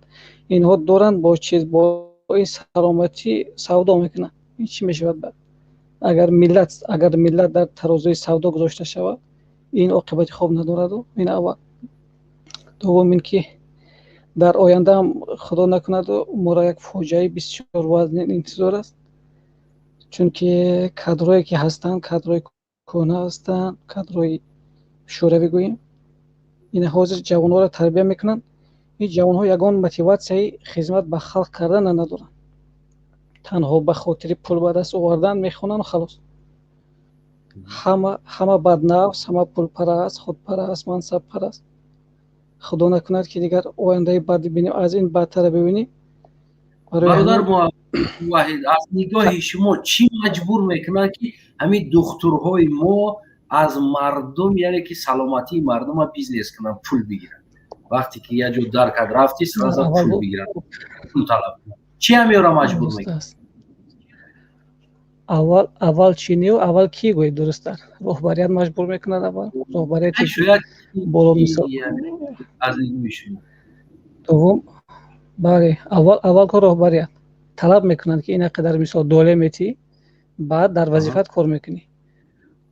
инҳо доранд бо чиз, бо ин саломатӣ савдо мекунанд. Ин чӣ мешавад баъд, агар миллат дар тарозуи савдо гузошта шавад? Ин оқибати хуб надораду. Ин аввал. Дуввум ин ки дар ояндаам, худо накунаду, моро як фоҷиаи бисёр вазнин интизор аст, чунки кадрое ки ҳастанд, кадрои кӯҳна ҳастанд, кадрои шӯравӣ гӯем. Ин ҳозир ҷавонҳоро тарбия мекунанд. Ин ҷавонҳо ягон мотиватсияи хизмат ба халқ кардана надоранд, танҳо ба хотири пул ба даст овардан мехонанд, халос. Ҳама баднафс, ҳама пулпараст, худпараст, мансабпараст. Худо накунад, ки дигар ояндаи бад бибинем, аз ин бадтара бибинем. Бародар Муваҳид, аз нигоҳи шумо, чӣ маҷбур мекунад, ки ҳамин духтурҳои мо аз мардум, яъне ки саломатии мардума бизнес кунанд, пул бигиранд? Вақте ки як ҷо дар кард рафти, сразу пул бигиранд, пул талаб кунанд. Чӣ ҳамеёро маҷбур мекунад? Аввал чӣ нею аввал кӣ гӯед дурусттар? Роҳбарият маҷбур мекунад, аввал роҳбарияти боло, мисол. Аз нигоҳи шумо. Дуввум, бале, аввал ко роҳбарият талаб мекунанд, ки ина қадар, мисол, доле метӣ, баъд дар вазифат кор мекунӣ.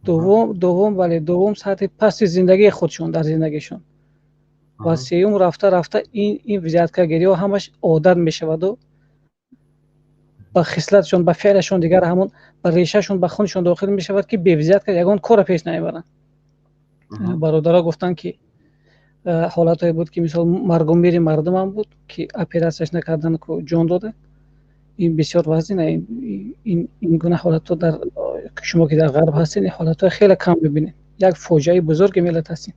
Дуввум, бале, дуввум, сатҳи пасти зиндагии худшон, дар зиндагишон. Ва сеюм, рафта рафта ин взяткагириҳо ҳамаш одат мешаваду ба хислатшон, ба феълашон, дигар ҳамон ба решашон, ба хуншон дохил мешавад, ки бе взятка ягон корро пеш намебаранд. Бародаро гуфтанд, ки ҳолатҳое буд, ки, мисол, маргу мири мардумам буд, ки оператсияш накардан ҷон дода. Ин бисёр вазнин. Ин гуна ҳолатҳо дар шумо, ки дар ғарб ҳастед, ин ҳолатҳои хеле кам мебинед. Як фоҷиаи бузурги миллат ҳастем.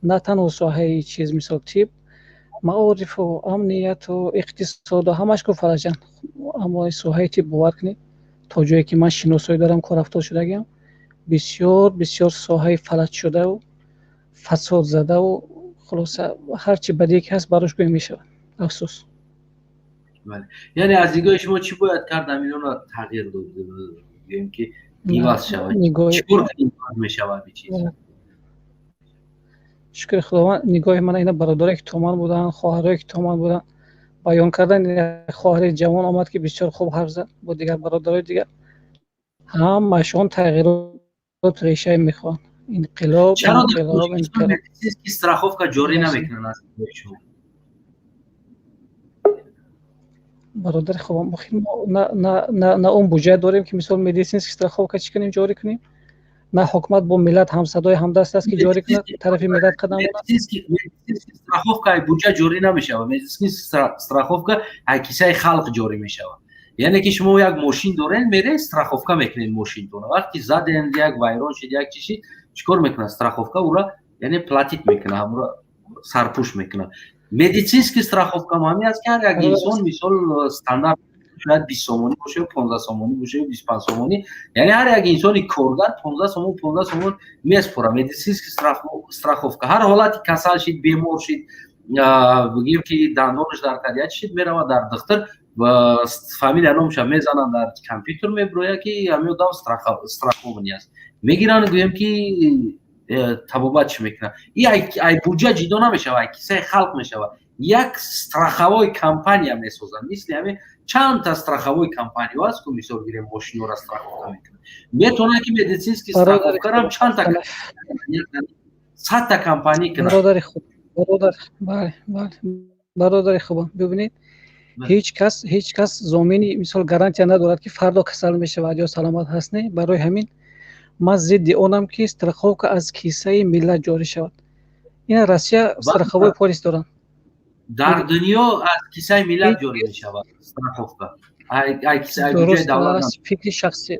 На танҳо соҳаи чиз, мисол, тиб, маорифу, амнияту, иқтисоду, ҳамаш ку фалаҷанд, аммо соҳаи тиб, бовар кунед, то ҷое ки ман шиносоӣ дорам, корафтод шудагиам, бисёр бисёр соҳаи фалаҷшудаву фасодзадаву, хулоса, ҳарчи бадие ки ҳаст, барош гӯя мешавад. Афсӯс. Яъне аз нигоҳи шумо, чӣ бояд кард, ҳаминона тағйир дод, гӯем ки иваз шавад? Чӣ кор мешавад чиз? Шукри Худованд, нигоҳи ман ина бародаре ки то ман буданд, хоҳарое ки то ман буданд, баён кардан. Хоҳари ҷавон омад, ки бисёр хуб ҳарф зад, бо дигар бародарои дигар. Ҳамашон тағйирот решаи мехоҳанд, инқилоб, инқилоб, инқилоб. Страховка ҷорӣ намекунанд аз нигоҳи шумо? Бародари хубам, охир мо на он буҷа дорем, ки, мисол, медицинский страховка чӣ кунем, ҷорӣ кунем, на ҳукумат бо миллат ҳамсадои ҳамдаст аст, ки ҷорӣ кунад, тарафи миллат қадам. Медицинский страховка ай буҷа ҷорӣ намешавад. Медицинский страховка ай кисаи халқ ҷорӣ мешавад. Яъне ки шумо як мошин дорен, мере страховка мекунед мошинтона. Вақти заден, як вайрон шид, як чи шид, чӣ кор мекунад страховка? Ура, яъне, платить мекунад, ҳамура сарпӯш мекунад. Медицинский страховка ҳамин аст, ки ҳар як инсон, мисол, стандарт шояд 20 сомонӣ боша, 15 сомонӣ боша, 25 сомонӣ. Яъне ҳар як инсони коргар 15 сомон, 15 сомон меспора медицинский страховка. Ҳар ҳолати касал шид, бемор шид. Бигем, ки дандонаш дар кард, як чиз, меравад дар духтур, фамилия, номша мезананд, дар компютер мебирояд, ки ҳамин одам страхованный аст. Мегиранд, гӯем ки, табобат чӣ мекунад. И ай буҷа ҷидо намешавад, ай кисаи халқ мешавад. Як страховой компания месозанд, мисли ҳамин чандта страховой компанияҳо аст ку, мисол гирем, мошинҳоро страховка мекунад. Метавонад, ки медицинский страховкарам чандта, садта компания кунад. Бародари хуб, бародар, бале, бале, бародари хубам, бибинед, ҳеҷ кас зомини, мисол, гарантия надорад, ки фардо касал мешавад ё саломат ҳаст. Не, барои ҳамин ман зидди онам, ки страховка аз кисаи миллат ҷорӣ шавад. Ина Россия страховой полис доранд. Дар дунё аз кисаи миллат ҷорӣ мешавад страховка. Фикри шахсӣ,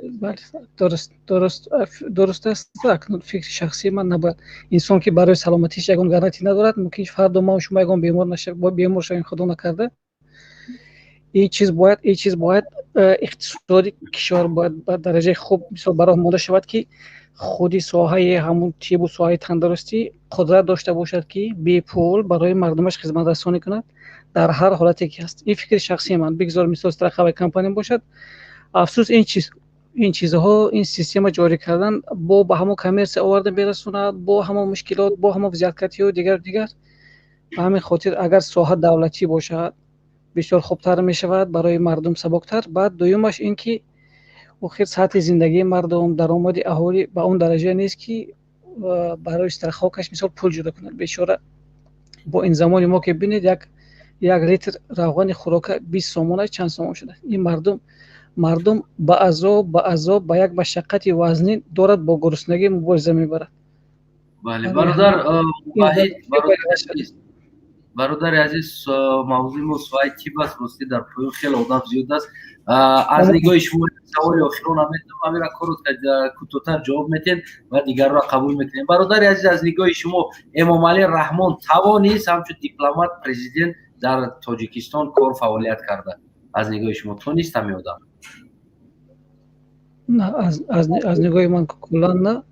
дуруст аст. Акнун фикри шахсии ман, набояд инсон, ки барои саломатиш ягон гарантия надорад, мумкин фардо мо шумо ягон бемор шавем, худо накарда. Ин чиз бояд иқтисоди кишвар бояд ба дараҷаи хуб, мисол, ба роҳ монда шавад, ки худи соҳаи ҳамун тибу соҳаи тандурустӣ қудрат дошта бошад, ки бепул барои мардумаш хизматрасонӣ кунад дар ҳар ҳолате ки ҳаст. Ин фикри шахсии ман. Бигзор, мисол, страховая компания бошад. Афсӯс, ин чизҳо, ин система ҷорӣ кардан бо ба ҳамон коммерсия оварда мерасонад, бо ҳамон мушкилот, бо ҳамон взяткатиҳо, дигару дигар. Ба ҳамин хотир, агар соҳа давлатӣ бошад, бисёр хубтар мешавад, барои мардум сабуктар. Баъд дуюмаш ин ки охир сатҳи зиндагии мардум, даромади аҳолӣ ба он дараҷа нест, ки барои страховкаш, мисол, пул ҷудо кунад бечора. Бо ин замони мо ки бинед, як литр равғани хӯрока 20 сомона, чанд сомон шуда. Ин мардум ба азоб, ба як машаққати вазнин дорад, бо гуруснагӣ мубориза мебарад. Бале, бародар Ваҳид, бародари азиз, мавзӯи мо соҳаи тиб аст. Ростӣ, дар поён хеле одам зиёд аст. Аз нигоҳи шумо саволи охирона метавам, ҳамира коротко, кӯтоҳтар ҷавоб метиҳед ва дигарро қабул мекунем. Бародари азиз, аз нигоҳи шумо Эмомалӣ Раҳмон тавонист ҳамчун дипломат, президент дар Тоҷикистон кор фаъолият карда? Аз нигоҳи шумо тонист ҳамин одам? На, аз нигоҳи ман куллан на.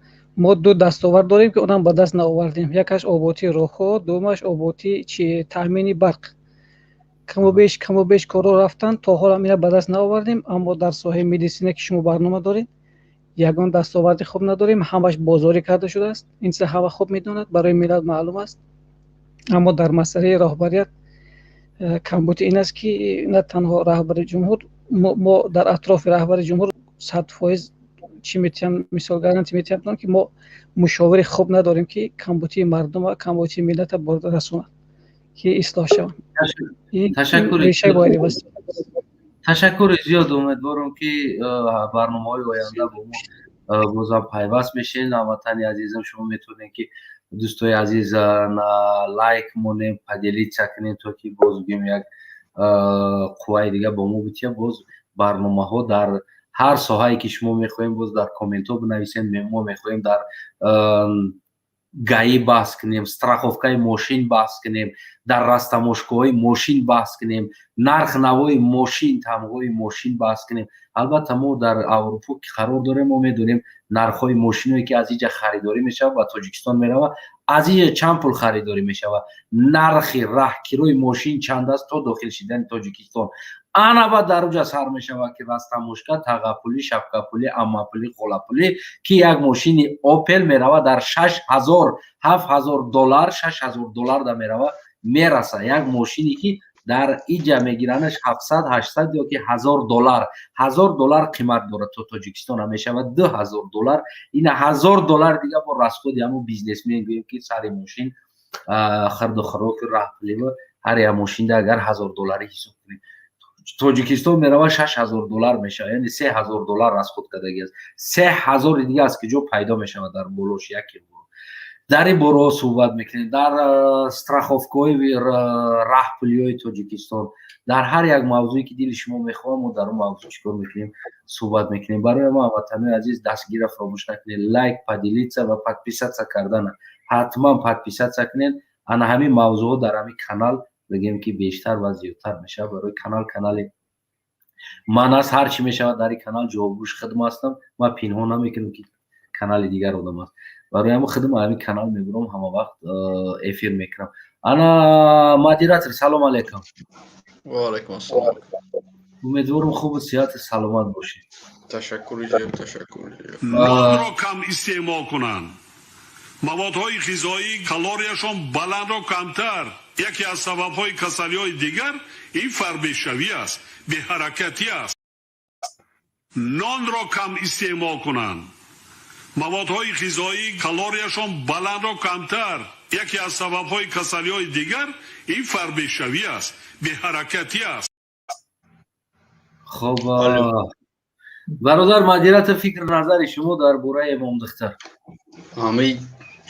Мо ду дастовард дорем, ки онам ба даст наовардем: якаш оботии роҳҳо, дуюмаш оботии чи, таъмини барқ. Каму беш корҳо рафтанд, то ҳолам ина ба даст наовардем. Аммо дар соҳаи медисина, ки шумо барнома доред, ягон дастоварди хуб надорем. Ҳамаш бозорӣ карда шудааст. Ин чиза ҳама хуб медонад, барои миллат маълум аст. Аммо дар масъалаи роҳбарият камбуди ин аст, ки на танҳо раҳбари ҷумҳур, мо дар атрофи раҳбари ҷумҳур 100% чӣ метиҳам, мисол, гарантия метиҳам, ки мо мушовири хуб надорем, ки камбудии мардума, камбудии миллата расонад, ки ислоҳ шаванд. Ташаккури зиёд. Умедворам, ки барномаҳои оянда бо мо бозам пайваст мешавед. Ҳамватани азизам, шумо метавонед, ки, дӯстои азиз, лайк монем, поделиться кунем, то ки боз гӯем як қувваи дига бо мо бития. Боз барномаҳо дар ҳар соҳае ки шумо мехоҳем, боз дар комментҳо бинависем. Мо мехоҳем дар ГАИ баҳс кунем, страховкаи мошин баҳс кунем, дар растаможкаҳои мошин баҳс кунем, нарх навои мошин, тамғои мошин баҳс кунем. Албатта, мо дар Аврупо ки қарор дорем, мо медонем нархҳои мошиное, ки аз инҷа харидорӣ мешавад, ба Тоҷикистон меравад, аз инҷа чанд пул харидорӣ мешавад, нархи раҳкирои мошин чанд аст то дохил шидани Тоҷикистон. Ана баъд дар уҷа сар мешавад, ки растаможка, тағапулӣ, шапкапулӣ, аммапулӣ, холапулӣ, ки як мошини Опел меравад дар 6000, 7000 доллар, 6000 доллар да меравад, мераса. Як мошине, ки дар иҷа мегиранаш 700, 800 ё ки 1000 доллар, 1000 доллар қимат дорад, то Тоҷикистона мешавад 2000 доллар. Ина 1000 доллар дига бо расходи ҳамон бизнесмен, гӯем, ки сари мошин, хирду хӯроки, раҳпулива. Ҳар як мошинда агар 1000 долларӣ ҳисоб кунем, Тоҷикистон меравад, 6000 доллар мешавад, яъне 3000 доллар расход кардагӣ аст. 3000-и дига аз куҷо пайдо мешавад? Дар болош яке дар ин бораҳо суҳбат мекунем, дар страховкаҳои раҳпулиҳои Тоҷикистон, дар ҳар як мавзӯе, ки дили шумо мехоҳад, мо дар он мавзӯъ чӣ кор мекунем? Суҳбат мекунем. Барои мо, ҳамватанои азиз, дастгира фаромӯш накунед, лайк, поделиться ва подписаться кардана. Ҳатман подписаться кунед. Ана ҳамин мавзӯъҳо дар ҳамин канал, бигем, ки бештар ва зиёдтар мешавад. Барои канал, канали ман аст, ҳар чӣ мешавад дар ин канал, ҷавобгӯш худм ҳастам. Ман пинҳон намекунам, ки канали дигар одам аст. Барои ҳамин худм ҳамин канал мебурам, ҳама вақт эфир мекунам. Ана, модератор, салом алейкум. Ва алайкум ассалом. Умедворам, хубу сиҳату саломат бошед. Ташаккури зиёд, ташаккури зиёд. Нонро кам истеъмол кунанд, маводҳои ғизоӣ калорияшон баландро камтар. Яке аз сабабҳои касалиҳои дигар ин фарбешавӣ аст, беҳаракатӣ аст. Нонро кам истеъмол кунанд, маводҳои ғизоӣ калорияшон баландро камтар. Яке аз сабабҳои касалиҳои дигар ин фарбешавӣ аст, беҳаракатӣ аст. Хоб, бародар модератор, фикр назари шумо дар бораи Имомдухтар? Ҳамаи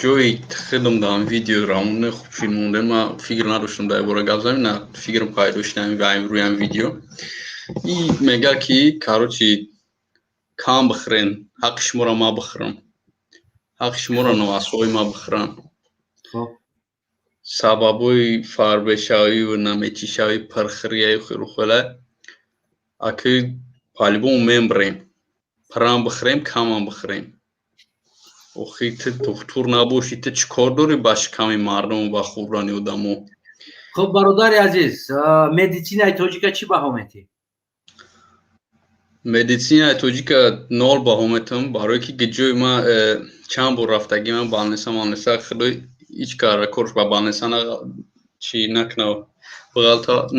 ҷои худам дар видео рамоне хуб шид монде. Ман фикр надоштам дар бора гап занем, на фикрам пайдо шудам рӯи видео. И мега ки, короче, кам бихӯрен, ҳаққи шуморо ма бихӯрам, ҳаққи шуморо ноасои ма бихӯрам. Сабабҳои фарбешавию намечишавӣ пирхӯрияю хелухела аки по-любому мембрем, пирам бихӯрем, камам бихӯрем. Охи, ту духтур набошӣ, ту чӣ кор дорӣ ба шиками мардуму ба хӯрдани одамо? Хуб, бародари азиз, медицинаи тоҷика чӣ баҳо метиҳӣ? Медицинаи тоҷика нол баҳо метиҳам, барое ки ҷои ман чанд бор рафтагӣ ман больница малниса, худой ҳеҷ кара корш ба больница чӣ накунав,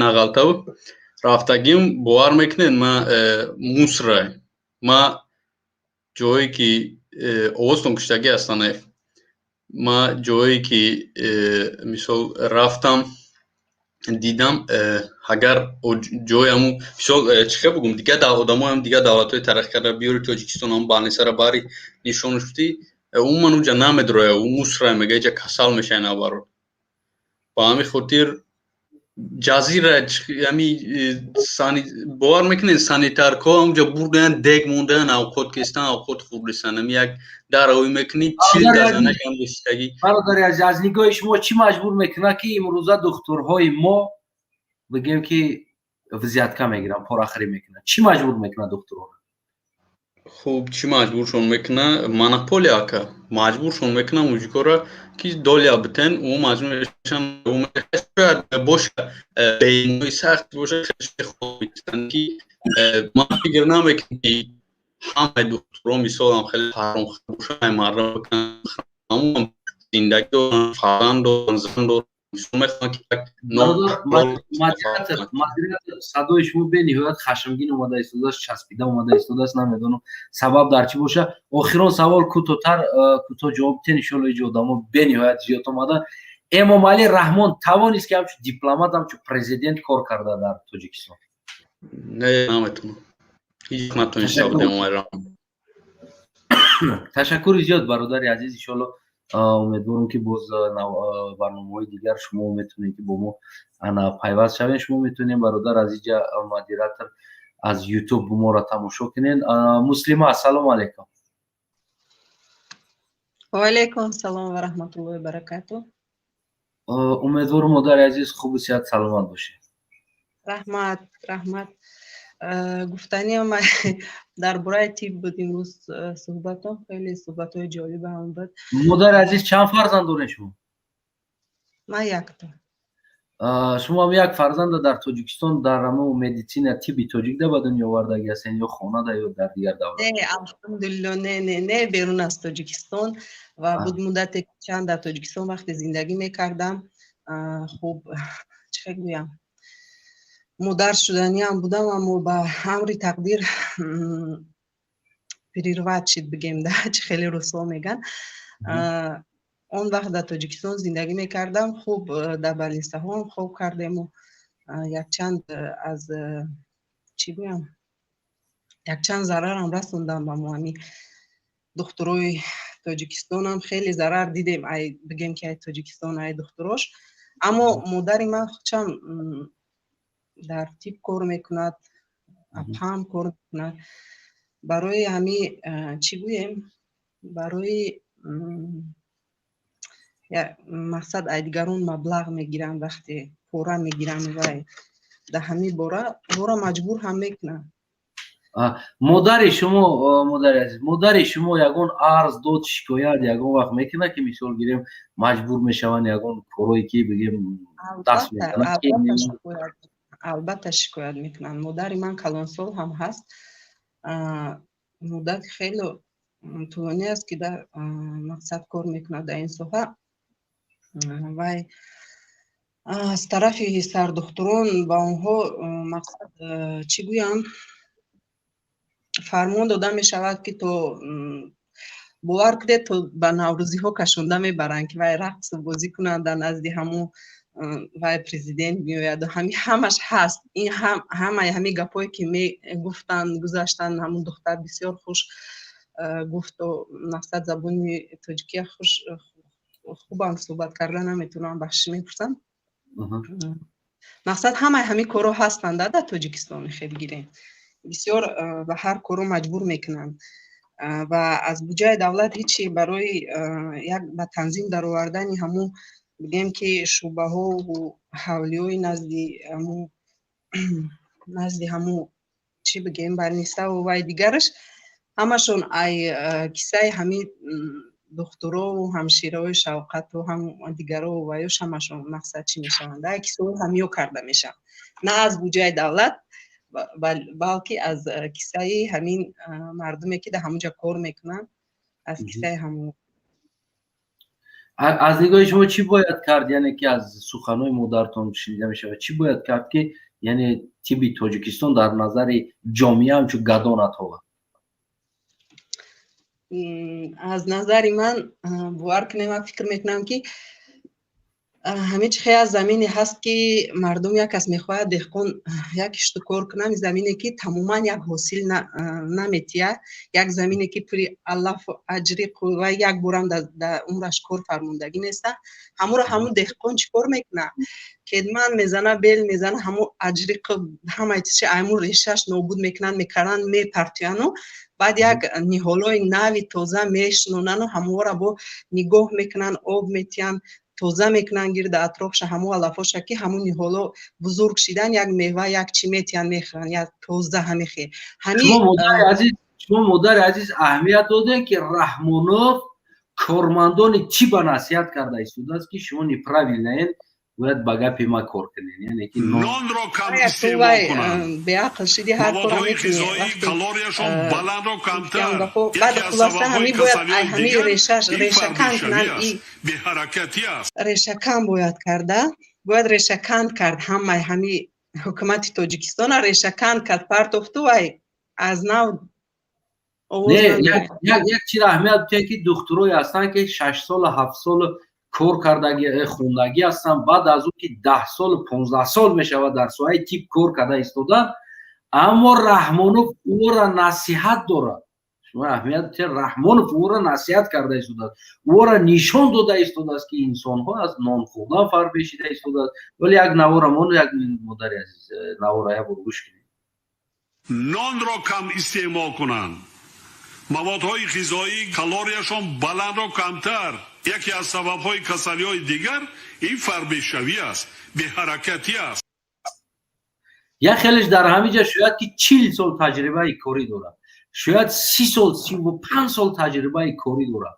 нағалтав рафтагим. Бовар мекунед, ман мусрай, ман ҷое ки овозтон куштагӣ ҳастанаев, ман ҷое ки мисол рафтам, дидам, агар ҷояму мисол чӣ хел бугум, дигар одамоям, дигар давлатҳои тараққӣ карда биёри Тоҷикистон, ҳам больница ра бари нишонаш будӣ, умуман уҷа намедроя, ӯ мусрай, мега иҷа касал мешавӣ наоборот. Ба ҳамин хотир ҷазира ами бовар мекунед, санитарка ҳамҷа бурдаян, дег мондаян, авқот кестан, авқот хӯрдисан. Ами як даравӣ мекунӣ, 40 дазанак ҳамҷа шиштагӣ. Бародари азиз, аз нигоҳи шумо чӣ маҷбур мекунад, ки имрӯза духтурҳои мо, бигем ки, взятка мегиранд, порахӯрӣ мекунанд? Чӣ маҷбур мекунад духтурҳоро? Хуб, чӣ маҷбуршон мекунад? Монополия, ака, маҷбуршон мекунад мужикора, ки доля битен. Ӯ маҷбур мешан, шояд боша, бемории сахт боша, ки ман фикр намекунам, ки ҳамаи духтурҳо мисолам хеле ҳаромхӯр бошанд, мардам бикунанд. Зиндагӣ доранд, фарзанд доранд, зан доранд, мехоҳанд, ки як Садои шумо бениҳоят хашмгин омада истодааст, часпида омада истодааст. Намедонам, сабаб дар чӣ боша. Охирон савол, кӯтоҳтар, кӯтоҳ ҷавоб диҳед, иншоалло. Иҷо одамо бениҳоят зиёд омада. Эмомалӣ Раҳмон тавонист, ки ҳамчун дипломат, ҳамчун президент кор карда дар Тоҷикистон? Не, наметавонам, ҳеҷ натониста буд Эмомалӣ Раҳмон. Ташаккури зиёд, бародари азиз. Иншоалло, умедворам, ки боз барномаҳои дигар шумо метавонед, ки бо мо ана пайваст шавед. Шумо метавонед, бародар, аз иҷа, модератор, аз Ютуб моро тамошо кунед. Муслима, ассалому алайкум. Ваалайкум салом ва раҳматуллоҳи баракату. Умедворам, модари азиз, хубу сиҳат саломат бошед. Раҳмат, раҳмат. Гуфтаниам дар бораи тиб буд имрӯз суҳбатон, хеле суҳбатҳои ҷолибам буд. Модари азиз, чанд фарзанд доред шумо? Ман якта. Шумо ҳам як фарзанда дар Тоҷикистон, дар ҳамо медицина, тибби тоҷикда ба дунё овардагӣ ҳастен ё хонада ё дар дигар давлат? Не, алҳамдулилло, не, не, не, берун аз Тоҷикистон. Ва буд муддате чанд дар Тоҷикистон вақте зиндагӣ мекардам, хуб, чӣ хел гӯям, модар шуданиам будам, аммо ба амри тақдир прервать шид, бигем да, чӣ хеле русҳо меган. Он вақт дар Тоҷикистон зиндагӣ мекардам. Хуб, дар больница ҳоам хоб кардему якчанд аз чӣ гӯям, якчанд зарарам расондам ба мо. Ҳами духтурои Тоҷикистонам хеле зарар дидем, ай бигем ки ай Тоҷикистон, ай духтурош. Аммо модари ман худшам дар тиб кор мекунад, апаам кор мекунад. Барои ҳами чӣ гӯем, барои мақсад ай дигарон маблағ мегиранд, вақте пора мегиранд, вай дар ҳамин бора ӯро маҷбур ҳам мекунанд. Модари шумо, модари азиз, модари шумо ягон арз дод, шикоят ягон вақт мекунад, ки мисол гирем, маҷбур мешаванд ягон корое ки бигем даст мезанад? Албатта, шикоят мекунанд. Модари ман калонсол ҳам ҳаст, муддати хеле тӯлонӣ аст, ки дар мақсад кор мекунад дар ин соҳа. Вай аз тарафи сардухтурон ба онҳо, мақсад, чӣ гӯям, фармон дода мешавад, ки то, бовар кунед, то ба наврӯзиҳо кашонда мебаранд, ки вай рақсу бозӣ кунанд дар назди ҳамун вай президент меояду ҳами ҳамаш ҳаст. Ин ҳамаи ҳамин гапҳое, ки мегуфтанд, гузаштанд. Ҳамун духтар бисёр хуш гуфту, мақсад, забони тоҷикия хуш хубам суҳбат карда наметавонам, бахшиш мепурсам. Мақсад, ҳамаи ҳамин корҳо ҳастанд дар Тоҷикистон. Хел гирем, бисёр ба ҳар корро маҷбур мекунанд ва аз буҷаи давлат ҳичи барои як ба танзим даровардани ҳамун, бигем, ки шӯъбаҳову ҳавлиҳои назди ҳамун, чӣ бигем, больницаву вай дигараш, ҳамашон ай кисаи ҳамин духтурову ҳамшираҳои шавқату ҳам дигарову ваёш, ҳамашон, мақсад, чӣ мешаванд, ай кисаҳои ҳамиё карда мешаванд, на аз буҷаи давлат, балки аз кисаи ҳамин мардуме, ки дар ҳамунҷа кор мекунанд, аз кисаи ҳамун. Аз нигоҳи шумо чӣ бояд кард? Яъне ки аз суханҳои модаратон шунида мешавад, чӣ бояд кард, ки яъне тибби Тоҷикистон дар назари ҷомеа ҳамчун гадо натобад? Аз назари ман, бовар кунем, ман фикр мекунам, ки ҳамин чи хел замине ҳаст, ки мардум, як кас мехоҳад, деҳқон, як кишту кор кунам, замине ки тамоман як ҳосил наметиҳад, як замине ки пури алафу аҷриқу ва як борам дар умраш кор фармондагӣ неста, ҳамуро ҳамун деҳқон чӣ кор мекунад? Кедман мезана, бел мезана, ҳамун аҷриқу ҳамаи чизи ҳамун решаш нобуд мекунанд, мекаранд, мепартояну баъд як ниҳолҳои нави тоза мешинонану ҳамонро бо нигоҳ мекунанд, об метиҳанд, тоза мекунанд гирда атрофша, ҳамун алафоша, ки ҳамун ниҳоло бузург шидан, як мева, як чӣ метиҳанд, мехӯранд, як тоза ҳамихе. Шумо, модари азиз, аҳамият додем, ки Раҳмонов кормандони чӣ ба насиҳат карда истодааст, ки шумо неправильно ен, бояд ба гапи ма кор кунед, яъне ки Нонро кам истеъмол кунанд. Беақл шиди, ҳар кора Маводҳои мекунӣ. ғизоии калорияшон баландро камтар. Баъд Яке аз хулоса, сабабҳои ҳамин бояд касалиҳои ҳамин дигар решаш ин решакан фарбеҳшавӣ кунанд. аст, беҳаракатӣ аст. Решакан бояд карда, бояд решакан кард. Ҳамаи ҳамин ҳукумати Тоҷикистона решакан кард, партофту вай аз нав овоз Не, надорад. як чиро аҳамият бидиҳед, ки духтурое ҳастанд, ки 6 солу 7 сол кор кардаги, хондагӣ ҳастанд, баъд аз ӯ ки 10 солу 15 сол мешавад дар соҳаи тиб кор карда истоданд, аммо Раҳмонов ӯро насиҳат дорад. Шумо аҳамият бидиҳед, Раҳмонов ӯро насиҳат карда истодааст, ӯро нишон дода истодааст, ки инсонҳо аз нон хӯрдан фарбе шида истодааст. Вале як навора мон, як модари азиз, навора як бор гӯш кунед. Нонро кам истеъмол кунанд. Маводҳои ғизоии калорияшон баландро камтар. Яке аз сабабҳои касалиҳои дигар ин фарбеҳшавӣ аст, беҳаракатӣ аст. Як хелеш дар ҳамин ҷа шояд ки 40 сол таҷрибаи корӣ дорад, шояд 30 сол, 35 сол таҷрибаи корӣ дорад,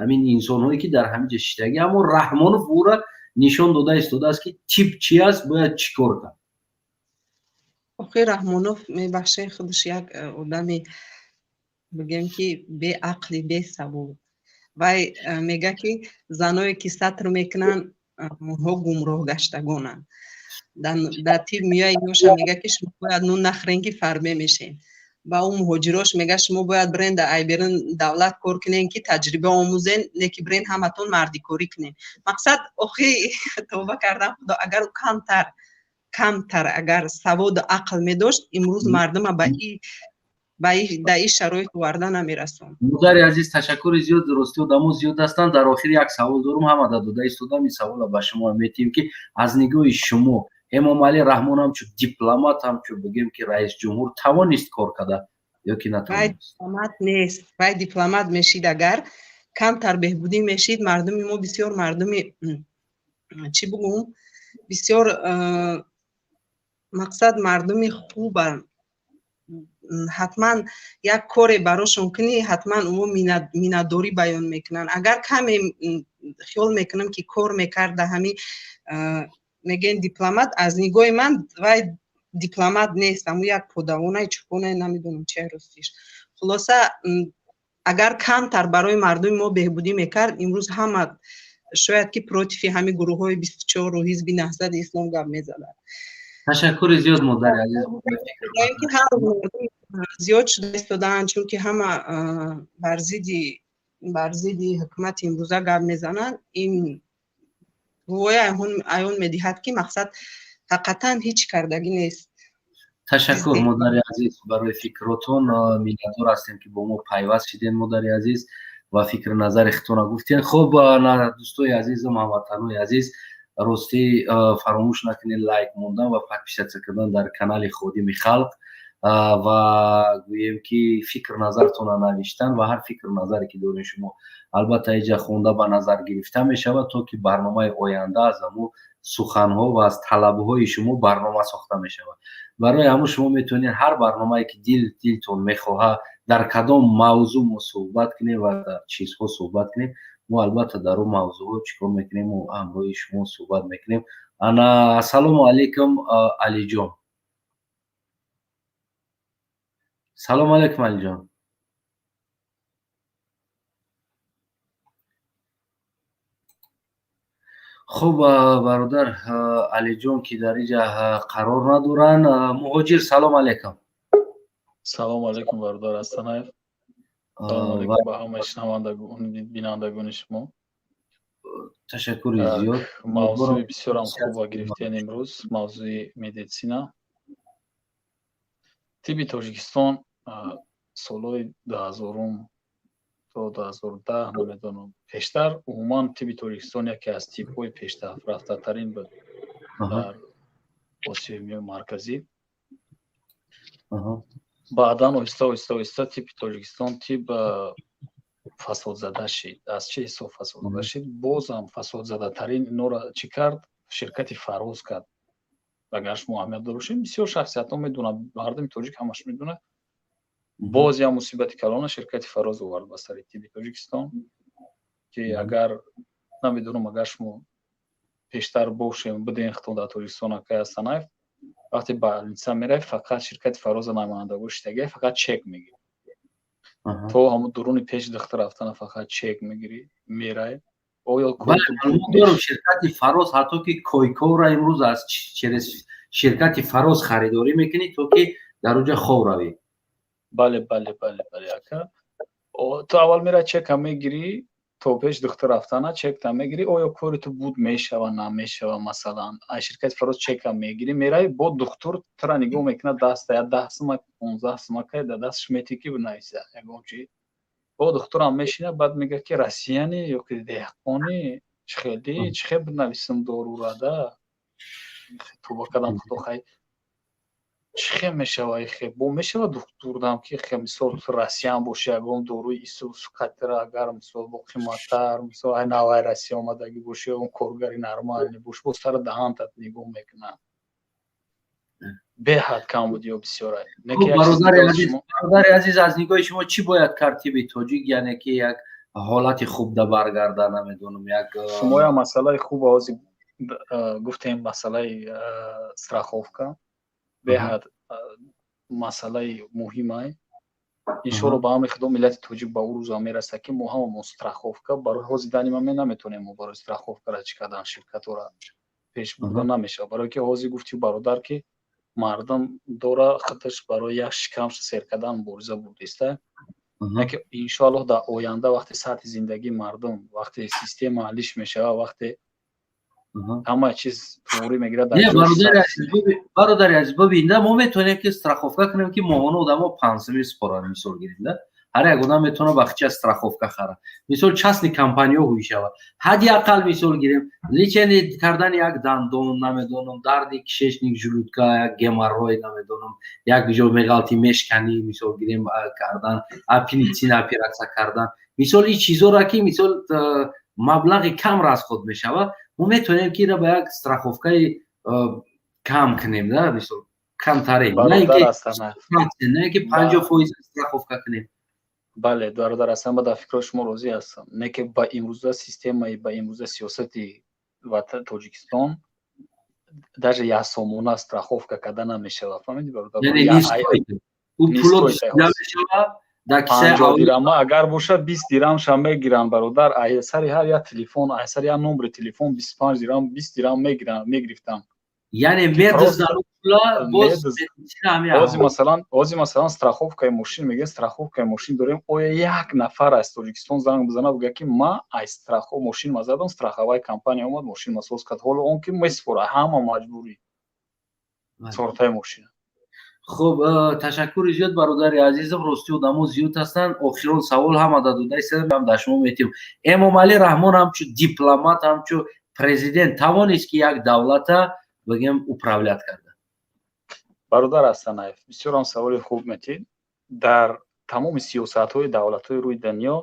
ҳамин инсонҳое ки дар ҳамин ҷа шиштагӣ, аммо Раҳмонов ӯра нишон дода истодааст, ки тиб чи аст, бояд чӣ кор кард. Охи, Раҳмонов, мебахшед, худаш як одами, бигем, ки беақли, бесавод. Вай мега, ки заное ки сатр мекунанд, онҳо гумроҳ гаштагонанд. Дар тиб меояд, ёша мега, ки шумо бояд нун нахӯрен, ки фарбе мешен. Ба ӯ муҳоҷирош мега, шумо бояд бирен дар айберин давлат кор кунен, ки таҷриба омӯзен, не ки бирен ҳаматон мардикорӣ кунен. Мақсад, охи, тавба кардам, худо, агар ӯ камтар агар саводу ақл медошт, имрӯз мардума ба ин шароит оварда намерасонд. Модари азиз, ташаккури зиёд. Рости, одамо зиёд ҳастанд. Дар охир як савол дорум, ҳама дода истодам, ин савола ба шумо метиҳем, ки аз нигоҳи шумо Эмомалӣ Раҳмон ҳамчун дипломат, ҳамчун бигем ки раисҷумҳур тавонист кор карда ё ки Вай натавонист? дипломат нест. Вай дипломат мешид, агар камтар беҳбудӣ мешид. Мардуми мо бисёр мардуми, чӣ бугум, бисёр, мақсад, мардуми хубанд. Ҳатман як коре барошон кунӣ, ҳатман умо миннатдорӣ баён мекунанд. Агар каме, хиёл мекунам, ки кор мекард, да ҳами мегӯен дипломат, аз нигоҳи ман вай дипломат нест, ҳаму як подавонай, чупонай, намедонам чи ростиш. Хулоса, агар камтар барои мардуми мо беҳбудӣ мекард, имрӯз ҳама шояд ки против и ҳамин гурӯҳҳои 24-ру ҳизби Наҳзати Ислом гап мезаданд. Ташаккури зиёд, модари азиз. Ки ҳар мардум зиёд шуда истодаанд, чунки ҳама бар зидди ҳукумати имрӯза гап мезананд. Ин гувоя аён медиҳад, ки мақсад ҳақиқатан ҳеҷ кардагӣ нест. Ташаккур, модари азиз, барои фикротон. Миннатдор ҳастем, ки бо мо пайваст шидем, модари азиз, ва фикру назари худтонро гуфтем. Хуб, дӯстои азизам, ҳамватанои азиз, ростӣ, фаромӯш накунед лайк мондан ва подписаться кардан дар канали Ходими Халқ ва гӯем ки фикру назартонро навиштан, ва ҳар фикру назаре ки дорем шумо, албатта, иҷа хонда ба назар гирифта мешавад, то ки барномаи оянда аз ҳамун суханҳо ва аз талабҳои шумо барнома сохта мешавад. Барои ҳамун шумо метавонед ҳар барномае ки дилтон мехоҳад, дар кадом мавзӯъ мо суҳбат кунем ва дар чизҳо суҳбат кунем, мо албатта дар он мавзӯъҳо чӣ кор мекунем? Мо ҳамроҳи шумо суҳбат мекунем. Ана, ассалому алайкум, Алиҷон. Салому алайкум, Алиҷон. Хуб, бародар Алиҷон, ки дар инҷа қарор надоранд. Муҳоҷир, салом алайкум. Салому алайкум, бародар Астанаев. Салому алайкум ба ҳамаи шунавандагон, бинандагони шумо. Ташаккури зиёд. Мавзӯи бисёрам хуба гирифтем имрӯз, мавзӯи медицина. Тибби Тоҷикистон солҳои 2000-ум то 2010, намедонам, пештар умуман тибби Тоҷикистон яке аз тибҳои пешрафтатарин буд дар Осиёи Марказӣ. Баъдан оҳиста, оҳиста, оҳиста тибби Тоҷикистон тиб фасодзада шид. Аз чӣ ҳисоб фасодзада шид? Бозам фасодзадатарин инора чӣ кард? Ширкати Фароз кард. Агар шумо аҳамият дошем, бисёр шахсиятҳо медонанд, мардуми тоҷик ҳамаш медонад. Боз як мусибати калона ширкати Фароз овард ба сари тибби Тоҷикистон, ки агар, намедонам, агар шумо пештар бошем, будем худтон дар Тоҷикистон, акай Астанаев, вақте ба больница меравӣ, фақат ширкати Фароза намояндагои шидагия, фақат чек мегирӣ. То ҳамун дуруни пеши духтур рафтана фақат чек мегирӣ, меравӣ. Оё Дорам, ширкати Фароз ҳатто ки койкора имрӯз аз через ширкати Фароз харидорӣ мекунӣ, то ки дар онҷа хоб равӣ. Бале, ака. Ту аввал мера, чека мегирӣ, то пеш духтур рафтана чекта мегирӣ, оё кори ту буд мешава, намешава. Масалан, аз ширкати Фароз чека мегирӣ, меравӣ, бо духтур тура нигоҳ мекунад, даста я 10 сумак, 15 сумака дар дасташ метӣ, ки бинависа ягон чи. Бо духтурам мешина, баъд мегӯяд, ки россияни ё ки деҳқони, чихели чихе бинависам дорурада. Тоба кардам, худо хай, чихе мешава? Ихе бо мешава духтурдам, ки хе, мисол, Россияам боши, ягон доруи ису сукатра, агар, мисол, бо қиматтар, мисол, ай навай Россия омадагӣ боши, ягон коргари нормальный боши, бо сара даҳантат нигоҳ мекунад. Беҳад кам буд ё бисёра. Бародари азиз, аз нигоҳи шумо чӣ бояд кард тиби тоҷик, яъне ки як ҳолати хуб да баргарда, намедонам, як Шумоя масъалаи хуб ҳозир гуфтем, масъалаи страховка беҳад масъалаи муҳимай. Иншоалло, ба амри Худо, миллати тоҷик ба ӯ рӯза мерасад, ки мо ҳамамон страховка барои ҳозир данима наметонем. Мо барои страховкара чӣ кардан, ширкатора пеш бурда намешавад, барое ки ҳозир гуфти, бародар, ки мардум дора худаш барои як шикам сер кардан мубориза бурдиста. Яке иншоаллоҳ, дар оянда, вақте сатҳи зиндагии мардум, вақте система ҳаллиш мешавад, вақте ҳама чиз туғрӣ мегирад. Бародари азиз, бибин, да, мо метавонем ки страховка кунем, ки моҳона одамо 5 сумӣ супоранд, мисол гирем, да, ҳар як одам метавонад бахча страховка хара, мисол, частный компаниё ҳуй шавад, ҳадди ақал, мисол гирем, лечение кардани як дандон, намедонам, дарди кишечник, желудка, як геморрой, намедонам, як ҷо меғалти, мешканӣ, мисол гирем, кардан аппендицит, оператсия кардан, мисол, ин чизоро ки, мисол, маблағи кам расход мешавад, мо метавонем ки инро ба як страховкаи кам кунем, да, мисол. Камтарин, на ки 50% страховка кунем. Бале, бародар ҳастам, ба дар фикрҳои шумо розӣ ҳастам. Не ки ба имрӯза системаи, ба имрӯза сиёсати Тоҷикистон даже як сомона страховка карда намешавад, фаҳмидӣ, бародар? 50 дирама агар бошад, 20 дирамша мегиранд, бародар. Сари ҳар як телефон, сари як номери телефон 25 дирам, 20 дирам мегиранд, мегирифтам. Яъне Ози масалан страховкаи мошин мегӯяд, страховкаи мошин дорем. Оё як нафар аз Тоҷикистон занг бизанад, бигӯяд, ки ма аз страхо мошин ма задам, страховая компания омад, мошин ма соз кард? Ҳоло он ки месупора, ҳама маҷбурӣ сортаи мошина. Хуб, ташаккури зиёд, бародари азизам. Рости, одамо зиёд ҳастанд. Охирон савол ҳама дадодаистам, дар шумо метиҳам. Эмомалӣ Раҳмон ҳамчун дипломат, ҳамчун президент тавонист, ки як давлата, бигем, управлять карда? Бародар Ҳасанаев, бисёрам саволи хуб метид. Дар тамоми сиёсатҳои давлатҳои рӯи дунё,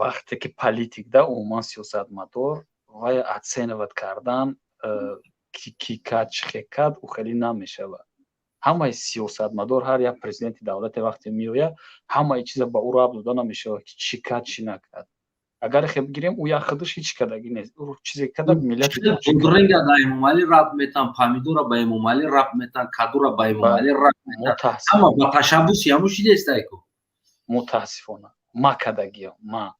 вақте ки политик да, умуман сиёсатмадор, вай оценивать кардан, ки кад, чӣ хел кад, ӯ хеле намешавад. Ҳамаи сиёсатмадор, ҳар як президенти давлате вақте меояд, ҳамаи чиза ба ӯ рабт дода намешавад, ки чӣ кад, чӣ накард. Агар хе бигирем, ӯ як худаш ҳеҷ кадаги нест, ӯ чизе када миллати. Бодринга ба Эмомалӣ рабт метан, помидора ба Эмомалӣ рабт метан, кадура ба Эмомалӣ рабт метан. Ҳама ба ташаббуси ҳамун шидестайку. Мутаассифона, ма кадагиям, ма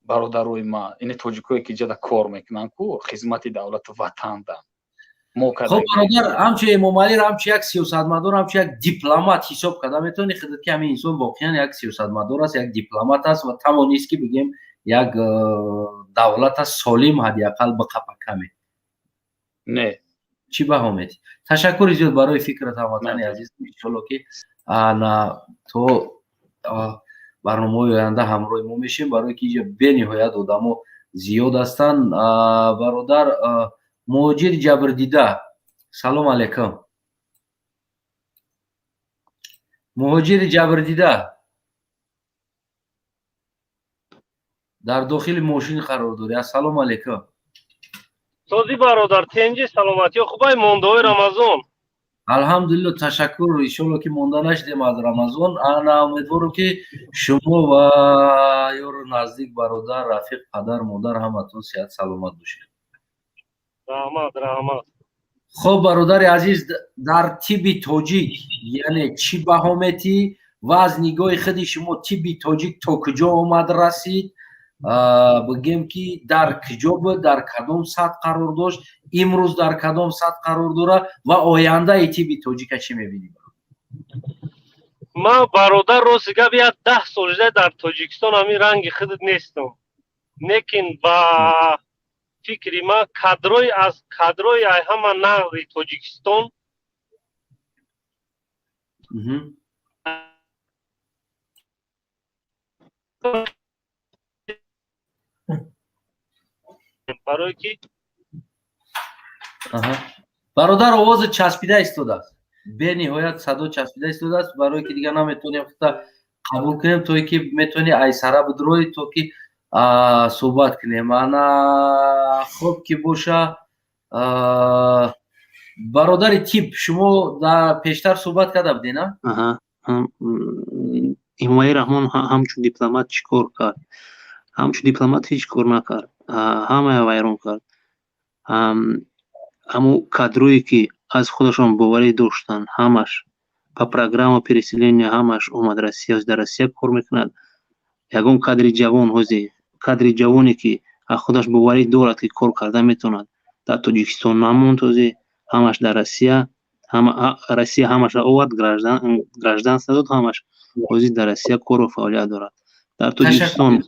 бародарои ма, ини тоҷикое ки ҷада кор мекунанд ку, хизмати давлату ватанда. Хоб, бародар, ҳамчун Эмомалиро ҳамчун як сиёсатмадор, ҳамчун як дипломат ҳисоб карда метавонӣ худат, ки ҳамин инсон воқеан як сиёсатмадор аст, як дипломат аст ва тавонист, ки, бигем, як давлата солим ҳадди ақал биқапа каме? Не. Чӣ баҳо медиҳӣ? Ташаккури зиёд барои фикрат, ҳамватани азиз. Иншолло, ки ана то барномаҳои оянда ҳамроҳи мо мешем, барое ки инҷа бениҳоят одамо зиёд ҳастанд. Бародар муҳоҷири ҷабрдида, салом алайкум. Муҳоҷири ҷабрдида дар дохили мошин қарор дорӣ. Ассалому алайкум. Сози, бародар, тенҷи, саломатиё хубай, мондаҳои Рамазон? Алҳамдулилло, ташаккур. Иншолло, ки монда нашудем аз Рамазон. Ана умедворам, ки шумо ва ёру наздик, бародар, рафиқ, падар, модар, ҳаматон сиҳат саломат бошед. Раҳмат, раҳмат. Хуб, бародари азиз, дар тибби тоҷик, яъне чӣ баҳо метӣ ва аз нигоҳи худи шумо тибби тоҷик то куҷо омад расид? Бигем, ки дар куҷо буд, дар кадом сатҳ қарор дошт, имрӯз дар кадом сатҳ қарор дорад ва ояндаи тибби тоҷика чӣ мебинӣ? Ман, бародар, рости гап, як 10 сол шуда дар Тоҷикистон ҳамин ранги худат нестам, лекин ба фикри ман, кадрои аз кадрои ай ҳама нағзи Тоҷикистон барое ки Бародар, овози часпида истодааст, бениҳоят садо часпида истодааст, барое ки дигар наметавонем хута қабул кунем, то ки метавонӣ айсара бидроӣ, то ки суҳбат кунем. Ана хуб ки боша, бародари тип, шумо дар пештар суҳбат карда будед, на? Эмомалӣ Раҳмон ҳамчун дипломат чӣ кор кард? Ҳамчун дипломат ҳеҷ кор накард, ҳамая вайрон кард. Ҳамун кадрое ки аз худашон боварӣ доштанд, ҳамаш ба программа переселения, ҳамаш омад Россия, дар Россия кор мекунад. Ягон кадри ҷавон, ҳози кадри ҷавоне ки аз худаш боварӣ дорад, ки кор карда метавонад, дар Тоҷикистон намонд. Ҳози ҳамаш дар Россия. Россия ҳамаша овард, гражданство дод, ҳамаш ҳозир дар Россия кору фаъолият дорад. Дар Тоҷикистон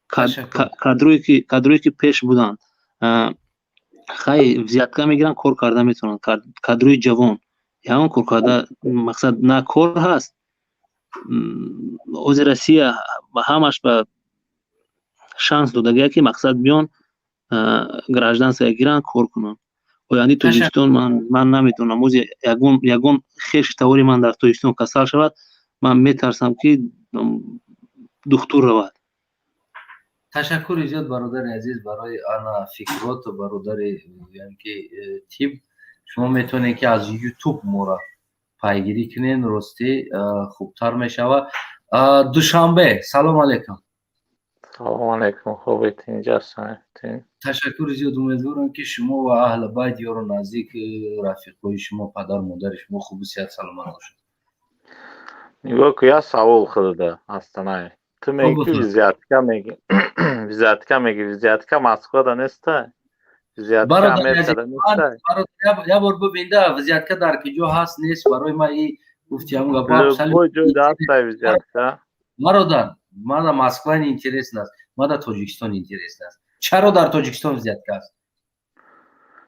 кадрое ки пеш буданд, хай, взятка мегиранд, кор карда метавонанд. Кадрои ҷавон ягон кор карда, мақсад, на кор ҳаст. Ҳозир Россия ҳамаш ба шанс додагия, ки мақсад, биён, гражданство гиранд, кор кунанд. Ояндаи Тоҷикистон ман намедонам. Ози ягон хеш тавори ман дар Тоҷикистон касал шавад, ман метарсам, ки духтур равад. Ташаккури зиёд, бародари азиз, барои ана фикрот, бародари, яъне ки тиб. Шумо метавонед, ки аз Ютуб моро пайгирӣ кунед, ростӣ хубтар мешавад. Душанбе, салом алейкум. Салом алейкум, хубед, инҷа? Ташаккури зиёд. Умедворам, ки шумо ва аҳли байт, ёру наздик, рафиқҳои шумо, падару модари шумо хубу сиҳат, саломат бошад. Нигоҳ ку, як савол худада астанай. Ту меги, ки взятка меги, взятка меги, взятка Москвада неста, взятка Америкада неста. Як бор бибинда, взятка дар киҷо ҳаст, нест, барои ма и гуфти ҳамн гапа. Любой ҷой ҳаста взятка. Бародар, мада Москва интересно аст, мада Тоҷикистон интересно аст. Чаро дар Тоҷикистон взятка аст?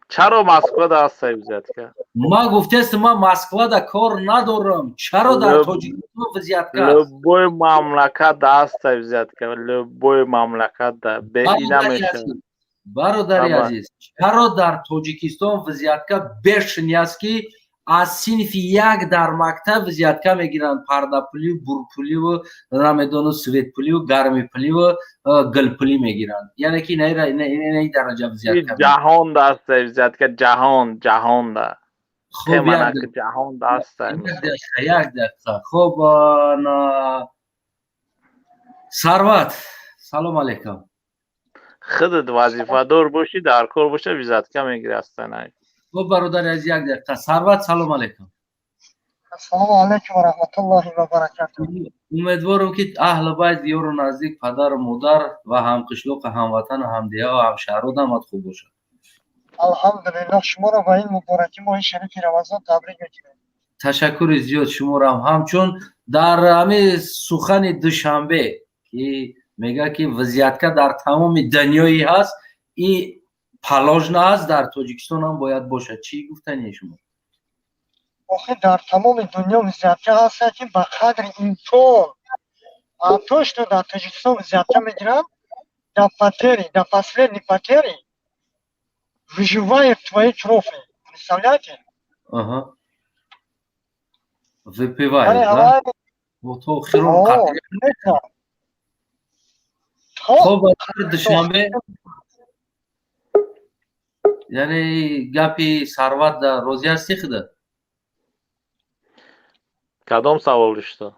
Чаро Москвада ҳаста взятка? Ма гуфтестам, ман Москвада кор надорам. Чаро дар Тоҷикистон взятка аст? Любой мамлакат ҳаста взятка, любой мамлакат бе ина мешавад. Бародари азиз, чаро дар Тоҷикистон взятка бешни аст, ки аз синфи як дар мактаб взятка мегиранд? Пардапулию бурпулию, намедонам, светпулию, гармипулию, гулпулӣ мегиранд. Яъне ки инаи дараҷа взятка. Ҷаҳон даста взятка, ҷаҳон, ҷаҳонда. Хуб, ҷаҳон даста. Як дақиқа. Хуб, Сарват, салом алейкум. Худат вазифадор бошӣ, дар кор боша, взятка мегирӣ астанай. Хуб, бародари азиз, як дақиқа. Сарват, салом алейкум. Ассалому алайкум ва раҳматуллоҳи ва баракатуҳ. Умедворам, ки аҳли байт, ёру наздик, падару модар ва ҳамқишлоқу ҳамватану ҳамдеҳа ва ҳамшаҳрод ҳамат хуб бошад. Алҳамдулиллоҳ, шуморо ба ин мубораки моҳи шарифи Рамазон табрик мекунем. Ташаккури зиёд шуморо ҳамчун. Дар ҳамин сухани Душанбе, ки мегӯяд, ки взятка дар тамоми дунёи ҳаст и положено аст, дар Тоҷикистон ҳам бояд бошад, чӣ гуфтани шумо? Охир, дар тамоми дунё взятка ҳастад, ки ба қадри имкон. А то, что дар Тоҷикистон взятка мегиранд, до потери, до последней потери выживает твои трофи. Представляете? Ага. Выпивает, да? Вот охирон. Хоб, Душанбе, яъне гапи Сарват да розӣ ҳастӣ худа? Кадом савол дошта?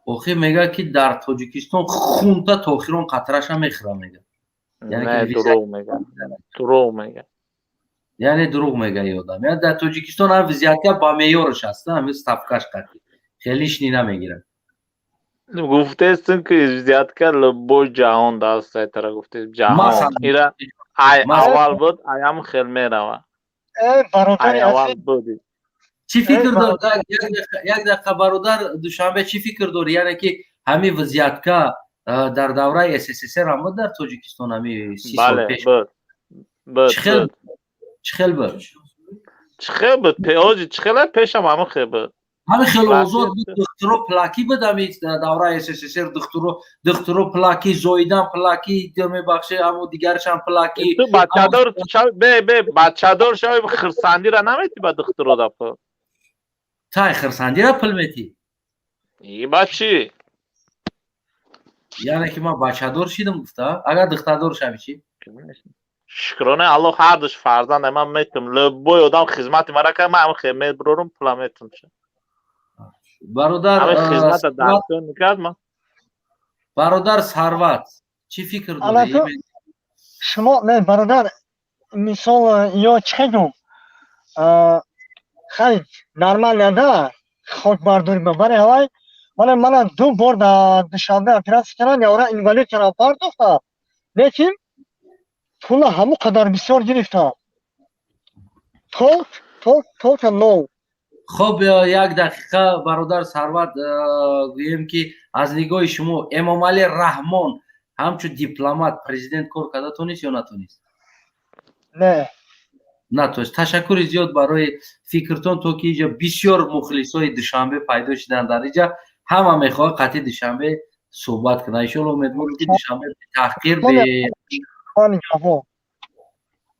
Охир мегӯяд, ки дар Тоҷикистон хунта то охирон қатраша мехӯрам, мега. Не, дурӯғ мега, дурӯғ мега. Яъне дурӯғ мега ёдам. Яъне дар Тоҷикистон ҳам взятка ба меъёраш аст, ҳамин ставкаш қатӣ хеле лишний намегирад. Гуфтестин, ки взятка любой ҷаҳон даст тара, гуфтест ҷаҳон ира ай аввал буд, аям хел мерава. Бародари аввал буд. Чӣ фикр дор, як дақиқа, бародар Душанбе, чӣ фикр дорӣ? Яъне ки ҳамин взятка дар давраи СССР ҳам буд дар Тоҷикистон, ҳами 30 сол пеш? Чӣ хел буд? Чӣ хел буд? Пеоҷи чӣ хела, пешам ҳамин хел буд. Ҳамин хел озод буд, духтуро пулакӣ буд. Ҳами давраи СССР духтуро пулакӣ, зоидан пулакӣ, мебахши, ҳамо дигарашам пулакӣ. Ту бачадор бе, бе бачадор шави, хирсандира наметӣ ба духтуро да пул? Тай хирсандира пул метӣ? И ба чӣ? Яъне ки ман бачадор шидам гуфта, агар духтардор шави чӣ? Шукронаи Аллоҳ, ҳардуш фарзанд ман метум. Любой одам хизмати мара кар, ман ҳамин хел мебурорум, пула метум. Бародар, ҳамин хизмата дастон мекард ман. Бародар Сарват, чӣ фикр дорӣ? Шумо не, бародар, мисол ё чӣ гум, хай, нормально да, хокбардорӣ ба бари ҳавай. Вале мана ду бор дар Душанбе оператсия кардам, явра инвалид кардам, пардохтам, лекин пула ҳамон қадар бисёр гирифтам, толк нол. Хоб, як дақиқа, бародар Сарват, гӯем, ки аз нигоҳи шумо Эмомалӣ Раҳмон ҳамчун дипломат, президент кор карда тонист ё натонист? Не. Натонист. Ташаккури зиёд барои фикртон. То ки иҷа бисёр мухлисои Душанбе пайдо шуданд, дар иҷа ҳама мехоҳад қатъи Душанбе суҳбат кунад. Иншоалло, умедворем, ки Душанбе таҳқир бе.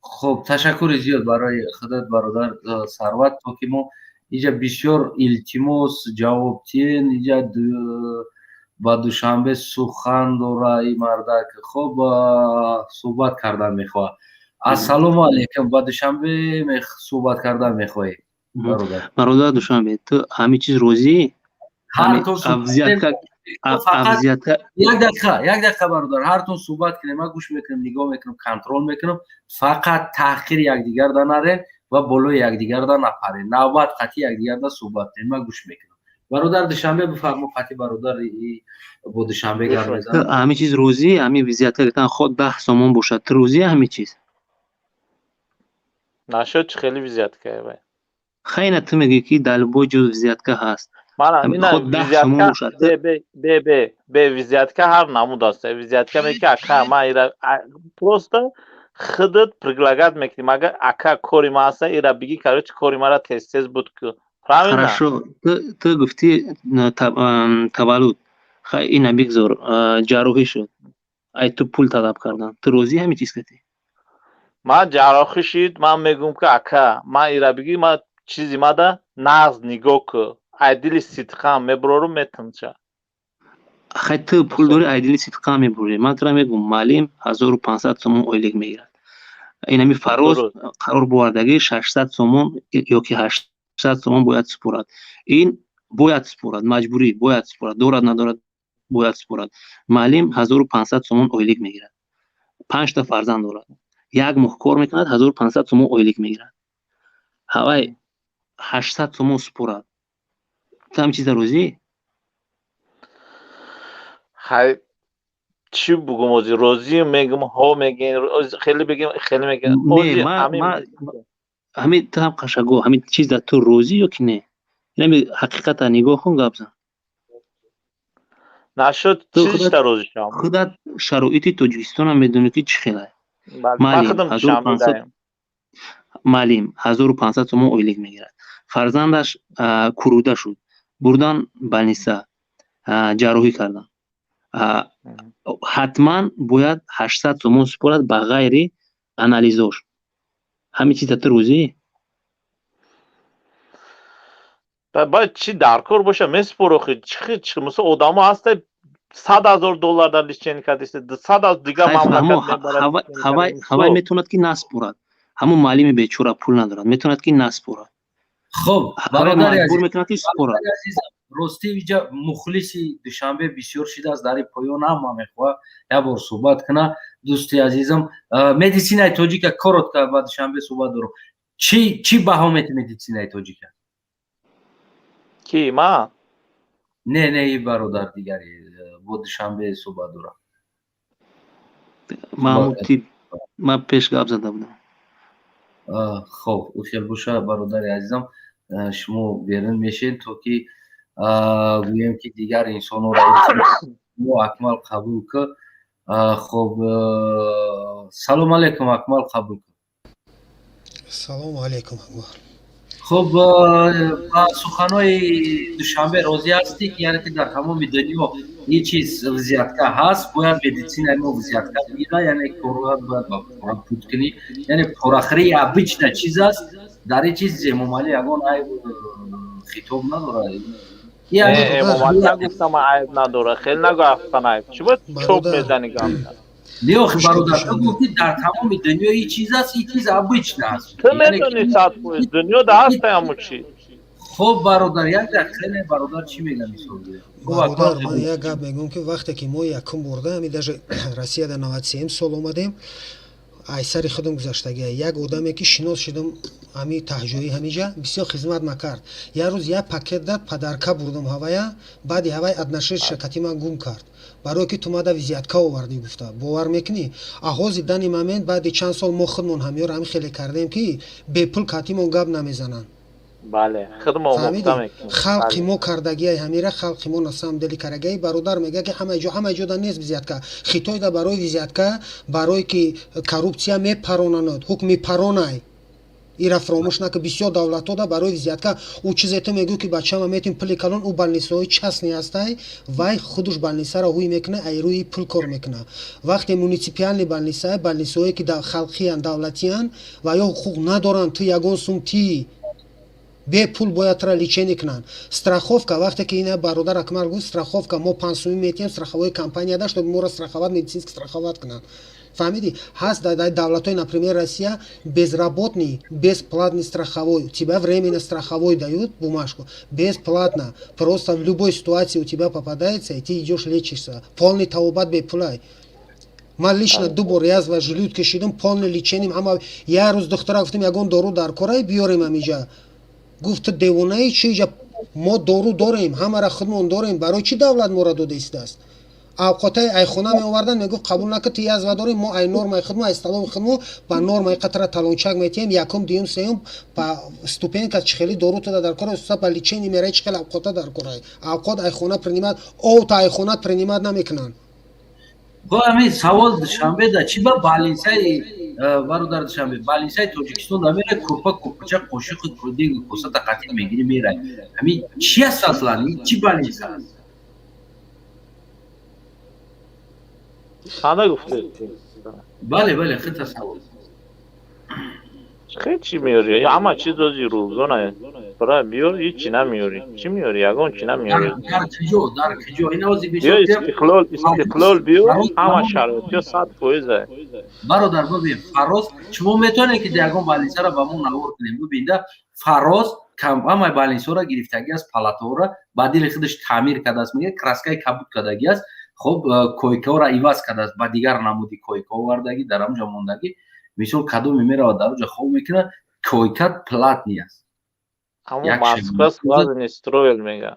Хуб, ташаккури зиёд барои худат, бародар Сарват. То ки мо иҷа бисёр илтимос ҷавоб тиен, иҷа ба Душанбе сухан дора и мардак. Хуб, суҳбат кардан мехоҳад. Ассалому алайкум, ба Душанбе суҳбат кардан мехоҳӣ, бародар? Бародар Душанбе, ту ҳамин чиз розӣ? Як дақиқа, як дақиқа, бародар, ҳартон суҳбат кунем, ман гӯш мекунам, нигоҳ мекунам, контроль мекунам. Фақат таҳқири якдигарда нарен ва болои якдигарда напарен, навбат қатъи якдигарда суҳбат кунем, ман гӯш мекунам. Бародар Душанбе, бифармо, қатъи бародар бо Душанбе гап мезанам. Ҳамин чиз розӣ? Ҳамин взятка гирифтан, хо 10 сомон бошад, ту розӣ ҳамин чиз? Нашуд, чӣ хели взятка вай? Хайна, ту мегӯӣ, ки дар любой ҷо взятка ҳаст. Бе взятка ҳар намуд аст. Взятка меки, ака, ман ира просто худат предлагать мекунӣ, магар ака, кори ма аста, ира биги, короче, кори мара тез тез буд ку. Хорошо, ту гуфтӣ таваллуд, хай, ина бигзор, ҷарроҳӣ шуд, ай ту пул талаб кардан, ту розӣ ҳамин чиз кардӣ? Ман ҷарроҳӣ шид, ман мегӯм, ки ака, ман ира биги, ман чизи мада нағз нигоҳ ку, ай дили сидқам мебурорум, метунча. Хай, ту пул дорӣ, ай дили сидқам мебурӣ. Ман тура мегӯм, маълим 1500 сомон ойлик мегирад. Инами Фароз қарор бовардагӣ 600 сомон ёки 800 сомон бояд супорад. Ин бояд супорад, маҷбурӣ бояд супорад, дорад, надорад, бояд супорад. Маълим 1500 сомон ойлик мегирад, панҷта фарзанд дорад, як моҳ кор мекунад, 1500 сомон ойлик мегирад. Ҳавай 800 сомон супорад, ту ҳамин чиза розӣ? Хай, чӣ бугум ҳозир? Розӣ мегум, ҳо мегин, хеле бигем, хеле мегин. Ҳамин ту ҳам қашаго, ҳамин чиза ту розӣ ё ки не? Инами ҳақиқата нигоҳ кун, гап зан. Нашуд, чизта розӣ шавам? Худат шароити Тоҷикистонам медонӣ, ки чӣ хелай. Маълим 1500 сомон ойлик мегирад, фарзандаш куруда шуд, бурдан больница, ҷарроҳӣ кардан, ҳатман бояд 800 сомон супорад, ба ғайри анализош. Ҳамин чиза ту розӣ? Бояд чӣ дар кор боша, месупорохи. Чӣ мисол, одамо ҳаста, 100 000 доллар дар лечение кардиста, сад дига мамлакат. Ҳавай метавонад, ки насупорад. Ҳамон маълими бечора пул надорад, метавонад, ки насупорад. Хуб. Маҷбур мекунад, ки супорад. Ростӣ, иҷа мухлиси Душанбе бисёр шидааст, дар ин поён ҳама мехоҳад як бор суҳбат кунад. Дӯсти азизам, медицинаи тоҷика коротко ба Душанбе суҳбат дорам. Чӣ баҳо мети медицинаи тоҷика? Ки, ма? Не, не, и бародар дигари бо Душанбе суҳбат дорам. Маҳмуд тиб, ман пеш гап зада будам. Хоб, хел боша, бародари азизам, шумо берун мешед, то ки гӯем, ки дигар инсонҳоро мо Акмал қабул ку. Хоб, салом алейкум, Акмал, қабул ку. Салому алейкум, Акмал. Хуб, ба суханҳои Душанбе розӣ ҳастӣ, ки яъне ки дар тамоми дунё ин чиз взятка ҳаст, бояд медицинаи мо взятка бигира, яъне корро бояд ба пора пут кунӣ, яъне порахӯрӣ обычная чиз аст, дар ин чиз Эмомалӣ ягон айб хитоб надорад? Эмомалӣ нагуфтам, айб надорад. Хеле нагӯ, афсанаев, чӣ бояд чоп мезани гап? Не, охи, бародар, ту гуфтӣ, дар тамоми дунё ин чиз аст, ин чиз обычно аст. Ту медонӣ, 100% дунё да ҳаста ҳамун чиз. Хуб, бародар, як дақиқа, не, бародар чӣ мегӯяд, мисол? Бародар, ман як гап мегӯям, ки вақте ки мо якум бурда ҳами даже Россияда 93 сол омадем, ай сари худам гузаштагия, як одаме ки шинос шудам, ҳами таҳҷоӣ, ҳамиҷа бисёр хизмат накард, як рӯз як пакет дад, подарка бурдам ҳавая, баъди ҳавай отношение ширкати ман гум кард, барое ки ту мада взятка овардӣ, гуфта. Бовар мекунӣ, аҳози дани момент, баъди чанд сол мо худмон ҳамёро ҳами хеле кардем, ки бепул катимон гап намезананд. Бале, худмо омӯхта мекунем. Халқи мо кардагиай ҳамира, халқи мо на самом деле карагиай. Бародар мега, ки ҳама ҷо, ҳама ҷода нест взятка. Хитойда барои взятка, барое ки коррупсия мепаронанд, ҳукм мепаронай, ира фаромӯш нака. Бисёр давлатҳода барои взятка ӯ чизе ту мегӯ, ки бачама метим пули калон, ӯ больницаҳои частный ҳастай, вай худуш больницаро ҳуй мекуна, ай рӯи пул кор мекуна. Вақте муниципальный больница, больницаҳое ки халқиян, давлатиян, ва ё ҳуқуқ надоранд, ту ягон сум ти бепул бояд тура лечение кунанд. Страховка, вақте ки ина бародар Акмал гуфт, страховка мо 5 сумӣ метиҳем страховой компанияда, чтобы моро страховать, медицински страховать кунанд. Фаҳмидӣ? Ҳаст дар давлатҳои, например, Россия, безработный бесплатный страховой, тебя временно страховой дают бумажку бесплатно, просто в любой ситуации у тебя попадается, и ты идешь лечишься, полный табобат бепулай. Ман лично ду бор язва желудка шидам, полный лечением ҳама. Як рӯз духтара гуфтам, ягон дору дар корай, биёрем ҳамиҷа. Гуфт, ту девонаи чи, иҷа мо дору дорем, ҳамара худмон дорем, барои чӣ давлат моро дода истааст? Авқотаи айхона меовардан, мегуфт, қабул накун, ту язва дорем, мо ай нормаи худмо, ай столови худмо ба нормаи қатра талончак метиҳем, якум, дуюм, сеюм ба ступенька, чӣ хели дору туда дар кора, ба лечение мераи, чӣ хел авқота дар корай, авқот айхона принимать, овта айхонат принимать намекунанд. Бо ҳамин савол, Душанбе да чӣ ба больницаи, бародар, Душанбе больницаи Тоҷикистон да мера, курпа, курпача, қошиқу дегу косата қатил мегирӣ, мерай. Ҳамин чи аст аслан? Ин чӣ больница аст? Ханда гуфтед? Бале, бале, хита савол. Хел чӣ меёрӣ? Ҳама чиз ози рӯзона бара биёр, ҳичи намеёрӣ. Чӣ меёрӣ? Ягон чӣ намеёрӣ. Дар куҷо, дар куҷо ин ози? Биё Истиқлол, Истиқлол биё, ҳама шароитё 100%. Бародар, бибин, Фароз, шумо метавонед ки ягон больницаро ба мо навор кунем, бибинда, Фароз ҳамаи больницаҳоро гирифтагӣ аст, палатаҳоро ба дили худаш таъмир кардааст, мегӯяд, краскаи кабуд кардагӣ аст, хоб, койкаҳоро иваз кардааст, ба дигар намуди койка овардагӣ, дар ҳамҷо мондагӣ. Мисол, кадоме меравад, дар оҷа хоб мекунад, койка платный аст. Ҳамон Москва сразу не строил, мега.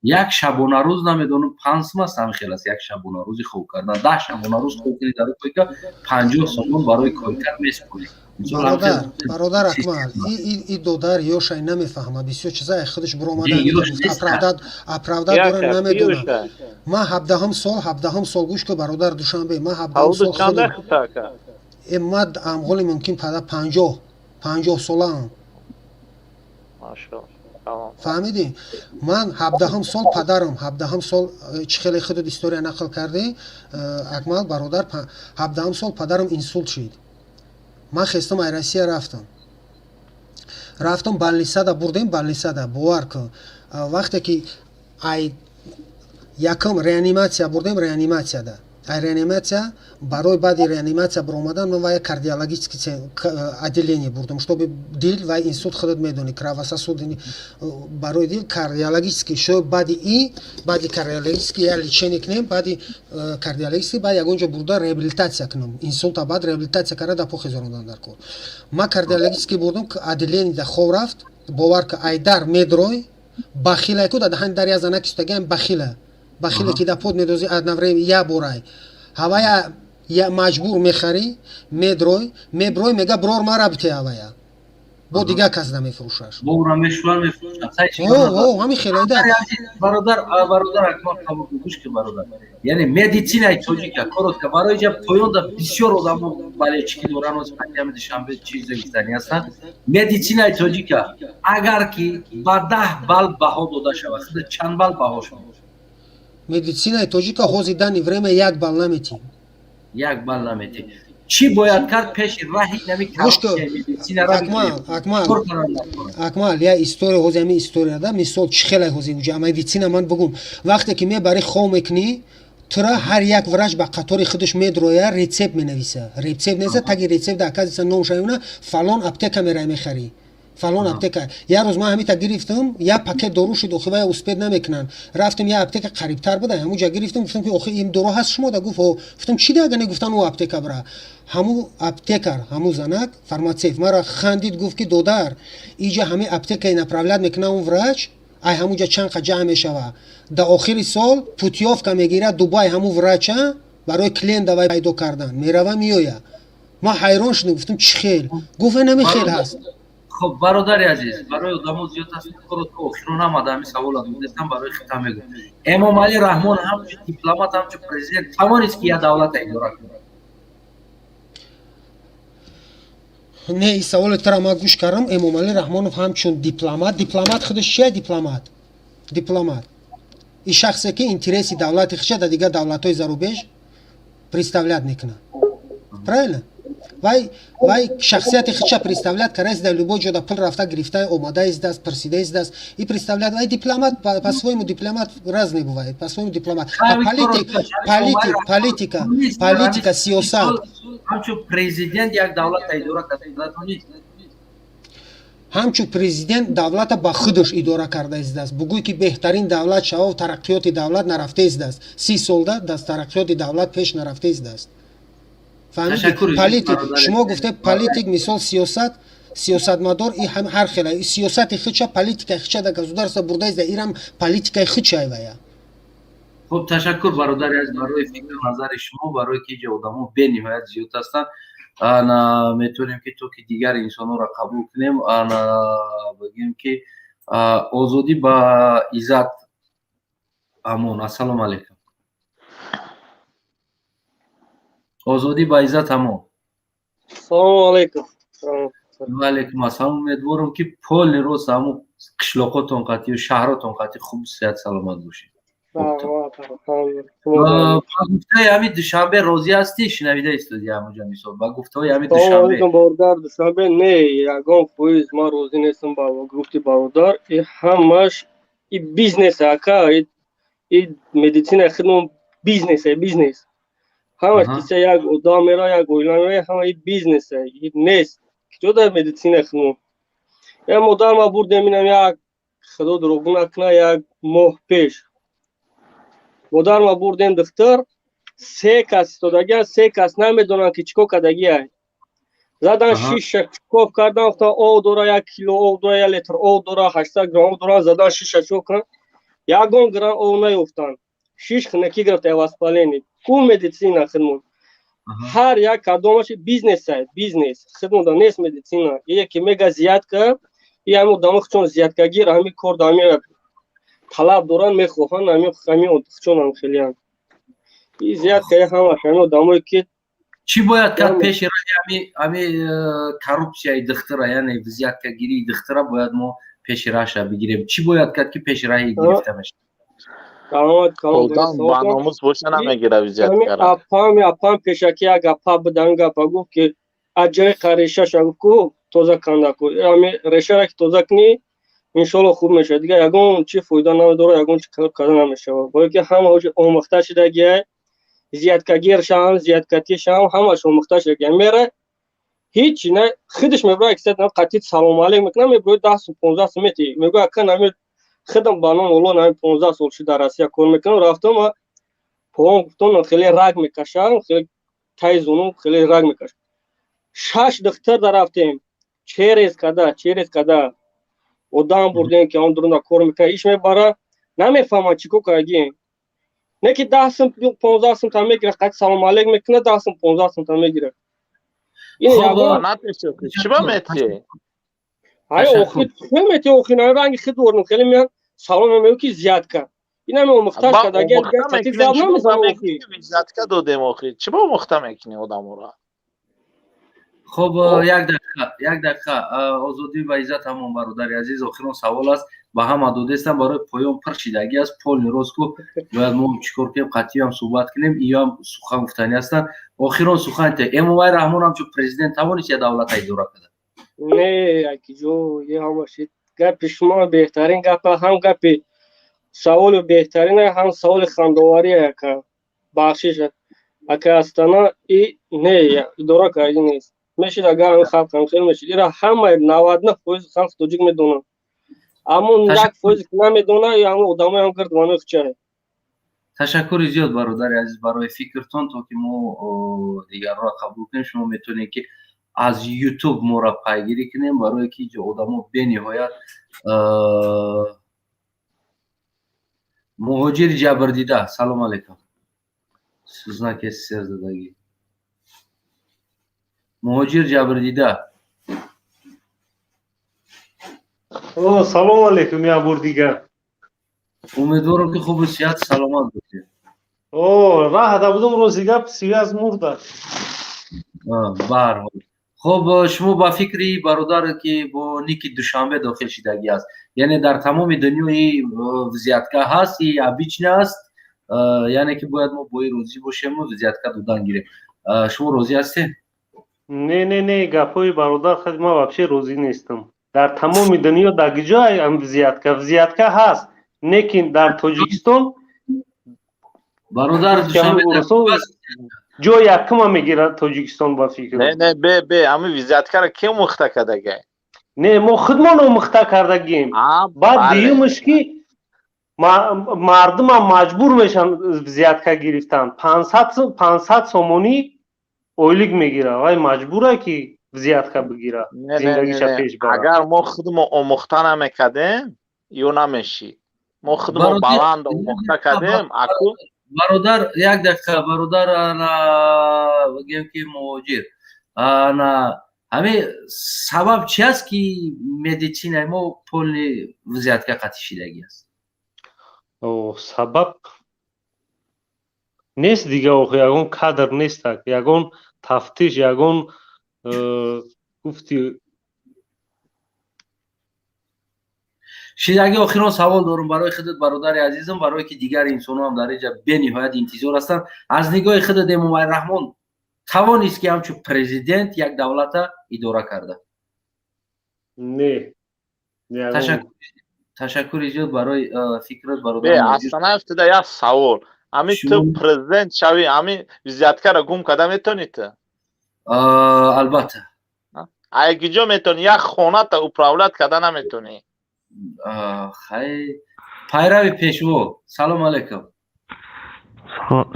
Як шабонарӯз, намедонам, 5 сум аст, ҳамин хел аст, як шабонарӯзи хоб кардан, 10 шабонарӯз хоб кунӣ дар койка, 50 сомон барои койка месупорӣ. Бародар Акмал, и додар ёшай намефаҳма, бисёр чиза худаш буромада оправдать дора, намедонам. Ман 17-ҳум сол, 17-ҳум сол, гӯш ку, бародар Душанбе, ман 17-ҳум сол худам, ман амғоли мумкин пада 50 солаам, фаҳмидӣ? Ман 17-ҳум сол падарам, 17-ҳум сол, чӣ хеле худат история нақл кардӣ, Акмал бародар, 17-ҳум сол падарам инсулт шид. Ман хестам, ай Россия рафтам, рафтам, больницада бурдем, больницада, бовар кун, вақте ки ай якум реаниматсия бурдем, реаниматсияда, ай реаниматсия, барои баъди реаниматсия баромадан, ман вая кардиологический отделение бурдам, чтобы дил, вай инсулт, худат медонӣ, кровососудини, барои дил кардиологический шо. Баъди и баъди кардиологический я лечение кунем, баъди кардиологический баъд ягон ҷо бурда реабилитатсия кунам. Инсулта баъд реабилитатсия карда, да похезорондан дар кор. Ман кардиологический бурдам, отделение да хов рафт, бовар ка, айдар медрой, бахила ку, да даҳани дар я занаки истагиам, бахила, бахиле ки да под медози, одновременно я борай ҳавая, я маҷбур мехарӣ, медрой, меброй, мега, брор, мара бите, ҳавая бо дигар кас да мефурӯшаш. Ҳамин хелоида. Бародар, бародар Акмал, қабул, гӯш ки, бародар, яъне медицинаи тоҷика коротко барои ҷа поёнда бисёр одамо болельщики доранд, оз панҷами Душанбе чизе гуфтанӣ ҳастанд. Медицинаи тоҷика агар ки ба 10 балл баҳо дода шавад, худа чанд балл баҳо шавад? Медицинаи тоҷика ҳозир данный время 1 балл наметиҳем. 1 балл наметиҳем. Чӣ бояд кард пеши раҳи нами Акмал, Акмал, Акмал, я история, ҳозир ҳамин история да, мисол, чӣ хеле ҳозир уҷа медицина ман бугум. Вақте ки мебарӣ, хов мекунӣ, тура ҳар як врач ба қатори худаш медроя, рецепт менависа, рецепт неса, таги рецепт оказывается номша фалон аптека мерай, мехарӣ фалон аптека. Як рӯз ман ҳамита гирифтам, як пакет дору шуд, охи вая успеть намекунанд. Рафтам, як аптека қарибтар буда, ҳамуҷа гирифтам, гуфтам ки охи ин дору ҳаст шумо да? Гуфт, ҳо. Гуфтам, чӣ да? Ага не, гуфтан, ӯ аптека бира. Ҳаму аптекар, ҳаму занак фармацевт мара хандид, гуфт ки додар, иҷа ҳами аптекаи направлять мекуна он врач, ай ҳамуҷа чанд қа ҷамъ мешава, да охири сол путёвка мегирад Дубай, ҳаму врача барои клиент давай пайдо кардан мерава, меоя. Ман ҳайрон шудам, гуфтам, чӣ хел? Гуфт, инами хел ҳаст. Хоб, бародари азиз, барои одамо зиёд аст, коротко, охирон омада, ҳамин савола додестам, барои хита мегӯ. Эмомалӣ Раҳмон ҳамчун дипломат, ҳамчун президент тавонист ки як давлата идора кунад? Не, ин саволи тура ман гӯш кардам. Эмомалӣ Раҳмонов ҳамчун дипломат, дипломат худаш чия? Дипломат, дипломат ин шахсе ки интереси давлати худша дар дигар давлатҳои зарубеж представлять мекунад, правильно? Вай шахсияти худша представлять кардаист, дар любой ҷода пул рафта гирифта омадаист, пурсидаист и представлять. Вай дипломат, по-своему дипломат, разный бывает, по-своему дипломат. Политик, политик, политика, политика, сиёсат. Ҳамчун президент як давлата идора карда нест. Ҳамчун президент давлата ба худаш идора карда истааст. Бугӯй ки беҳтарин давлат шавав, тараққиёти давлат нарафта истааст. 30 солда даст тараққиёти давлат пеш нарафта истааст. Фаҳмидӣ? Политик, шумо гуфте политик, мисол, сиёсат, сиёсатмадор и ҳар хела сиёсати худша, политикаи худша да государство бурда иста, ирам политикаи худша вая. Хуб, ташаккур, бародари азиз, барои фикру назари шумо, барое ки иҷа одамо бениҳоят зиёд ҳастанд. Ана метавонем ки то ки дигар инсонҳоро қабул кунем. Ана бигӯем ки озодӣ ба иззат амон. Ассалому алайкум, озодӣ ба иззат амон. Салому алайкум. Ва алайкум ассалом. Умедворам, ки полный рост ҳамун қишлоқотон қатъию шаҳротон қатъи хуб, сиҳат, саломат бошед. Ба гуфтаи ҳамин Душанбе розӣ ҳастӣ? Шинавида истоди ҳамуҷа, мисол, ба гуфтаҳои ҳамин Душанбе. Бародар, Душанбе не, ягон фоиз ман розӣ нестам ба гуфти бародар. И ҳамаш и бизнес, ака, и медицина хидмон бизнес, бизнес. Ҳамаш киса як одам мера, як оила мера, ҳама и бизнес нест. Киҷо дар медицина хидмон? Я модар ма бурдем, инам як, худо дурӯғ накуна, як моҳ пеш модар ма бурдем духтур, се кас истодагиан, се кас намедонанд, ки чӣ кор кардагиай. Задан шиша чуков кардан, гуфтан, об дора, 1 кило об дора, 1 литр об дора, 800 грамм об дора. Задан шиша чуков кунан, ягон грамм об наёфтанд. Шиш хунакӣ гирифта, воспаление. Ку медицина хидмон? Ҳар як кадомаш бизнесай, бизнес хидмонда нест медицина. Яке мега взятка, и ҳами одамо хучон взяткагир, ҳами кор да ҳами талаб доранд, мехоҳанд, ҳами хучонам хелиянд. И взятка ҳамаш ҳами одамое ки Чӣ бояд кард пеши раҳи ҳами коррупсияи духтура, яъне взяткагирии духтура бояд мо пеши раҳша бигирем? Чӣ бояд кард, ки пеши раҳи гирифта мешавад? Одам ба номус боша, намегира взяткара. Апам пешаки як гапа буд, ҳамин гапа гуфт, ки аҷои решаша гуфт, ку тоза канда ку, ҳами решара ки тоза кунӣ, иншолло хуб мешавад. Дигар ягон чи фоида надорад, ягон чи кор карда намешавад, бояд ки ҳама оҷи омӯхта шудагиай, взяткагиршам, взяткатишам, ҳамаш омӯхта шудагиай. Мера, ҳичи на, худаш мебурад, кисад қатит салому алейк мекунам, мебурад, 10 сум, 15 сум мети, мегӯяд, ака, нами худам ба ном Олло, нами 15 сол шуд дар Россия кор мекунам. Рафтам, поам, гуфтам, хеле раг мекашам, хеле таи зону хеле раг мекашам. Шаш духтар да рафтем, через када одам бурдем, ки он дуруна кор мекунад, иш мебара, намефаҳмад чӣ кор кардаги. Не ки 10 сум, 15 сум та мегирад, қати салому алейк мекунад, 10 сум, 15 сум та мегирад. Чӣ ба мети? Ай, охи хел мети, охи на ранги хид дорам, хеле меян, салом мегӯ, ки взятка. Инаме омӯхташ кардаги, қати гап намезанам, охи. Взятка додем, охи чӣ ба омӯхта мекунӣ одаморо? Хуб, як дақиқа, як дақиқа. Озодӣ ва иззат ҳамон, бародари азиз, охирон савол аст, ба ҳама додестам, барои поён пир шидагӣ аст. Полный рост ку бояд мо чӣ кор кунем, қатъиам суҳбат кунем, иам сухан гуфтанӣ ҳастанд. Охирон сухан те, Эмомалӣ Раҳмон ҳамчун президент тавонист я давлата идора карда? Не, якиҷо ҳамаш гапи шумо беҳтарин гапа, ҳам гапи саволи беҳтарина, ҳам саволи хандовария. Яка бахшиш, ака Астана, и не, идора карди нест. Мешид, агар халқ хел мешид, ира ҳамаи 99% халқи тоҷик медонанд, аммо 1% ки намедона, ҳама одамоям гирд мамехчай. Ташаккури зиёд, бародари азиз, барои фикртон. То ки мо дигарро қабул кунем, шумо метавонед, ки аз Ютуб моро пайгирӣ кунем, барое ки иҷо одамо бениҳоят. Муҳоҷири ҷабрдида, салом алейкум. Знаки СССР задагӣ. Муҳоҷир ҷабрдида. Салом алейкум, як бор дигар. Умедворам, ки хубу сиҳат, саломат бошед. О, раҳда будум, рози гап, связь мурда. Баҳарҳол, хуб, шумо ба фикри бародар, ки бо ники Душанбе дохил шидагӣ аст, яъне дар тамоми дунёи взятка ҳаст и обычно аст, яъне ки бояд мо бо и розӣ бошему взятка додан гирем, шумо розӣ ҳастед? Не, не, не, гапҳои бародар хад ман вообще розӣ нестам. Дар тамоми дунё дар куҷо взятка? Взятка ҳаст, лекин дар Тоҷикистон бародар ҷои якума мегирад Тоҷикистон ба фикр. Не, не, бе, бе, ҳамин взяткаро ки омӯхта кардагай? Не, мо худмон омӯхта кардагием. Баъд дуюмаш, ки мардумам маҷбур мешаванд взятка гирифтан. 500 сомонӣ ойлик мегира, вай маҷбура ки взятка бигира, зиндагиша пеш бара. Агар мо худмо омӯхта намекардем, ё намешид. Мо худмо баланд омӯхта кардем, аку. Бародар, як дақиқа, бародар, ана бигем ки муҳоҷир, ана ҳамин сабаб чи аст, ки медицинаи мо полный взятка қатишидагӣ аст? Сабаб нест дига, охи ягон кадр нестак, ягон тафтиш, ягон гуфти. Шидаги охирон савол дорум барои худат, бародари азизам, барое ки дигар инсонҳоам дар инҷа бениҳоят интизор ҳастанд. Аз нигоҳи худат, Эмомалӣ Раҳмон тавонист, ки ҳамчун президент як давлата идора карда? Не. Ташаккури зиёд барои фикрат, бародар. Астанаев, туда як савол: ҳамин ту президент шавӣ, ҳамин взяткаро гум карда метавонӣ ту? Албатта. Ай киҷо метавонӣ? Як хоната управлять карда наметавонӣ. Хай, пайрави пешво, салом алейкум.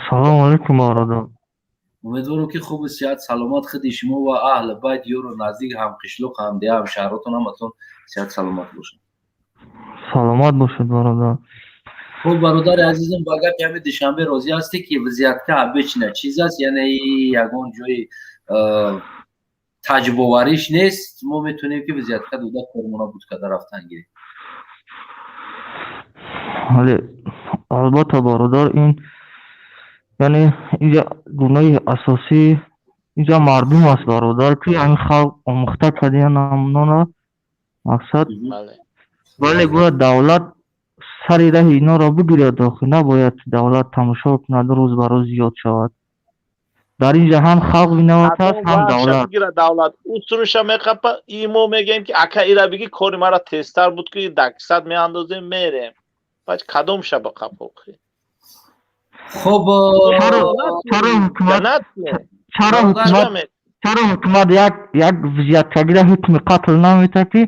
Салом алейкум, бародар. Умедворам, ки хубу сиҳат, саломат, худи шумо ва аҳли байт, ёру наздик, ҳамқишлоқ, ҳамдеҳа, ҳамшаҳротон, ҳаматон сиҳат саломат бошад. Саломат бошед, бародар. Хуб, бародари азизам, ба гапи ҳами Душанбе розӣ ҳастӣ, ки взятка обычная чиз аст, яъне ягон ҷои таҷрибовариш нест, мо метавонем, ки взятка дода кормона буд карда рафтан гирем? Бале, албатта, бародар. Ин яъне инҷа гуноҳи асосӣ инҷа мардум аст, бародар, ки ҳамин халқ омӯхта кардиян намунона мақсад. Бале, бояд давлат сари раҳи инҳоро бигирад охи, набояд давлат тамошо кунад, рӯз ба рӯз зиёд шавад. Дар инҷа ҳам халқ виноват аст, ҳам давлат. Бигирад давлат, ӯ суруша меқапа, и мо мегӯем, ки ака, ира биги, кори мара тезтар буд, ки даксад меандозем, мерем. Баъд кадомша бақапа охи? Хуб. Чаро ҳукумат як взяткагира ҳукми қатл наметад, ки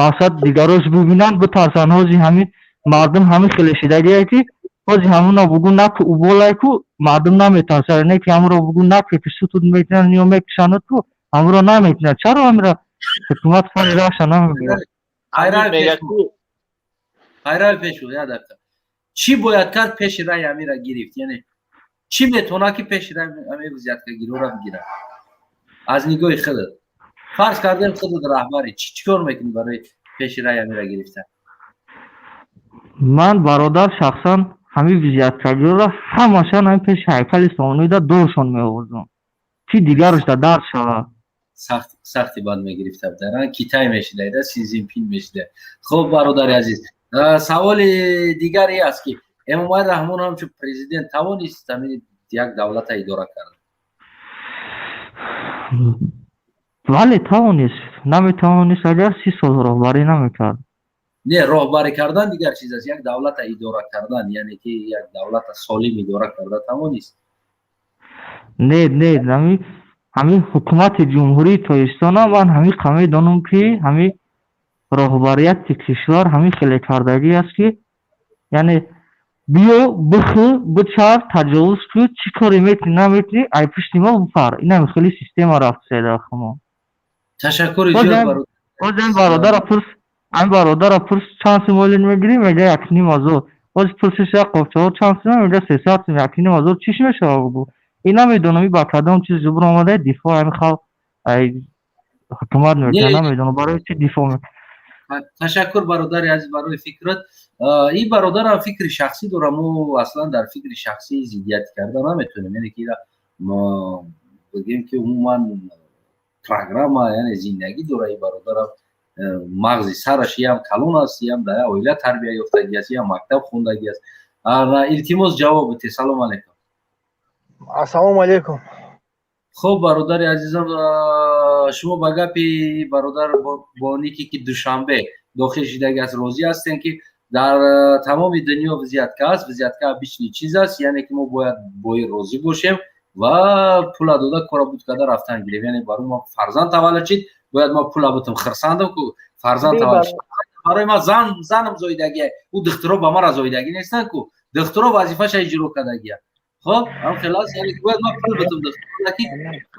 мақсад дигарош бибинанд, битарсанд? Ҳози ҳамин мардум ҳамин хеле шидагие, ки ҳози ҳамуно бугӯ, наку уболай ку, мардум наметарсад, не ки ҳамуро бугӯ, наку ки сутуд мекунанд ё мекушанд ку, ҳамуро намекунанд. Чаро ҳамира ҳукумат сари раҳша намегирад? Пайрави пешво, як дақиқа, чӣ бояд кард, пеши раи амира гирифт? Яъне чӣ метавонад, ки пеши раи амир взяткагироро бигирад? Аз нигоҳи худат, фарз кардем, худат раҳбари, чӣ кор мекунӣ барои пеши раи амира гирифтан? Ман, бародар, шахсан ҳамин взяткагироро ҳамашон ҳамин пеши ҳайкали Сомонида доршон меовардам, ки дигараш да дарс шавад. Сахти бад мегирифта бударан, Китай мешидаида, Синзинпин мешида. Хуб, бародари азиз, саволи дигаре аст, ки Эмомалӣ Раҳмон ҳамчун президент тавонист ҳамин як давлата идора карда? Бале, тавонист. Наметавонист, агар 30 сол роҳбарӣ намекард. Не, роҳбарӣ кардан дигар чиз аст, як давлата идора кардан, яъне ки як давлата солим идора карда тавонист? Не, не, ҳамин ҳукумати Ҷумҳурии Тоҷикистона ман ҳамин қа медонам, ки ҳамин роҳбарияти кишвар ҳамин хеле кардагӣ аст, ки яъне биё, бихӯ, бичар, таҷовуз кӯ, чӣ коре мекунӣ, намекунӣ, ай пушти мо бипар. Инам хеле система рафт седахмо. Ташаккури зиёд. Боз ин бародара пурс, ин бародара пурс, чанд сум ойлик мегирӣ, мега 1500. Боз пурсиш, як қопчаҳо чанд сум, мега 300 сум. 1500 чиш мешава, бугӯ. Ин намедонам, ин ба кадом чиз ҷубр омада, дифоъ ҳамин халқ ай ҳукумат мекунад, намедонам барои чӣ дифоъ мекунад. Ташаккур, бародари азиз, барои фикрат. Ин бародарам фикри шахсӣ дорам, мо аслан дар фикри шахсӣ зиддият карда наметавонем, яъне ки мо бигем, ки умуман программа, яъне зиндагӣ дора. Ин бародарам мағзи сараш ям калон аст, ям дар оила тарбия ёфтагӣ аст, ям мактаб хондагӣ аст. Илтимос, ҷавоб бите. Салом алейкум. Ассалому алейкум. Хуб, бародари азизам, шумо ба гапи бародар Бонике, ки Душанбе дохил шидаги аст, розӣ ҳастем, ки дар тамоми дунё взятка аст, взятка обычный чиз аст, яъне ки мо бояд бои розӣ бошем ва пула дода, кора буд карда рафтан гирем. Яъне барои ма фарзанд таваллуд шид, бояд ма пула бутам, хирсандам ку фарзанд таваллуд шид. Барои ма зан, занам зоидагия, ӯ духтуро ба мара зоидагӣ нестанд ку, духтуро вазифаша иҷро кардагия. Хоб, ҳам хелас, яъне бояд ма пул бутам духтуро ки.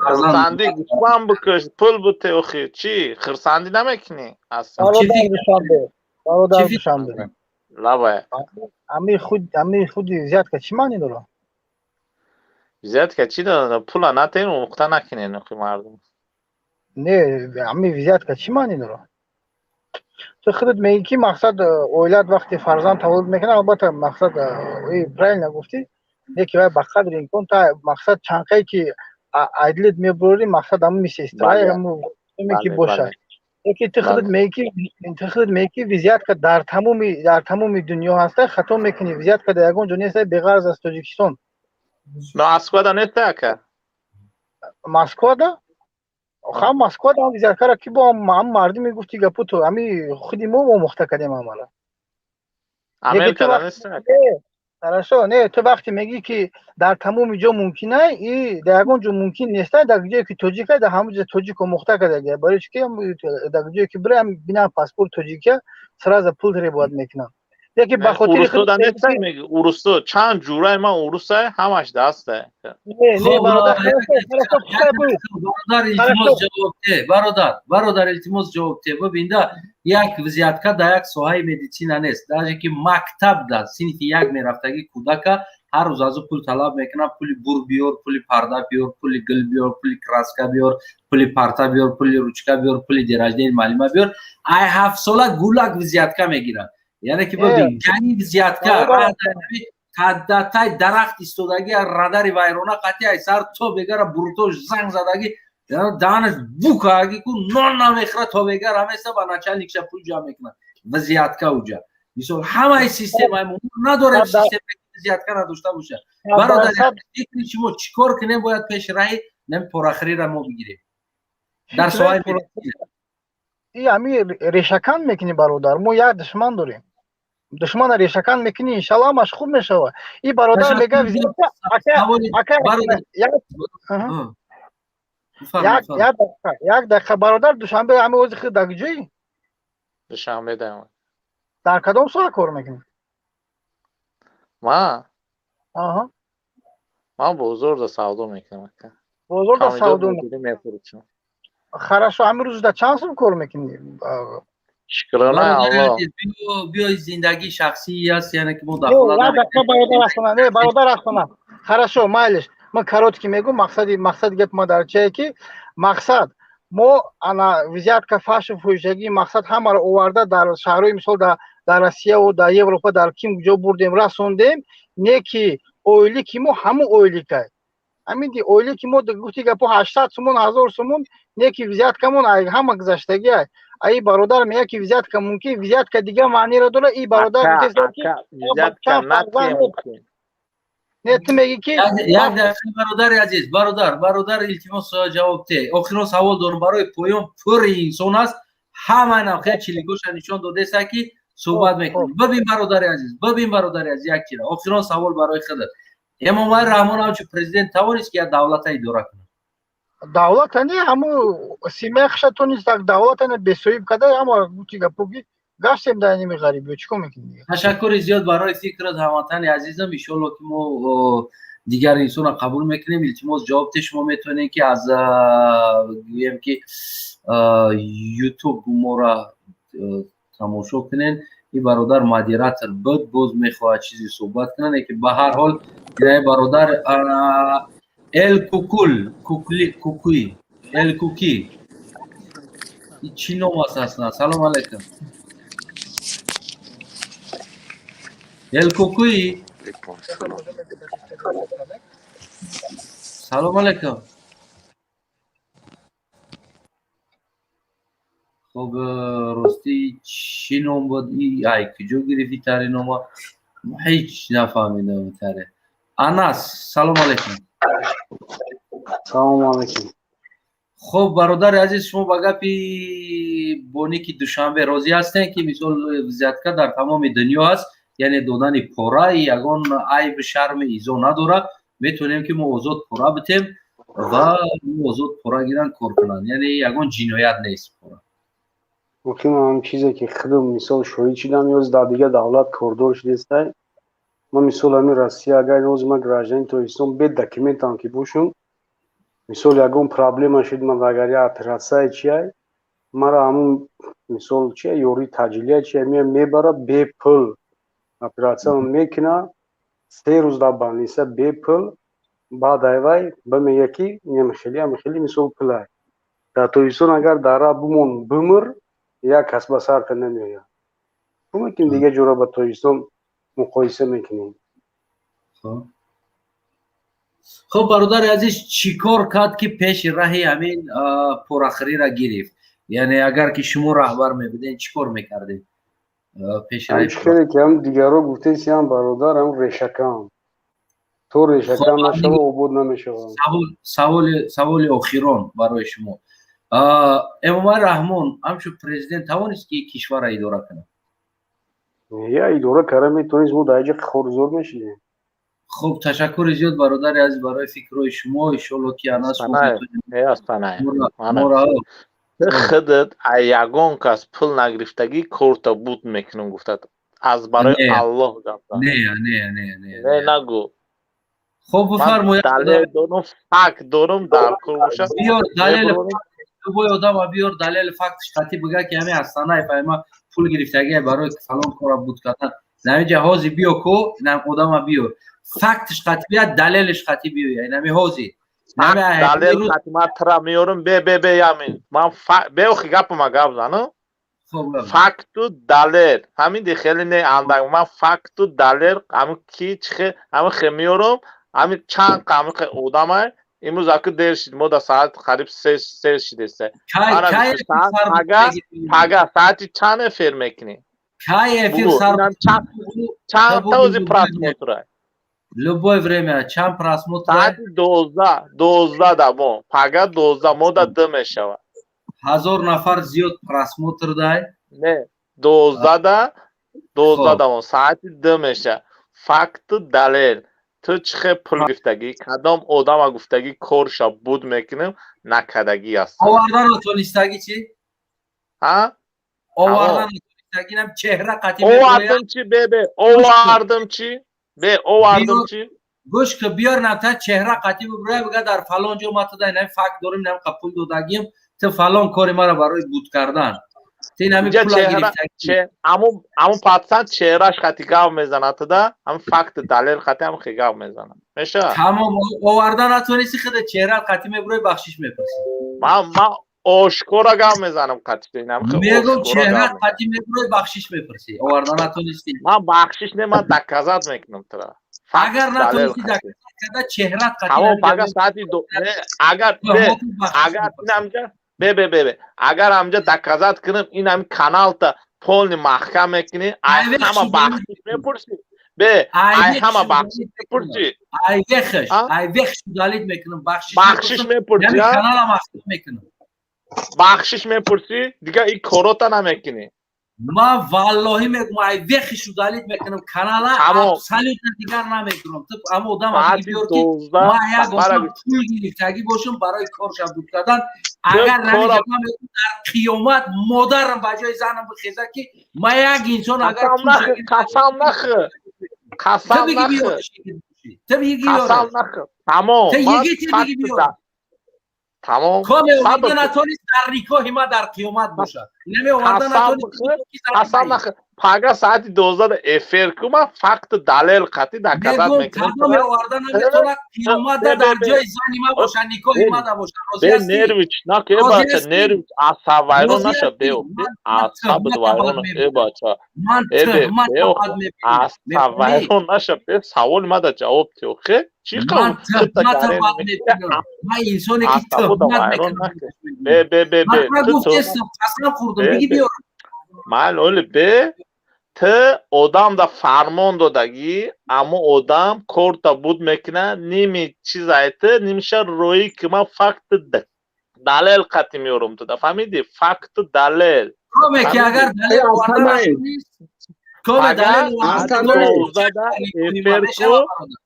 Хурсандӣ гӯсфанд бикуш, пул буте. Охи чӣ хурсандӣ намекунӣ? Бародар Душанбе. Лабай. Ами худи взятка чӣ маъне дорад? Взятка чӣ дорад? Пула натен, омӯхта накунен охи мардум. Не, ами взятка чӣ маъне дорад? Ту худат мегӣ, ки мақсад оилат вақте фарзанд таваллуд мекунад, албатта, мақсад правильно гуфтӣ, не ки вай ба қадри имкон та мақсад чанқае ки айдлит мебурӣ, мақсад ҳамун медсестра ҳамуне ки бошад. Лекин ту худат мегӣ, ки взятка дар тамоми дунё ҳаста. Хато мекунӣ, взятка дар ягон ҷо неста, беғарз аз Тоҷикистон. Москвада неста, ака? Москвада ха, Москвада ҳам взяткара ки бо ҳам мардуми гуфти гапу ту, ҳами худи мо омӯхта кардем ҳамара. Америкада неста? Хорошо, не, ту вақте мегӣ, ки дар тамоми ҷо мумкин ай, и дар ягон ҷо мумкин неста. Дар ҷое ки тоҷик ай, дар ҳамон ҷо тоҷик омӯхта кардагия. Барои чи ки дар ҷое ки бирам, бинам паспорт тоҷикия, сразу пул требовать мекунам. Яки ба хотири Урусода неста, меги урусо чанд ҷурай ман урусай, ҳамаш дастай. Не, не, бародар. Бародар, илтимос, ҷавоб де. Бародар, илтимос, ҷавоб де. Бибинда, як взятка дар як соҳаи медицина нест, даже ки мактаб да синфи як мерафтагӣ кӯдака ҳар рӯз аз ӯ пул талаб мекунад: пули бур биёр, пули парда биёр, пули гил биёр, пули краска биёр, пули парта биёр, пули ручка биёр, пули день рождения муаллима биёр. Ай ҳафтсола гулак взятка мегирад. Яъне ки бибин, гани взятка тай дарахт истодагӣ, радари вайрона қатъи ай сар то бегара бурутош занг задагӣ, даҳанаш букааги ку нон намехӯра, то бегара ҳамеса ба начальникша пул ҷамъ мекунад. Взятка уҷа мисол ҳамаи системаи мо надорем, система взятка надошта бошад. Бародар, фикри шумо, чӣ кор кунем, бояд пеши раҳи нами порахӯриро мо бигирем дар соҳаи? И ами решакан мекунӣ, бародар. Мо як душман дорем, душмана решакан мекунӣ, иншалло, ҳамаш хуб мешавад. И бародар мега як дақиқа, бародар Душанбе, ҳами ози худ дар куҷоӣ? Душанбе даем. Дар кадом соҳа кор мекунӣ? Ма? Ман бозорда савдо мекунам. Бозорда савдо. Хорошо, ҳамин рӯз дар чанд сум кор мекунӣ? Шукрона Алло. Биёи, зиндагии шахсӣ аст, яъне ки мо дахолат. Бародар Афсона, хорошо, майлиш, ман короткий мегӯм. Мақсади гапи ма дар чие, ки мақсад мо ана взятка, фаҳшу фӯҳишагӣ, мақсад ҳамаро оварда дар шаҳрҳои, мисол, дар Россияву дар Европа, дар ким ҷо бурдем, расондем, не ки ойлики мо ҳамун ойликай, ҳамин ойлики мо, гуфти гапо, 800 сумон, 1000 сумон, не ки взяткамон ҳама гузаштагиай. Аи бародар меяд, ки взятка мумкин, взятка дигар маъниро дорад. И бародар, не, ту мегӣ, ки Як дақиқа, бародари азиз, бародар, илтимос, ҷавоб те. Охирон савол дорам барои поён. Пури инсон аст, ҳама навхе чилигоша нишон додеста, ки суҳбат мекунем. Бибин, бародари азиз, бибин, бародари азиз, як чира, охирон савол барои худат. Эмомалӣ Раҳмон ҳамчун президент тавонист, ки як давлата идора кунад? Давлата не, ҳаму семьяи хиша тонист, давлата не, бесоҳиб када, ҳама гуфти гапо, ки гаштем дар ними ғарибиё, чӣ кор мекунем? Ташаккури зиёд барои фикрат, ҳамватани азизам. Иншолло, ки мо дигар инсонро қабул мекунем. Илтимос, ҷавоб те. Шумо метавонед, ки аз, гӯем, ки Ютуб моро тамошо кунед. Ин бародар модератор буд, боз мехоҳад чизе суҳбат кунад, ки ба ҳар ҳол инаи бародар эл кукул кукли кукуи эл куки, чӣ ном аст аслан? Салом алайкум, эл кукуи, салом алайкум. Хоб, ростӣ, чӣ ном буд? Ай куҷо гирифти тари нома? Ҳеҷ нафаҳмидам. Таре Анас, салом алайкум. Салому алайкум. Хуб, бародари азиз, шумо ба гапи боники Душанбе розӣ ҳастем, ки мисол взятка дар тамоми дунё ҳаст, яъне додани пора ягон айб, шарми изо надорад, метавонем ки мо озод пора битем ва озод пора гиранд, кор кунанд, яъне ягон ҷиноят нест пора? Мумкин ҳам чизе ки худам мисол шоҳид шудам, ёз дар дигар давлат кордор шудестай. Ман мисол ҳамин Россия, агар ҳозир ман гражданин Тоҷикистон бе документам ки бошум, мисол ягон проблема шуд, ман агар я оператсия чиай, мара ҳамун мисол чия ёрии таъҷилия чия мея мебара, бепул оператсияро мекуна, 3 рӯз дар больница бепул, баъд айвай ба мега ки хеле хеле мисол пулай. Дар Тоҷикистон агар дар ра бумон, бумр, як кас ба сарта намеояд. Мумкин дигар ҷора ба Тоҷикистон муқоиса мекунем. Хуб, бародари азиз, чӣ кор кард, ки пеши раҳи ҳамин порахӯриро гирифт? Яъне агар ки шумо раҳбар мебуден, чӣ кор мекардед? Хеле ки ҳам дигарро гуфтесиам, бародар, ҳам решакан то решакан нашава, обод намешавад. Саволи охирон барои шумо: Эмомалӣ Раҳмон ҳамчун президент тавонист, ки кишварро идора кунад? Я идора карда метавонист, мо дар ҷа хорзор мешидем. Хуб, ташаккури зиёд, бародари азиз, барои фикрҳои шумо. Иншолло ки анас Худат ягон кас пул нагирифтагӣ корта буд мекунам гуфтат, аз барои Аллоҳ. Не, не, не, не, не, нагу. Хуб, бифармоед. Далел дорум, факт дорум, дар кор боша. Биёр далел, любой одама биёр, далели фактш қатӣ бига, ки ҳамин Астанаев ама пул гирифтагӣ барои фалон кора буд кардан. Намиҷа ҳозир биё ку, инам одама биёр, фактш қатӣ бия, далелш қатӣ биёя, инами ҳозир. Далел қатӣ ман тра меёрам. Бе, бе, бе, ямин ман бе, охи гапама гап зану, факту далел ҳамин ди хеле не андак. Ман факту далел ҳамин ки чихе ҳамин хе меёрам, ҳамин чанд ҳамин хе одамай. Имрӯз аку дер шид, мо да соат қариб 3 шидеста. Пага соати чанд эфир мекунӣ? Кай эфир сар? Чанд та ози просмотр? Любое время. Чанд просмотр? Соати 12, 12 да мо пага 12, мо да 2 мешавад. 1000 нафар зиёд просмотр дай. Не, 12 да, 12 да мо соати 2 меша. Факту далел, ту чӣ хел пул гирифтагӣ, кадом одама гуфтагӣ корша буд мекунем, накардагӣ аст? Овардан натонистагӣ чӣ? Ҳа. Овардан натонистагӣ, нам чеҳра қатӣ. Овардам чӣ? Бе, бе, овардам чӣ? Бе, овардам чӣ? Гӯш ки, биёр ната чеҳра қатӣ бибурай, бига дар фалон ҷо ма туда инами факт дорим, инам қа пул додагим, ту фалон кори мара барои буд кардан, ту инами пула гирифтагӣ. Аму пацан чеҳраш хати гав мезанад туда, ҳам факти далел хати ҳам хе гав мезанад, меша. Тамом, оварда натонисти, худа чеҳра қатӣ мебурой, бахшиш мепурсӣ. Ман ошкора гав мезанам қатӣ. Мегум, чеҳра қатӣ мебурой, бахшиш мепурсӣ, оварда натонистӣ. Ман бахшиш не, ман доказать мекунам тура. Агар натонистӣ доказать карда, чеҳрат қатӣ. Тамом, пага соати агар агар инамҷа, бе, бе, бе, бе, агар ҳамҷа доказать кунам, ин ҳами каналта полный маҳкам мекунӣ, ай ҳама бахшиш мепурсӣ. Бе, ай ҳама бахшиш мепурсӣ. Айвехш, айвехш удалить мекунам, бахшиш. Бахшиш мепурсӣ. Канала маҳкам мекунам. Бахшиш мепурсӣ, дигар ин корота намекунӣ. Ман валлоҳӣ мегӯм, айвехш удалить мекунам канала, абсолютно дигар намекунам. Ту ама одам биёр, ки ман як одам пул гирифтагӣ бошам барои корша буд кардан. Агар намекунам, дар қиёмат модарам ба ҷои занам бихеза, ки ман як инсон агар Қасам нахӯр, қасам нахӯр. Ту биги. Қасам нахӯр, тамом. Ту йигити, биги биёр. Тамом. Коме оварда натонист, дар никоҳи ма дар қиёмат бошад. Намеоварда натонист. Қасам нахӯр, пага соати 12 эфир ку, ман факту далел қатӣ доказать мекунам. Кадоме оварда наметавонад, қиёматда дар ҷои зани ма бошад, никоҳи ма да бошад. Бе, нервич нак, э бача, нервич, асаб вайрон наша, бе, асаб вайрон, э бача, э бе, асаб вайрон наша, бе, саволи ма да ҷавоб те, охе чӣ? Ман инсоне ки тӯҳмат мекунам. Бе, бе, бе, бе. Ман гуфтестам, қасам хӯрдам, биги биёр. Ман оли, бе. Ту одамда фармон додагӣ, аммо одам корта буд мекуна, ними чизай ту, нимиша роӣ ки ман факту далел қатӣ меёрам туда. Фаҳмидӣ? Факту далел. Коме ки агар далел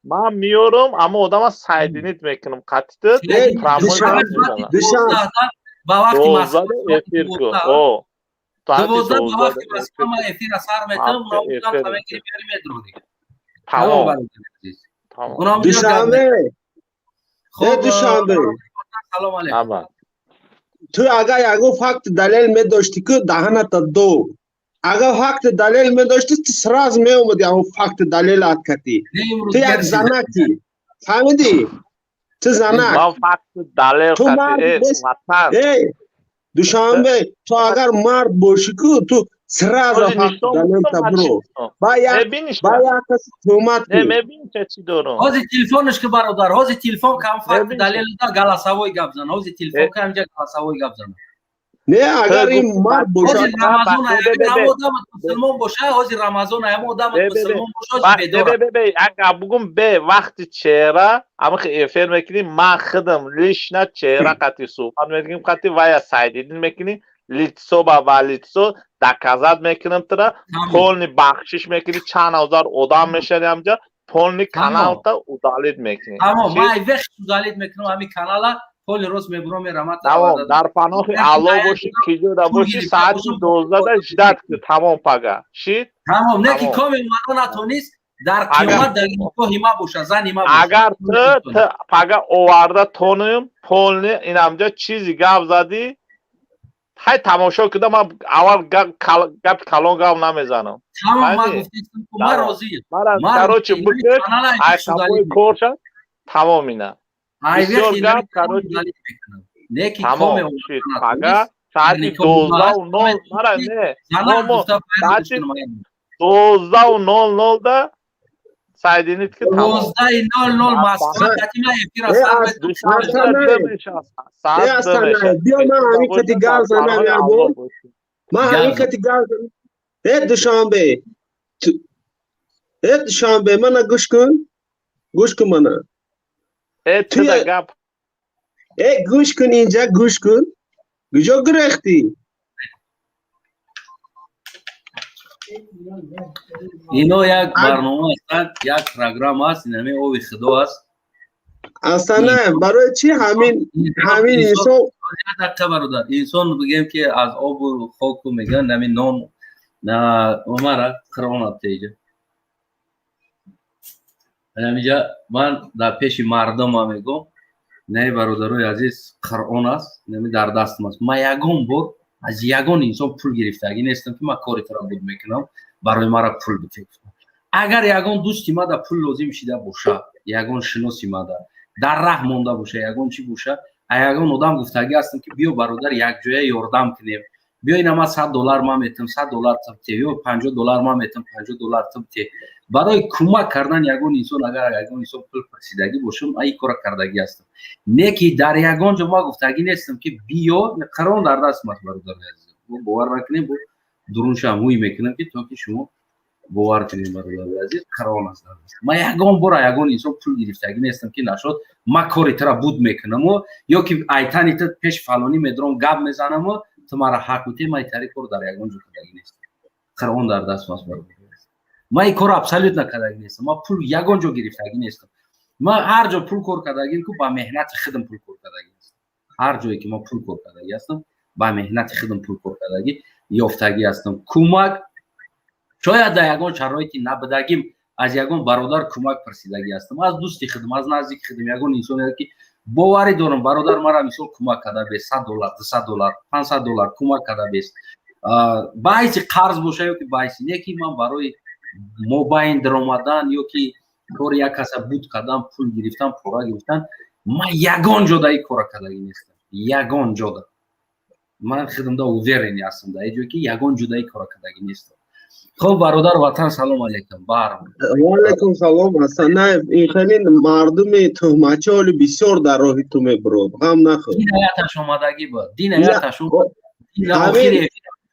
ман меёрам, аммо одама соединить мекунам қатӣ ту. Ба вақти эфир ку. О, 12 ба вақти Москва ман эфира сар метавам, мегири медроди. Тамом. Душанбе. Душанбе. Салом алейкум. Ту агар ягон факт далел медошти ку даҳаната до. Агар факт далел медошти, ту сразу меомади, ҳамон факт далел аткати. Ту як занаки. Фаҳмидӣ? Ту занак. Ман факт далел қати. Эй, Душанбе, ту агар мард бошӣ ку, ту сразу факт далелта биро. Ба як каси туҳмат кун. Мебини чӣ дорам. Ҳозир телефонаш ки бародар, ҳозир телефон кам факт далел да голосовой гап зан. Ҳозир телефон кам ҷа голосовой гап зан. Не, агар ин мард бошад, ҳозир Рамазон ҳам одам мусулмон боша, ҳозир Рамазон ҳам одам мусулмон боша, бедор. Бе, агар бугум бе вақти чеҳра, ҳамихи эфир мекунӣ, ман худам лично чеҳра қати суҳбат мекунем, қати вая соединить мекунӣ, лицо ба лицо доказать мекунам тура, полный бахшиш мекунӣ, чанд ҳазор одам мешавӣ ҳамҷа, полный каналта удалить мекунӣ. Тамом, ман вехт удалить мекунам ҳамин канала. Поли рост мебурам мерамат. Тамом, дар паноҳи Аллоҳ бошӣ, киҷода бошӣ, соати 12-да ждать ку, тамом пага. Шид? Тамом, не ки коме омада натонист, дар қиёмат дар нигоҳи ма боша, зани ма боша. Агар ту пага оварда тонум, полный инамҷа чизи гап задӣ, ҳай тамошо куда, ман аввал гапи калон гап намезанам. Тамом, ман гуфтам, ман розиям. Короче, бикир, ай қабои кор шад, тамом ина. Бисёр гап, короче, тамом шид. Пага соати 12:00, мара не, соати 12:00-да соединить ки тамом. 12:00 Москва катима эфира сар мекунам. Биё ман ҳамин кати гап занам як бор. Ман ҳамин кати гап занам. Э Душанбе. Э Душанбе, мана гӯш кун. Гӯш кун мана. Э туда гап. Э гӯш кун инҷа, гӯш кун. Куҷо гурехтӣ? Ино як барнома ҳастанд, як программа аст, ин ҳамин ови худо аст. Астана, барои чӣ ҳамин инсон дақиқа бародар, инсон бигем ки аз обу хоку мегӯянд, ҳамин нон умара қуръон теҷа. Ҳаминҷа ман дар пеши мардума мегӯм, не бародарои азиз, қуръон аст, нами дар дастам аст. Ман ягон бор аз ягон инсон пул гирифтагӣ нестам ки ман кори тура буд мекунам, барои мара пул битед. Агар ягон дӯсти мада пул лозим шида боша, ягон шиноси мада дар раҳ монда боша, ягон чӣ боша, а ягон одам гуфтагӣ ҳастам ки биё бародар якҷоя ёрдам кунем, биё ина ман $100 ман метам, $100 тибте, ё $50 ман метам, $50 тибте. Барои кӯмак кардан ягон инсон, агар ягон инсон пул пурсидагӣ бошам, ман ин кора кардагӣ ҳастам. Не ки дар ягон ҷо ман гуфтагӣ нестам ки биё, қуръон дар дастам аст бародари азиз. Бовар накунем, бо дуруншам ҳуй мекунам ки то ки шумо бовар кунем бародари азиз, қуръон аст дар даст. Ман ягон бор ягон инсон пул гирифтагӣ нестам ки нашод ман кори тура буд мекунаму ё ки айтани ту пеш фалонӣ медорам гап мезанаму ту мара ҳақ бутӣ, ман итари кор дар ягон ҷо кардагӣ нестам. Қуръон дар дастам аст бародари азиз. Ман ин корро абсолютно кардагӣ нестам. Ман пул ягон ҷо гирифтагӣ нестам. Ман ҳар ҷо пул кор кардагим ку ба меҳнати худам пул кор кардагӣ ҳастам. Ҳар ҷое ки ман пул кор кардагӣ ҳастам, ба меҳнати худам пул кор кардагӣ ёфтагӣ ҳастам. Кӯмак шояд дар ягон шароити набудагим аз ягон бародар кӯмак пурсидагӣ ҳастам, аз дӯсти худам, аз наздики худам, ягон инсоне ки боварӣ дорам бародар мара мисол кӯмак карда бес, $100, $200, $500 кӯмак карда бес, ба ҳайси қарз боша ё ки ба ҳайси не ки ман барои мобайн даромадан ё ки кори як каса буд кардан, пул гирифтан, пора гирифтан, ман ягон ҷода ин кора кардагӣ нестам. Ягон ҷода ман худамда уверен ҳастам дар ин ҷое ки ягон ҷода ин кора кардагӣ нестам. Хоб бародар ватан, салом алейкум. Бар ва алейкум салом. Асанаев, ин хеле мардуми туҳматчи ҳоли бисёр дар роҳи ту мебурод, ғам нахӯр. Динаяташ омадагӣ буд, динаяташ охири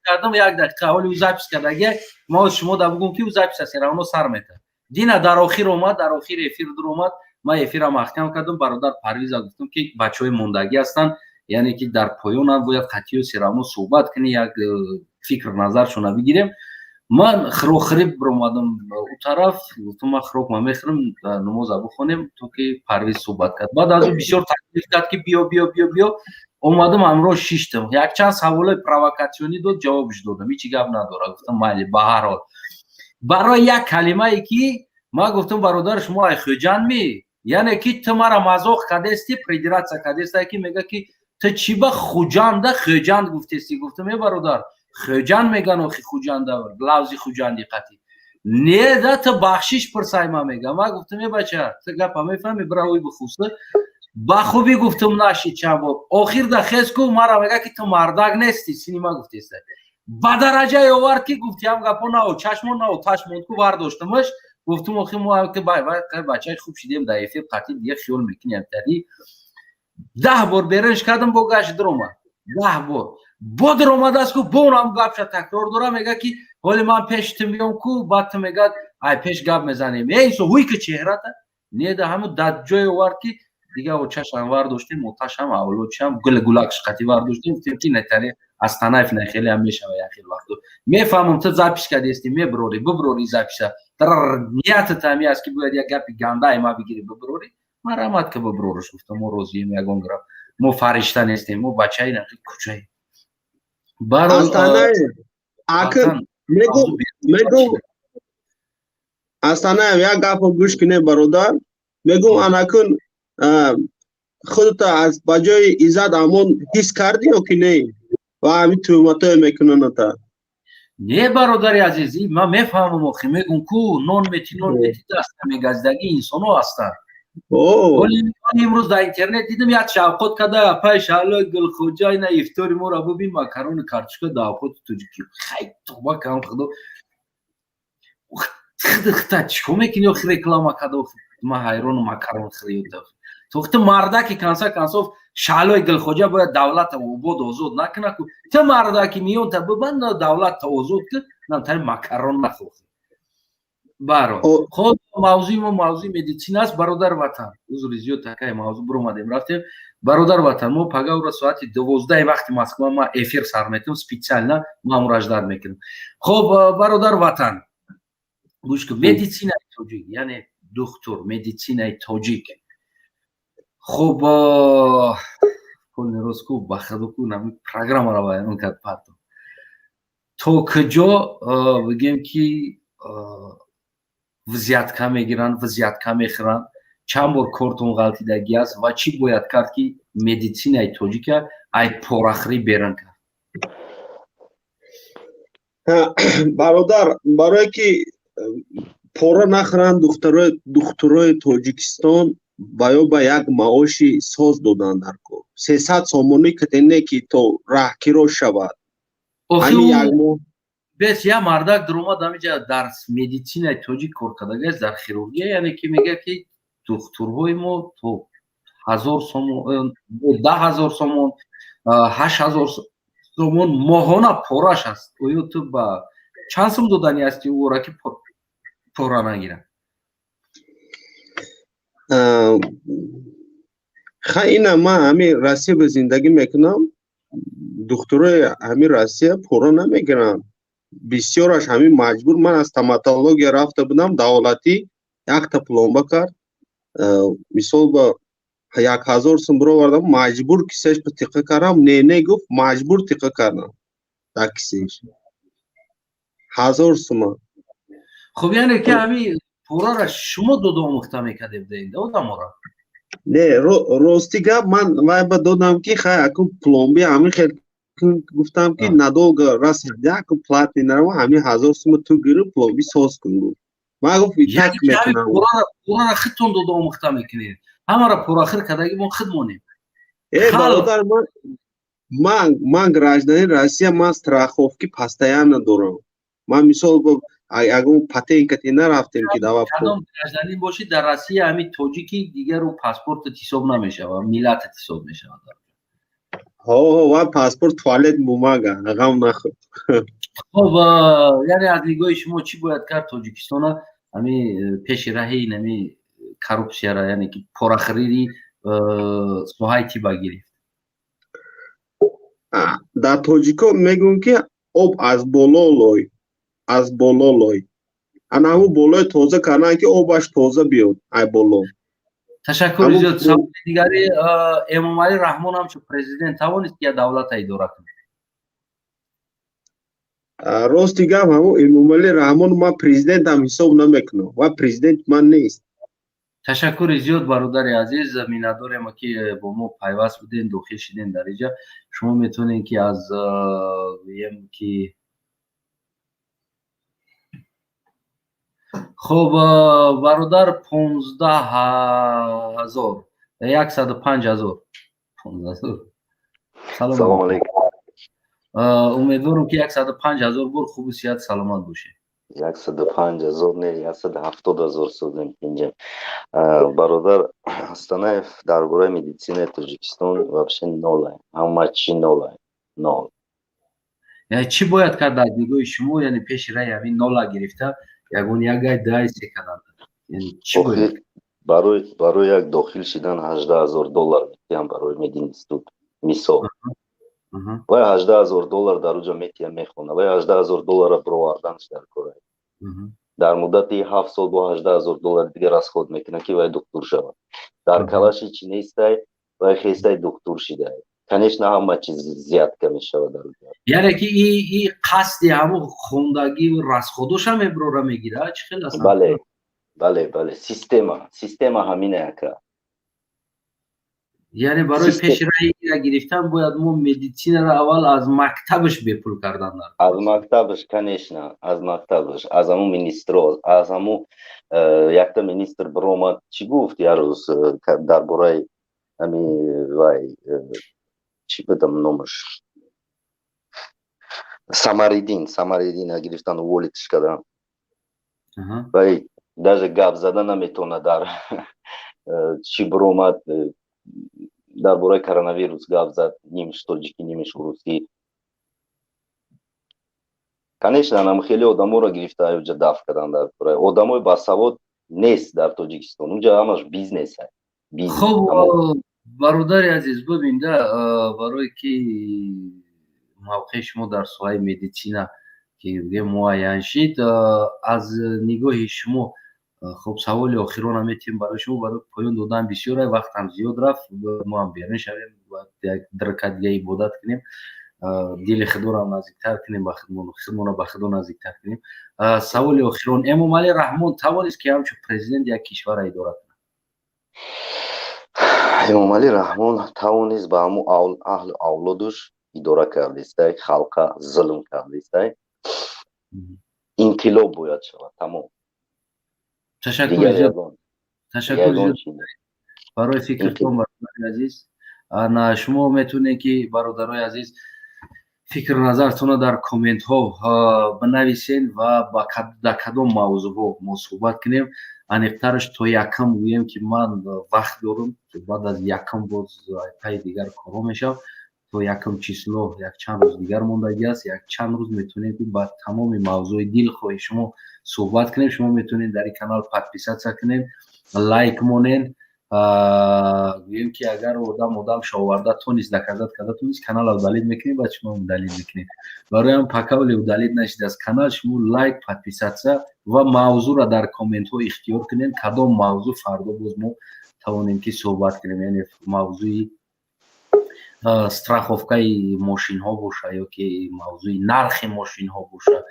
Кардам, як дақиқа, ҳоли ӯ запись кардаги. Ма шумо да бугум, ки ӯ запись аст, равно сар мета. Дина дар охир омад, дар охири эфир дур омад. Ман эфира маҳкам кардам, бародар Парвиза гуфтам, ки бачаҳои мондагӣ ҳастанд, яъне ки дар поёнанд, бояд қатъиё всё равно суҳбат кунӣ, як фикр назаршона бигирем. Ман хӯрокхӯрӣ биромадам ӯ тараф, гуфтам, ман хӯрок ма мехӯрам, намоза бихонем, то ки Парвиз суҳбат кард. Баъд аз ӯ бисёр таклиф кард, ки биё, биё, биё, биё. Омадам, ҳамроҳ шиштам, якчанд саволои провокатсионӣ дод, ҷавобш додам, ҳичи гап надорад. Гуфтам, майли. Ба ҳар ҳол, барои як калимае, ки ман гуфтам, бародар, шумо ай Хӯҷанд ми, яъне ки ту мара мазоқ кардести, придираться кардеста, ки мега, ки ту чӣ ба Хуҷанда Хӯҷанд гуфтести. Гуфтам, е бародар, Хӯҷанд меган, охи Хуҷанда лавзи Хуҷанди қатӣ не да, ту бахшиш пурсай. Ма мега, ма гуфтам, е бача, ту гапа мефаҳми, бира ӯй бихуса. Ба хубӣ гуфтам, нашид. Чанд бор охир да хез ку, мара мега, ки ту мардак нести, сини ма гуфтеста. Ба дараҷае овард, ки гуфтиам гапо нао чашмо нао ташмонд ку, вардоштамаш. Гуфтум, охи мо ки бачаи хуб шидем дар эфир қатӣ, дига хиёл мекунем тари. 10 бор берунш кардам, бо гашт дуромад. 10 бор бо дуромадааст ку, бо унам гапша такрор дора. Мега, ки ҳоли ман пеш ту меём ку, баъд ту мегӯяд, ай пеш гап мезанем. Э инсо ҳуй ки чеҳрата не да, ҳамун дар ҷое овард, ки дига очашам вардоштем, оташам авлодшам гул гулакш қатӣ вардоштем. Гуфтем, ки нетари Астанаев не, хеле ҳам мешава як хел вақту. Мефаҳмам, ту запись кардести, меброри, биброри записа. Ниятат ҳами аст, ки бояд як гапи гандаи ма бигири, биброри, марҳамат, ки биброриш. Гуфтам, мо розием, ягон гап, мо фаришта нестем, мо бачаи нақи кӯчаем. Астанаев, акн мегум, Астанаев, як гапо гӯш кунем, бародар. Мегум, анакун худата аз ба ҷои Иззат Амон ҳис кардӣ ё ки не, ва ҳамин туҳматое мекунаната? Не, бародари азиз, ман мефаҳмам. Охи мегум ку, нон мети, нон мети, даста мегазидаги инсоно ҳастанд. Имрӯз дар интернет дидам, як шавқот када, апай Шаҳлои Гулхоҷа, ина ифтори моро бубин, макарони картошка да авқоти тоҷикӣ. Хай, тоба кам, худо хта, чикор мекунӣ охи? Реклама када, ман ҳайрону макарон хӯриёта. То ту мардаки, конце концов, Шаҳлои Гулхоҷа бояд давлата обод озод накуна ку. Ту мардаки, миёнта бибанд, давлатта озод ку, намтари макарон нахӯхи. Баро, хоб, мавзӯи мо мавзӯи медицина аст, бародар ватан. Узри зиёд, такай мавзӯ биромадем, рафтем. Бародар ватан, мо пагавра соати 12 вақти Москва ма эфир сар метем, специально ма амро ждать мекунем. Хоб, бародар ватан, гӯш кун, медицинаи тоҷик, яъне духтур, медицинаи тоҷик. Хуб, ростку, ба худоку, нами программаро баён кард парто. То куҷо бигем, ки взятка мегиранд, взятка мехӯранд, чанд бор кортон ғалтидагӣ аст ва чӣ бояд кард, ки медицинаи тоҷика ай порахӯрӣ берун кард? Бародар, барое ки пора нахӯранд духтурои Тоҷикистон, ба ё ба як маоши соз доданд дар кор, 300 сомонӣ катене, ки то раҳкиро шавад. Ҳамин як моҳ. Бес, як мардак дуромад ҳамиҷа, дар медицинаи тоҷик кор кардагааст, дар хирургия, яъне ки мегӯяд, ки духтурҳои мо то 1000 сомон, 10 000 сомон, 8000 сомон моҳона пораш аст. Оё ту ба чанд сум додани ҳасти ӯра, ки пора нагирад? Ха, ина ман ҳамин Россия ба зиндагӣ мекунам. Духтурои ҳамин Россия пора намегиранд, бисёраш ҳамин маҷбур. Ман аз стоматология рафта будам, давлатӣ, якта пломба кард, мисол, ба 1000 сум бировардам, маҷбур кисаш ба тиқа кардам. Не, не, гуфт, маҷбур тиқа кардам дар кисеш 1000 сума. Хуб, яъне ки ҳамин порара шумо дода омӯхта мекардед одамора? Не, рости гап, ман вай ба додам, ки хай, акун пломби ҳамин хел гуфтам, ки надолго раз, якун платный нарава, ҳамин 1000 сума ту гиру пломби соз кун, гуфт. Ман гуфт, так мекунам. Порара худтон дода омӯхта мекунед, ҳамара порахир кардаги мо худ монем. Э, бародар, ман гражданин Россия, ман страховки постоянно дорам. Ман мисол ягон патенкати нарафтем, ки дава. Кадом гражданин бошӣ дар Россия, ҳамин тоҷики, дигару паспортат ҳисоб намешавад, миллатат ҳисоб мешавад. Ҳо, ва паспорт туалет бумага, ғам нахӯр. Хоб, яъне аз нигоҳи шумо чӣ бояд кард Тоҷикистона ҳами пеши раҳи инами коррупсияра, яъне ки порахӯрии соҳаи тиба гирифт? Дар тоҷико мегӯем, ки об аз боло лой, аз боло лой. Ана ҳамун болои тоза кардан, ки обаш тоза биёд ай боло. Ташаккури зиёд. Саволи дигари: Эмомалӣ Раҳмон ҳамчун президент тавонист ки як давлата идора кунад? Рости гап, ҳамун Эмомалӣ Раҳмон ман президентам ҳисоб намекунам ва президент ман нест. Ташаккури зиёд, бародари азиз. Миннатдорем, ки бо мо пайваст будем, дохил шидем дар инҷа. Шумо метавонед, ки аз гӯем ки, хуб, бародар, 15 000, 105 000, 15 000. Салом алейкум. Умедворам, ки 105 000 бор хубу сиҳат, саломат бошед. 105 000 не, 170 000 созем инҷа. Бародар Астанаев, дар бораи медицинаи Тоҷикистон вообще нолай, ҳама чӣ нолай, нол. Яъне чӣ бояд кард аз нигоҳи шумо, яъне пеши раи ҳамин нола гирифта, ягон ягай дай се кардан, яъне чӣ бояд? Барои як дохил шидан 18 000 доллар метиҳам барои мединститут, мисол. Вай 18 000 доллар дар уҷа метиҳам, мехона. Вай 18 000 доллара бироварданаш дар кора. Дар муддати 7 сол бо 18 000 доллари дигар расход мекунад, ки вай духтур шавад. Дар калаши чӣ нестай, вай хестай духтур шидай. Конечно, ҳама чиз взятка мешавад дар уҷа. Яъне ки и қасди ҳамун хондагию расходоша меброра мегира, чӣ хел аст? Бале, система ҳамина, ака. Яъне барои пеши раҳи ира гирифтан бояд мо медицинаро аввал аз мактабаш бепул кардан дар Аз мактабаш, конечно, аз мактабаш, аз ҳамун министро, аз ҳамун якта министр биромад, чӣ гуфт як рӯз дар бораи ҳами вай, чӣ будам номаш, Самариддин, Самариддина гирифтан, уволить кардан. Вай даже гап зада наметавонад. Дар чӣ биромад, дар бораи коронавирус гап зад, нимш тоҷикӣ, нимш русӣ. Конечно, нам хеле одаморо гирифта уҷа дафт кардан дар бораи одамои басавод нест дар Тоҷикистон. Уҷа ҳамаш бизнес. Хуб, бародари азиз, бибинда, барое ки мавқеи шумо дар соҳаи медицина ки муайян шид, аз нигоҳи шумо, хуб, саволи охирона метиҳем барои шумо, барои поён додан. Бисёре вақтам зиёд рафт, мо ҳам берун шавем, як ракат дига ибодат кунем, дили худоро наздиктар кунем, ба худмонро ба худо наздиктар кунем. Саволи охирон: Эмомалӣ Раҳмон тавонист, ки ҳамчун президент як кишварро идора кунад? Эмомалӣ Раҳмон тавонист, ба ҳамун аҳлу авлодуш идора кардистай, халқа зулм кардистай. Инқилоб бояд шавад, тамом. Ташаккур зиёд, ташаккур зиёд барои фикртон, бародари азиз. Ана шумо метавонед, ки, бародарои азиз, фикру назартонро дар комментҳо бинависен ва дар кадом мавзӯъҳо мо суҳбат кунем аниқтараш. То якам гӯем, ки ман вақт дорам, баъд аз якам боз пайи дигар корҳо мешавам. То якум число якчанд рӯз дигар мондагӣ аст. Якчанд рӯз метавонем, ки ба тамоми мавзӯи дилхоҳи шумо суҳбат кунем. Шумо метавонед дар ин канал подписаться кунед, лайк монед. Гӯем, ки агар одам шоварда тонист, доказать карда тонист, каналро удалить мекунем, баъд шумо удалить мекунед. Барои ҳам пока вале удалить нашидааст канал, шумо лайк, подписаться ва мавзӯъро дар комментҳо ихтиёр кунед, кадом мавзӯъ фардо боз мо тавонем, ки суҳбат кунем, яъне мавзӯи страховкаи мошинҳо боша, ё ки мавзӯи нархи мошинҳо боша,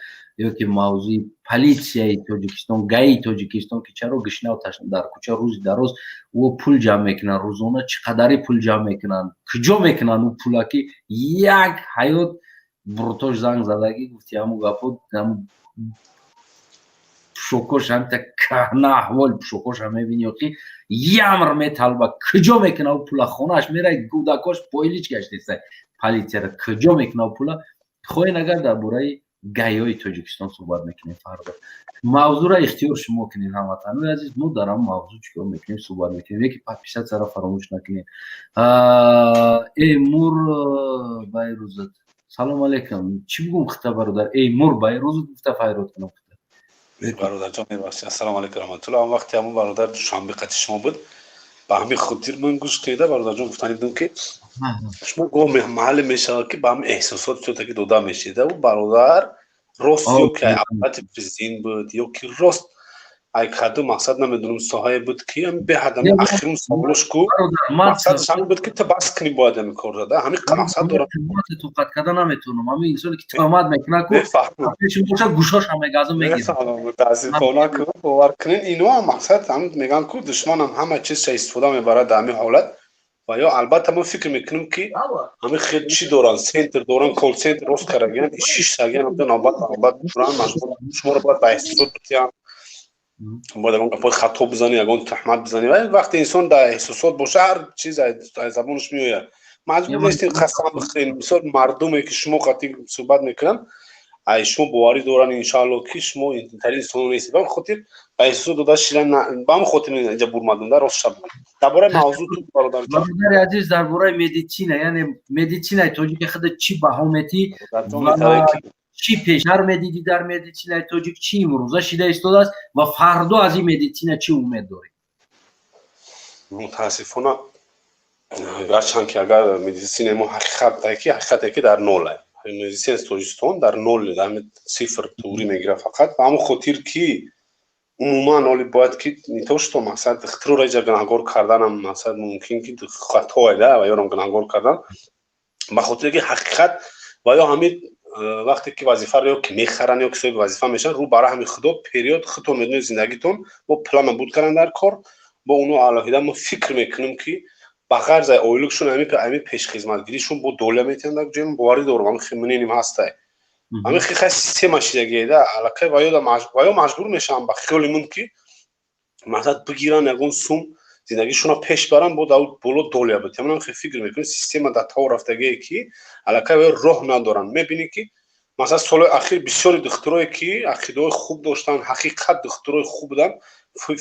ё ки мавзӯи полисияи Тоҷикистон, ГАИ Тоҷикистон, ки чаро гишнав ташна дар кӯча рӯзи дароз ӯ пул ҷамъ мекунанд, рӯзона чӣ қадаре пул ҷамъ мекунанд, куҷо мекунанд ӯ пула, ки як ҳаёт буртош занг задагӣ гуфти, ҳамун гапо, пӯшокош ҳамта каҳна аҳволи пӯшокоша мебини, охи ямр металба. Куҷо мекуна ӯ пула? Хонааш мера, кӯдакош пойлич гаштеста. Полисияра куҷо мекуна ӯ пула? Хоҳен, агар дар бораи ГАИ-ҳои Тоҷикистон суҳбат мекунем фардо. Мавзӯъра ихтиёр шумо кунед, ҳамватанои азиз. Мо дар ҳамн мавзӯъ чӣ кор мекунем? Суҳбат мекунем. Яке подписаться ра фаромӯш накунед. Эймур Байрӯзат, салом алейкум. Чӣ бигӯм хита, бародар? Эймур Байрӯзат гуфта файрод кунам? Бародарҷон, мебахшед, ассалому алайкум раҳматулло. Он вақте ҳамон бародар Душанбе қати шумо буд, ба ҳамин хотир ман гӯш кида, бародарҷон, гуфтани будам, ки шумо гоҳ маҳалле мешавад, ки ба ҳамин эҳсосот всё-таки дода мешед. Ӯ бародар рост ё ки аппарати президент буд, ё ки рост ай каду мақсад намедонам соҳае буд, ки беҳад ами ахирун саволош ку мақсадаш ҳамин буд, ки ту бас кунӣ, бояд ҳамин кор дада, ҳамин мақсад дорам. Тоқат карда наметавонам. Ҳамин инсоне, ки туҳмат мекунад ку, пеши боша, гӯшоша мегазу мегирам. Мутаассифона ку, бовар кунед, ино ҳам мақсад ҳамин мегӯянд ку, душманам ҳама чизша истифода мебарад дар ҳамин ҳолат. Ва ё албатта ман фикр мекунам, ки ҳамин хел чӣ доранд, центр доранд, колл-центр рост кардагиан, шиштагиан, навбат навбат доранд, маҷбур шуморо бояд ба эҳсосот битиҳанд, бояд ягон гапҳои хато бизанӣ, ягон туҳмат бизанӣ. Ва вақте инсон дар эҳсосот боша, ҳар чиз аз забонаш меояд. Маҷбур нестем қасам бихӯрем. Мисол, мардуме, ки шумо қатъи суҳбат мекунанд, ай шумо боварӣ доранд, иншоалло, ки шумо интарин инсоно нестед. Ба ҳамин хотир ба эҳсосот дода шидан, ба ҳамин хотир инҷа бурмадам да. Рост шаб, дар бораи мавзӯъ ту, бародарҷон. Бародари азиз, дар бораи медицина, яъне медицинаи тоҷики худа чӣ баҳо метӣ? Чӣ пештар медидӣ дар медицинаи тоҷик, чӣ имрӯза шида истодааст ва фардо аз ин медицина чӣ умед доред? Мутаассифона, гарчанд ки агар медицинаи мо ҳақиқате ки дар нол, медицинаи Тоҷикистон дар нол, сифр туғрӣ мегирад фақат. Ба ҳамон хотир ки умуман оли бояд ки не то что мақсад духтуроро иҷа гунаҳгор карданам, мақсад мумкин ки хатое да ва ёрам гунаҳгор кардан, ба хотире ки ҳақиқат ва ё ҳамин вақте ки вазифаро ё ки мехаранд, ё ки соҳиби вазифа мешаванд, рӯ ба раҳми Худо период худтон медонед, зиндагитон бо плана буд кардан дар кор бо оно алоҳида. Мо фикр мекунем, ки ба ғарз ай ойлукшон, ами пешхизматгиришон бо доля метиҳанд дар ҷои, боварӣ дорам, ами мнением ҳастай. Ами хеле система шидагида аллакай ва ё маҷбур мешаванд, ба хиёли мун, ки мақсад бигиранд, ягон сум зиндагишонро пеш баранд, бо боло доля битиҳанд. Манам хеле фикр мекунем, система дар тав рафтагие, ки аллакай ва ё роҳ надоранд. Мебинӣ, ки масалан солҳои ахир бисёри духтурое, ки ақидаҳои хуб доштанд, ҳақиқат духтурои хуб буданд,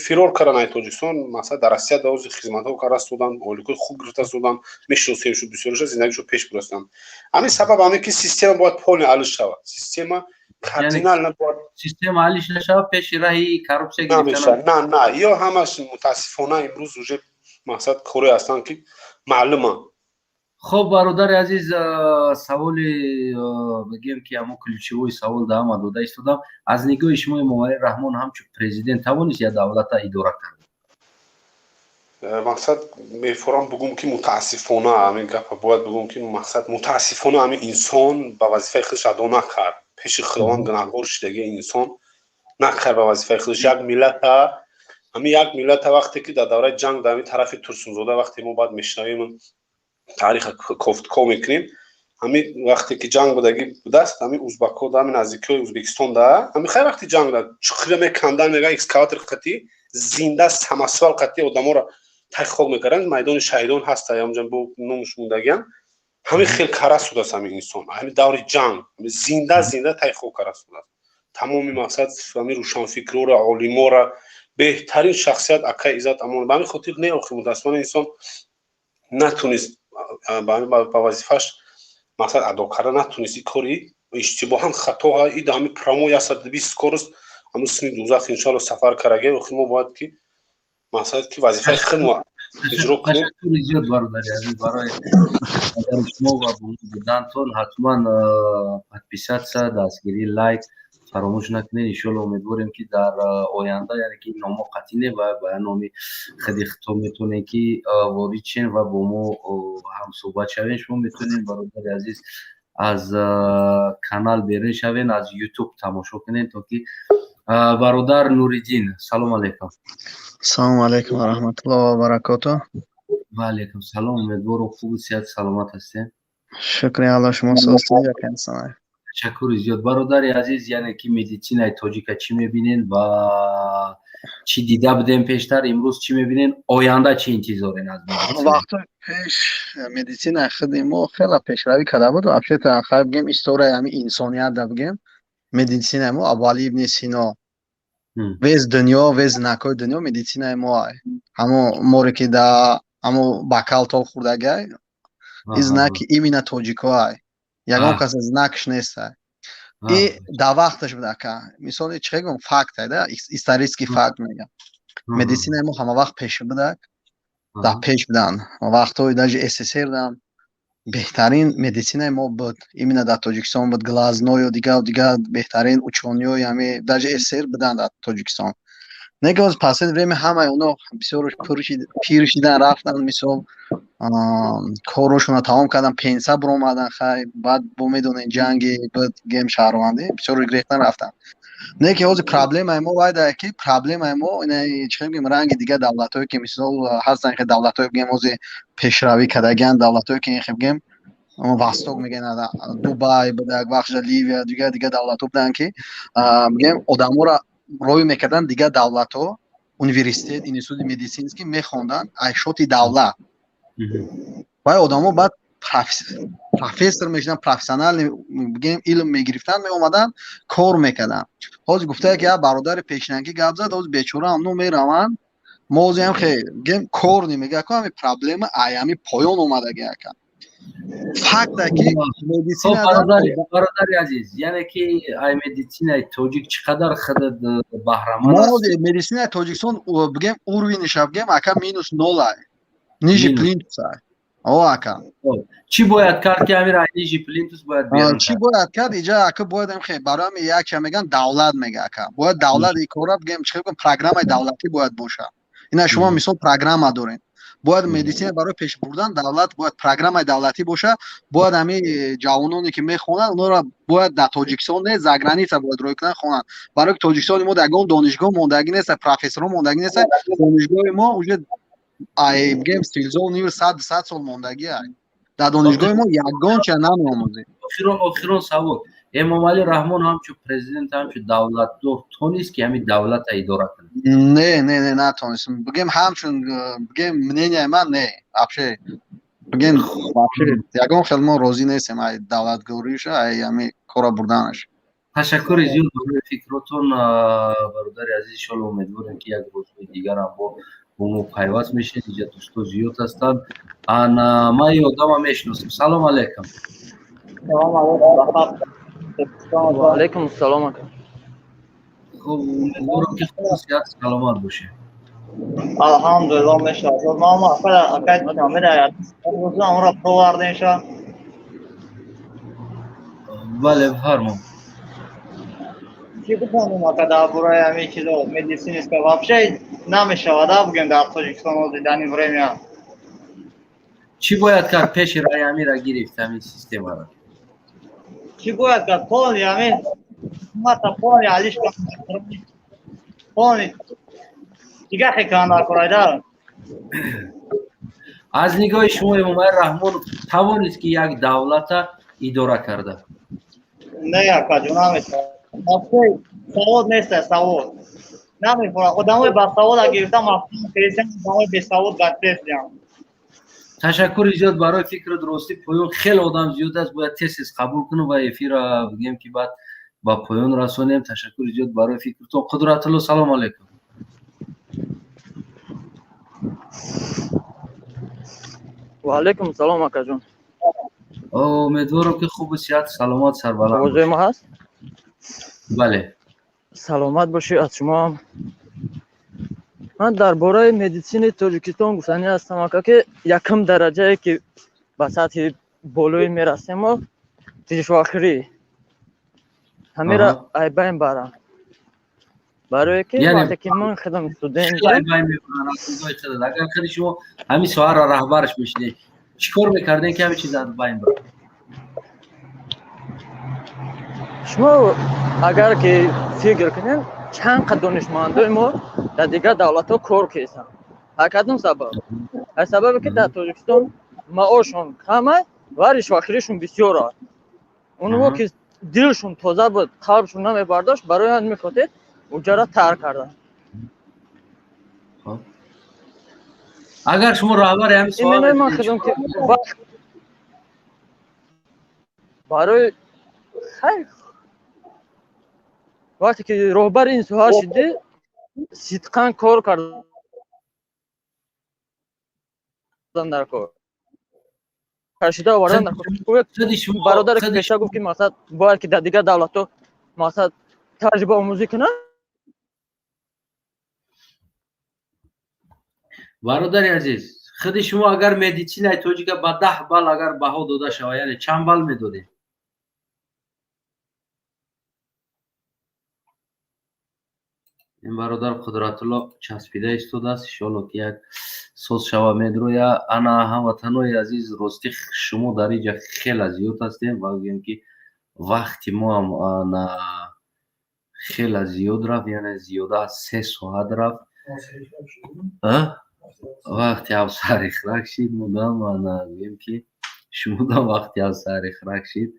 фирор карданд ай Тоҷикистон, масалан дар Россия давози хизматҳо карда студанд, ойликҳои хуб гирифта студанд, мешиносем шу бисёриша, зиндагишо пеш бурастанд. Ҳамин сабаб ҳамин ки система бояд полный алиш шавад, система кардинально бояд. Система алиш нашавад, пеши раҳи коррупсия. Намешавад. На, на, ё ҳамаш мутаассифона имрӯз уже мақсад коре ҳастанд, ки маълуманд. Хуб, бародари азиз, саволи бигем, ки ҳамон ключевой савол да ҳама дода истодам: аз нигоҳи шумо, Эмомалӣ Раҳмон ҳамчун президент тавонист як давлата идора кард? Мақсад мефорам бугум, ки мутаассифона ҳамин гапа бояд бугум, ки мақсад мутаассифона ҳамин инсон ба вазифаи худаш адо накард. Пеши Худованд гунаҳгор шудагии инсон накард ба вазифаи худаш. Як миллата, ҳамин як миллата, вақте ки дар давраи ҷанг, дар ҳамин тарафи Турсунзода, вақте мо баъд мешунавем, тариха кофтков мекунем, ҳамин вақте ки ҷанг будагӣ будааст, ҳамин узбакҳо да ҳамин наздикиҳои Узбекистон да ҳамин хай вақти ҷанг да чуқира мекандан, мега экскаватор қатӣ зинда самосвал қатӣ одаморо тай хок мекарданд. Майдони шаҳидон ҳаста, ҳамҷа бо номуш мондагиам. Ҳамин хел кара судааст ҳамин инсон, ҳамин даври ҷанг зинда зинда тай хок кара судааст. Тамоми мақсад ҳамин рӯшанфикрора, олимора, беҳтарин шахсият акай Иззат Амон. Ба ҳамин хотир не, охи мутаассифона инсон натунист ба вазифааш мақсад адо карда натунист. И кори иштибоҳан хато и да ҳамин прямой 120 скорость ҳамин сини дузах иншоалло сафар кардаге. Охи мо бояд ки мақсад ки вазифаи худмо иҷро кунем. Ташаккури зиёд, бародари азиз, барои шумо ва будантон. Ҳатман подписаться, дастгирӣ, лайк фаромӯш накунед. Иншоалло, умедворем, ки дар оянда, яъне ки номо қатъӣ не ва ба номи худи худтон метавонед, ки ворид шен ва бо мо ҳамсӯҳбат шавем. Шумо метавонед, бародари азиз, аз канал берун шавен, аз Ютуб тамошо кунед, то ки бародар Нуриддин, салом алейкум. Салому алейкум ва раҳматуллоҳ ва баракоту. Ва алейкум салом. Умедворам, хубу сиҳат саломат ҳастем. Шукри Алло, шумо состед, якан? Ташаккури зиёд, бародари азиз. Яъне ки медицинаи тоҷика чӣ мебинен ва чӣ дида будем пештар, имрӯз чӣ мебинен, оянда чӣ интизорен аз Вақтҳои пеш медицинаи худи мо хеле пешравӣ карда буд. Вообще-то, хай бигем, историяи ҳамин инсоният да бигем. Медицинаи мо Абуали ибни Сино. Весь дунё, весь знакҳои дунё медицинаи мо ай. Ҳамо море ки да ҳамо бакал тоб хӯрдагай, и знаки именно тоҷико ай. Ягон кас знакш нестай. И дар вақташ буд, ака. Мисоли чӣ гум, факт ай да, исторический факт мегам. Медицинаи мо ҳама вақт пеш будак, дар пеш буданд. Вақтҳои даже СССР дам беҳтарин медицинаи мо буд. Именно дар Тоҷикистон буд, глазною дигар дигар беҳтарин учёныйои ҳами даже СССР буданд дар Тоҷикистон. Не ки ҳозир последнее время ҳамаи оно бисёр пир шидан рафтанд, мисол корошонро тамом кардан, пенсия биромадан, хай баъд бо медонед ҷанги буд, гем шаҳрвандӣ, бисёр гирехтан рафтанд. Не ки ҳозир проблемаи мо вайда ки проблемаи мо чӣ бигем, ранги дигар давлатҳое ки мисол ҳастанд, ки давлатҳое бигем ҳозир пешравӣ кардагианд, давлатҳое ки бигем Восток мегӯянд, Дубай будак, вақт Ливия, дигар дигар давлатҳо буданд, ки бигем одаморо роҳӣ мекарданд дигар давлатҳо, университет, институти медицинский мехонданд аз счёти давлат. Вай одамо баъд профессор мешуданд, профессиональный бигем илм мегирифтанд, меомаданд, кор мекарданд. Ҳозир гуфтае ки як бародари пешинагӣ гап зад, ҳозир бечора ҳамно мераванд, мо ҳозир ҳам хе бигем кор немега ку, ҳами проблема ай ҳами поён омадаги, ака. Факта ки медицина. Бародари азиз, яъне ки ай медицинаи тоҷик чӣ қадар худат баҳраманд? Медицинаи Тоҷикистон бигем уровеньиша бигем, ака, минус нол ай, ниже плинтуса. О, ака. Чӣ бояд кард ки ҳамин ниже плинтус бояд берун? Чӣ бояд кард? Иҷа, ака, бояд хе барои ҳами якча меган, давлат мега, ака. Бояд давлат и кора бигем, чӣ бигем, программаи давлатӣ бояд боша. Ина шумо мисол программа доред. Бояд медицина барои пеш бурдан давлат бояд программаи давлатӣ боша, бояд ҳами ҷавононе ки мехонанд, онҳоро бояд дар Тоҷикистон не, за граница бояд рӯй кунанд, хонанд. Барои ки Тоҷикистони мо ягон донишгоҳ мондагӣ нест, профессорҳо мондагӣ нест, донишгоҳи мо уже ай бигем силзол нив 100 сол мондагӣ ай. Дар донишгоҳи мо ягон чиз намеомӯзем. Охирон савол. Эмомалӣ Раҳмон ҳамчун президент, ҳамчун давлатдор тонист ки ҳамин давлата идора кунад? Не, не, не, натонист. Бигем ҳамчун бигем мненияи ман, не, вообще бигем вообще ягон хел мо розӣ нестем ай давлатгориша, ай ҳами кора бурданаш. Ташаккури зиёд барои фикротон, бародари азиз. Иншолло, умедворем, ки як рӯзҳои дигарам бо мо пайваст мешед. Инҷа дӯсто зиёд ҳастанд. Ана ман ин одама мешиносам. Салом алайкум. Ва алайкум ассалом, ака. Хуб, умедворам, ки хуб, сиҳат, саломат бошед. Алҳамдулилло, мешавад. Ман акай онро провардем ша. Бале, фармо. Чӣ бифаҳмем, ака, дар бораи ҳамин чизо? Медицинска вообще намешавад, а бигем, дар Тоҷикистон ҳозир данный время. Чӣ бояд кард пеши раи ҳамира гирифт, ҳамин системаро? Чӣ бояд кард? Полный ҳамин ҳукумата полный алиш, полный дигар хекан дар корайда. Аз нигоҳи шумо Эмомалӣ Раҳмон тавонист ки як давлата идора карда? Не, акаҷон, наметавонад. Савод нест, савод намехӯрад. Одамои басавода гирифта мафҳум кирисем, одамои бесавод гастесиям. Ташаккури зиёд барои фикру дурустӣ. Поён хеле одам зиёд аст, бояд тез тез қабул кунем ва эфира бигем ки баъд ба поён расонем. Ташаккури зиёд барои фикртон. Қудратулло, салому алайкум. Ва алайкум салом, акаҷон. Умедворам, ки хубу сиҳат, саломат, сарбаланд. Овозои мо ҳаст? Бале. Саломат бошӣ, аз шумоам. Ман дар бораи медицини Тоҷикистон гуфтанӣ ҳастам, ака, ки якум дараҷае ки ба сатҳи болоӣ мерасем, мо ришвахӯрӣ ҳамира айбайн барам, барое ки вақте ки ман худам студент. Агар худи шумо ҳамин соҳаро раҳбараш мешидед, чӣ кор мекардем, ки ҳамин чиз аз байн барад? Шумо агар ки фикр кунед, чанд қад донишмандои мо дар дигар давлатҳо кор кесанд? Аз кадом сабаб? Аз сабабе ки дар Тоҷикистон маошон кам аст ва ришвахӯришон бисёр аст. Онҳо ки дилшон тоза буд, қалбшон намебардошт, барои ҳамин хотир уҷара тарк карданд. Агар шумо раҳбари ҳамин соҳа ман худам ки барои хайр. Вақте ки роҳбари ин соҳа шидӣ, сидқан кор кардан дар кор кашида овардан дар кор. Бародаре ки пеша гуфт, ки мақсад бояд ки дар дигар давлатҳо мақсад таҷрибаомӯзӣ кунанд. Бародари азиз, худи шумо агар медицинаи тоҷика ба 10 балл агар баҳо дода шавад, яъне чанд балл медодед? Ин бародар Қудратулло часпида истодааст, иншоалло ки як соз шава медроя. Ана, ҳамватанои азиз, ростӣ шумо дар инҷа хела зиёд ҳастем ва гӯем ки вақти мо ҳам ана хела зиёд рафт, яъне зиёда аз 3 соат рафт. Вақти ҳафсари хирак шид мудам, ана гӯем ки шумудам вақти ҳафсари хирак шид,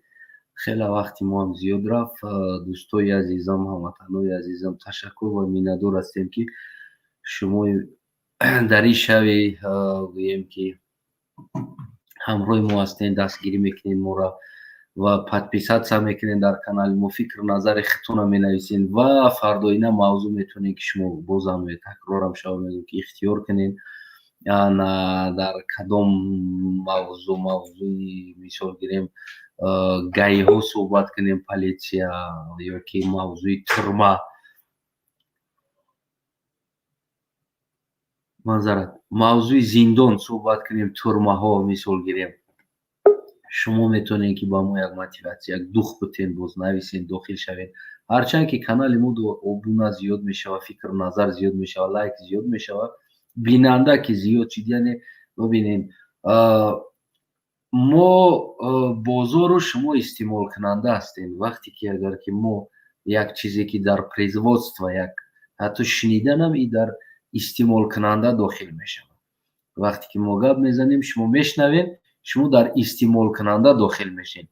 хеле вақти мо ҳам зиёд рафт. Дӯстои азизам, ҳамватанои азизам, ташаккур ва миннатдор ҳастем, ки шумо дар ин шави гӯем ки ҳамроҳи мо ҳастем, дастгирӣ мекунед моро ва подписаться мекунед дар канали мо, фикру назари худтонро менависед ва фардоина мавзӯъ метавонед ки шумо бозам такрорам шава мегӯем ки ихтиёр кунед, ана дар кадом мавзӯъ, мавзӯи мисол гирем ГАИ ҳо суҳбат кунем, полиция ё ки мавзӯи тюрьма, манзарат, мавзӯи зиндон суҳбат кунем, тюрьма ҳо мисол гирем. Шумо метавонед ки ба мо як мотивация, як дух бутен, боз нависен, дохил шавед. Ҳарчанд ки канали мо обуна зиёд мешавад, фикру назар зиёд мешавад, лайк зиёд мешавад, бинанда ки зиёд шид, яъне бибинем, мо бозору шумо истеъмолкунанда ҳастем. Вақте ки агар ки мо як чизе ки дар производство, як ҳатто шуниданам и дар истеъмолкунанда дохил мешавад. Вақте ки мо гап мезанем, шумо мешунавед, шумо дар истеъмолкунанда дохил мешед.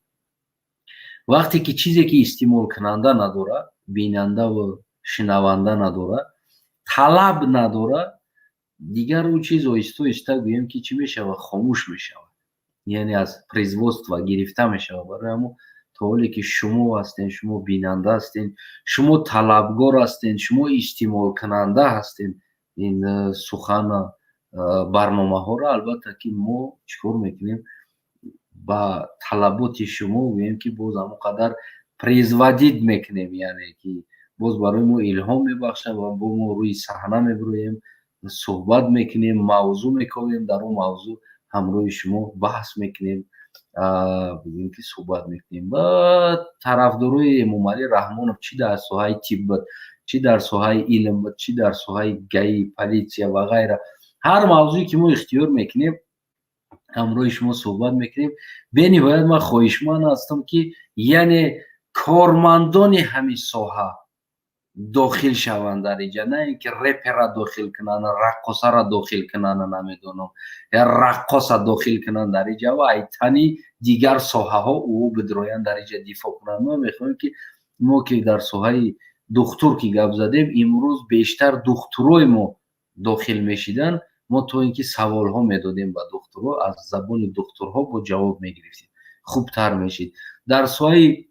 Вақте ки чизе ки истеъмолкунанда надорад, бинандаву шунаванда надорад, талаб надорад, дигар ӯ чиз оҳиста оҳиста гӯем ки чӣ мешавад? Хомӯш мешавад, яъне аз производства гирифта мешавад. Барои ҳамо то ҳоле ки шумо ҳастен, шумо бинанда ҳастен, шумо талабгор ҳастен, шумо истеъмолкунанда ҳастен, ин сухана барномаҳоро албатта ки мо чӣ кор мекунем? Ба талаботи шумо гӯем ки боз ҳамон қадар производить мекунем, яъне ки боз барои мо илҳом мебахшад ва бо мо рӯи саҳна мебироем, суҳбат мекунем, мавзӯъ мекобем, дар он мавзӯъ ҳамроҳи шумо баҳс мекунем, бигӯем ки суҳбат мекунем. Ва тарафдорои Эмомалӣ Раҳмонов чӣ дар соҳаи тиб буд, чӣ дар соҳаи илм буд, чӣ дар соҳаи ГАИ, полиция ва ғайра, ҳар мавзӯе ки мо ихтиёр мекунем, ҳамроҳи шумо суҳбат мекунем. Бениҳоят ман хоҳишманд ҳастам, ки яъне кормандони ҳамин соҳа дохил шаванд дар инҷа, на ин ки репера дохил кунанд, раққосаро дохил кунанд, намедонам, я раққоса дохил кунанд дар инҷа ва айтани дигар соҳаҳо ӯ бидроянд дар инҷа дифоъ кунанд. Мо мехоҳем ки мо ки дар соҳаи духтур ки гап задем, имрӯз бештар духтурои мо дохил мешиданд, мо то ин ки саволҳо медодем ба духтурҳо, аз забони духтурҳо бо ҷавоб мегирифтем, хубтар мешид. Дар соҳаи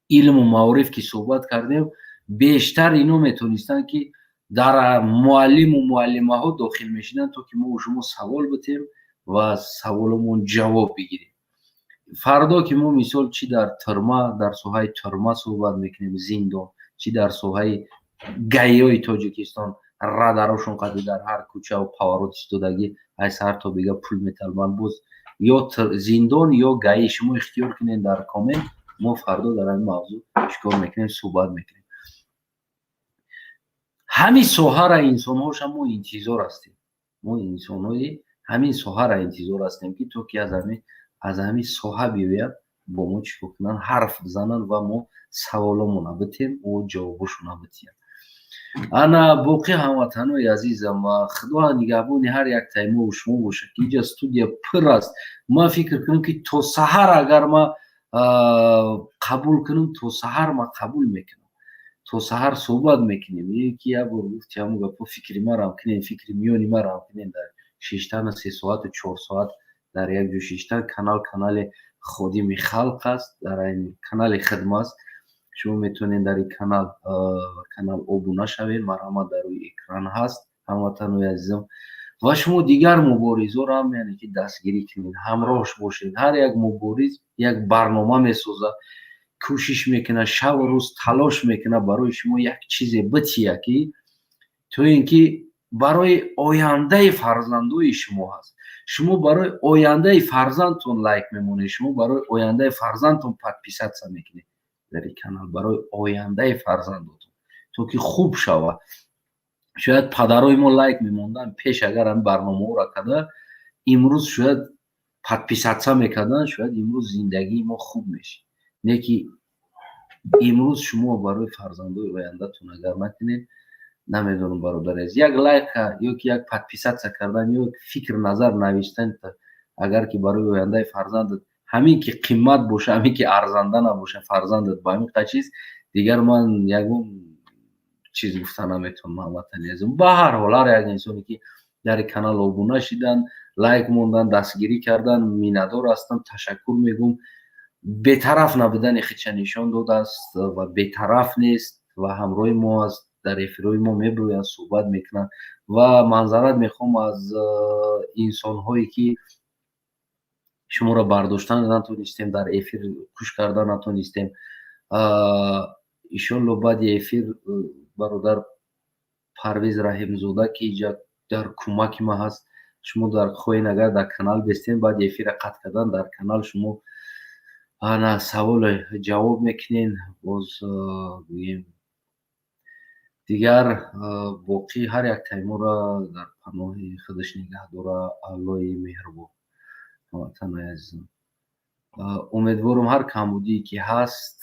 илму маориф ки суҳбат кардем, бештар ино метавонистанд ки дар муаллиму муаллимаҳо дохил мешиданд, то ки мо шумо савол битем ва саволомон ҷавоб бигирем. Фардо ки мо мисол чӣ дар тюрьма, дар соҳаи тюрьма суҳбат мекунем, зиндон, чӣ дар соҳаи ГАИ ҳои Тоҷикистон, радарошон қади дар ҳар кӯчаву поворот истодагӣ, ай саҳар то бега пул металбанд, боз ё зиндон ё ГАИ шумо ихтиёр кунед дар коммент. Мо фардо дар ҳамин мавзӯъ чӣ кор мекунем? Суҳбат мекунем. Ҳамин соҳара инсонҳоша мо интизор ҳастем, мо инсонҳои ҳамин соҳара интизор ҳастем, ки то ки аз ҳамин соҳа биёяд, бо мо чӣ кор кунанд? Ҳарф бизананд ва мо саволомона битем, ӯ ҷавобошона битиҳанд. Ана, боқӣ, ҳамватанои азизам, Худо нигаҳбони ҳар яктаи мо шумо бошад, ки инҷа студия пур аст. Ман фикр кунам, ки то саҳар агар ман қабул кунам, то саҳар ман қабул мекунам, то саҳар суҳбат мекунем. Ки як бор гуфти ҳамон гапҳо, фикри марам кунем, фикри миёни марам кунем. Дар шиштана 3 соату 4 соат дар як ҷо шиштан. Канал канали ходими халқ аст, дар канали хидма аст. Шумо метавонед дар ин канал обуна шавед. Марҳамат, дар рӯи экран ҳаст, ҳамватанои азизам. Ва шумо дигар муборизоро яъне ки дастгирӣ кунед, ҳамроҳш бошед. Ҳар як мубориз як барнома месозад, кӯшиш мекунад, шабу рӯз талош мекунад, барои шумо як чизе бития, ки то ин ки барои ояндаи фарзандои шумо ҳаст. Шумо барои ояндаи фарзандтон лайк мемонед, шумо барои ояндаи фарзандтон подписаться мекунед дар ин канал, барои ояндаи фарзандотон, то ки хуб шавад. Шояд падарои мо лайк мемонданд пеш, агар ҳамин барномаҳоро карда, имрӯз шояд подписаться мекарданд, шояд имрӯз зиндагии мо хуб мешид. Не ки имрӯз шумо барои фарзандои ояндатон агар накунед, намедонам, бародари азиз, як лайка ё ки як подписаться кардан ё фикр назар навиштан, агар ки барои ояндаи фарзандат ҳамин ки қимат боша, ҳамин ки арзанда набоша фарзандат ба ҳамин қа чиз, дигар ман ягон чиз гуфта наметавонам, ҳамватани азизам. Ба ҳар ҳол, ҳар як инсоне ки дар канал обуна шидан, лайк мондан, дастгирӣ кардан, миннатдор ҳастам, ташаккур мегӯм. Бетараф набудани худша нишон додааст ва бетараф нест ва ҳамроҳи мо аст, дар эфирҳои мо мебироянд, суҳбат мекунанд. Ва маъзарат мехоҳам аз инсонҳое ки шуморо бардоштан натонистем, дар эфир хуш кардан натонистем. Иншолло, баъди эфир бародар Парвиз Раҳимзода, ки иҷа дар кӯмаки ма ҳаст, шумо дар хоҳен, агар дар канал бестен, баъди эфира қатъ кардан дар канал шумо ана саволе ҷавоб мекунен. Боз гӯем, дигар боқӣ ҳар як тайморо дар паноҳи худаш нигаҳ дора Аллои меҳрубон. Ҳамватанои азизам, умедворам, ҳар камбудие ки ҳаст,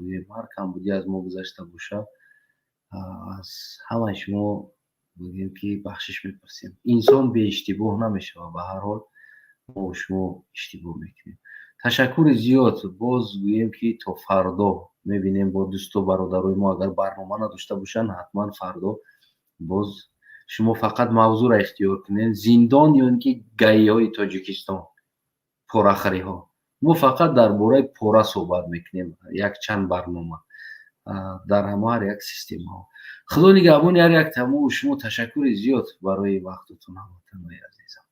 гӯем, ҳар камбудӣ аз мо гузашта боша, аз ҳамаи шумо бигӯем ки бахшиш мепурсем. Инсон беиштибоҳ намешавад, ба ҳар ҳол мо шумо иштибоҳ мекунем. Ташаккури зиёд. Боз гӯем ки то фардо мебинем бо дӯсту бародарои мо. Агар барнома надошта бошанд, ҳатман фардо боз. Шумо фақат мавзӯъро ихтиёр кунед: зиндон ё ин ки ГАИ ҳои Тоҷикистон, порахариҳо. Мо фақат дар бораи пора суҳбат мекунем, якчанд барнома дар ҳама ҳар як системаҳо. Худо нигаҳбони ҳар як тамому шумо. Ташаккури зиёд барои вақтатон, ҳамватанои азизам.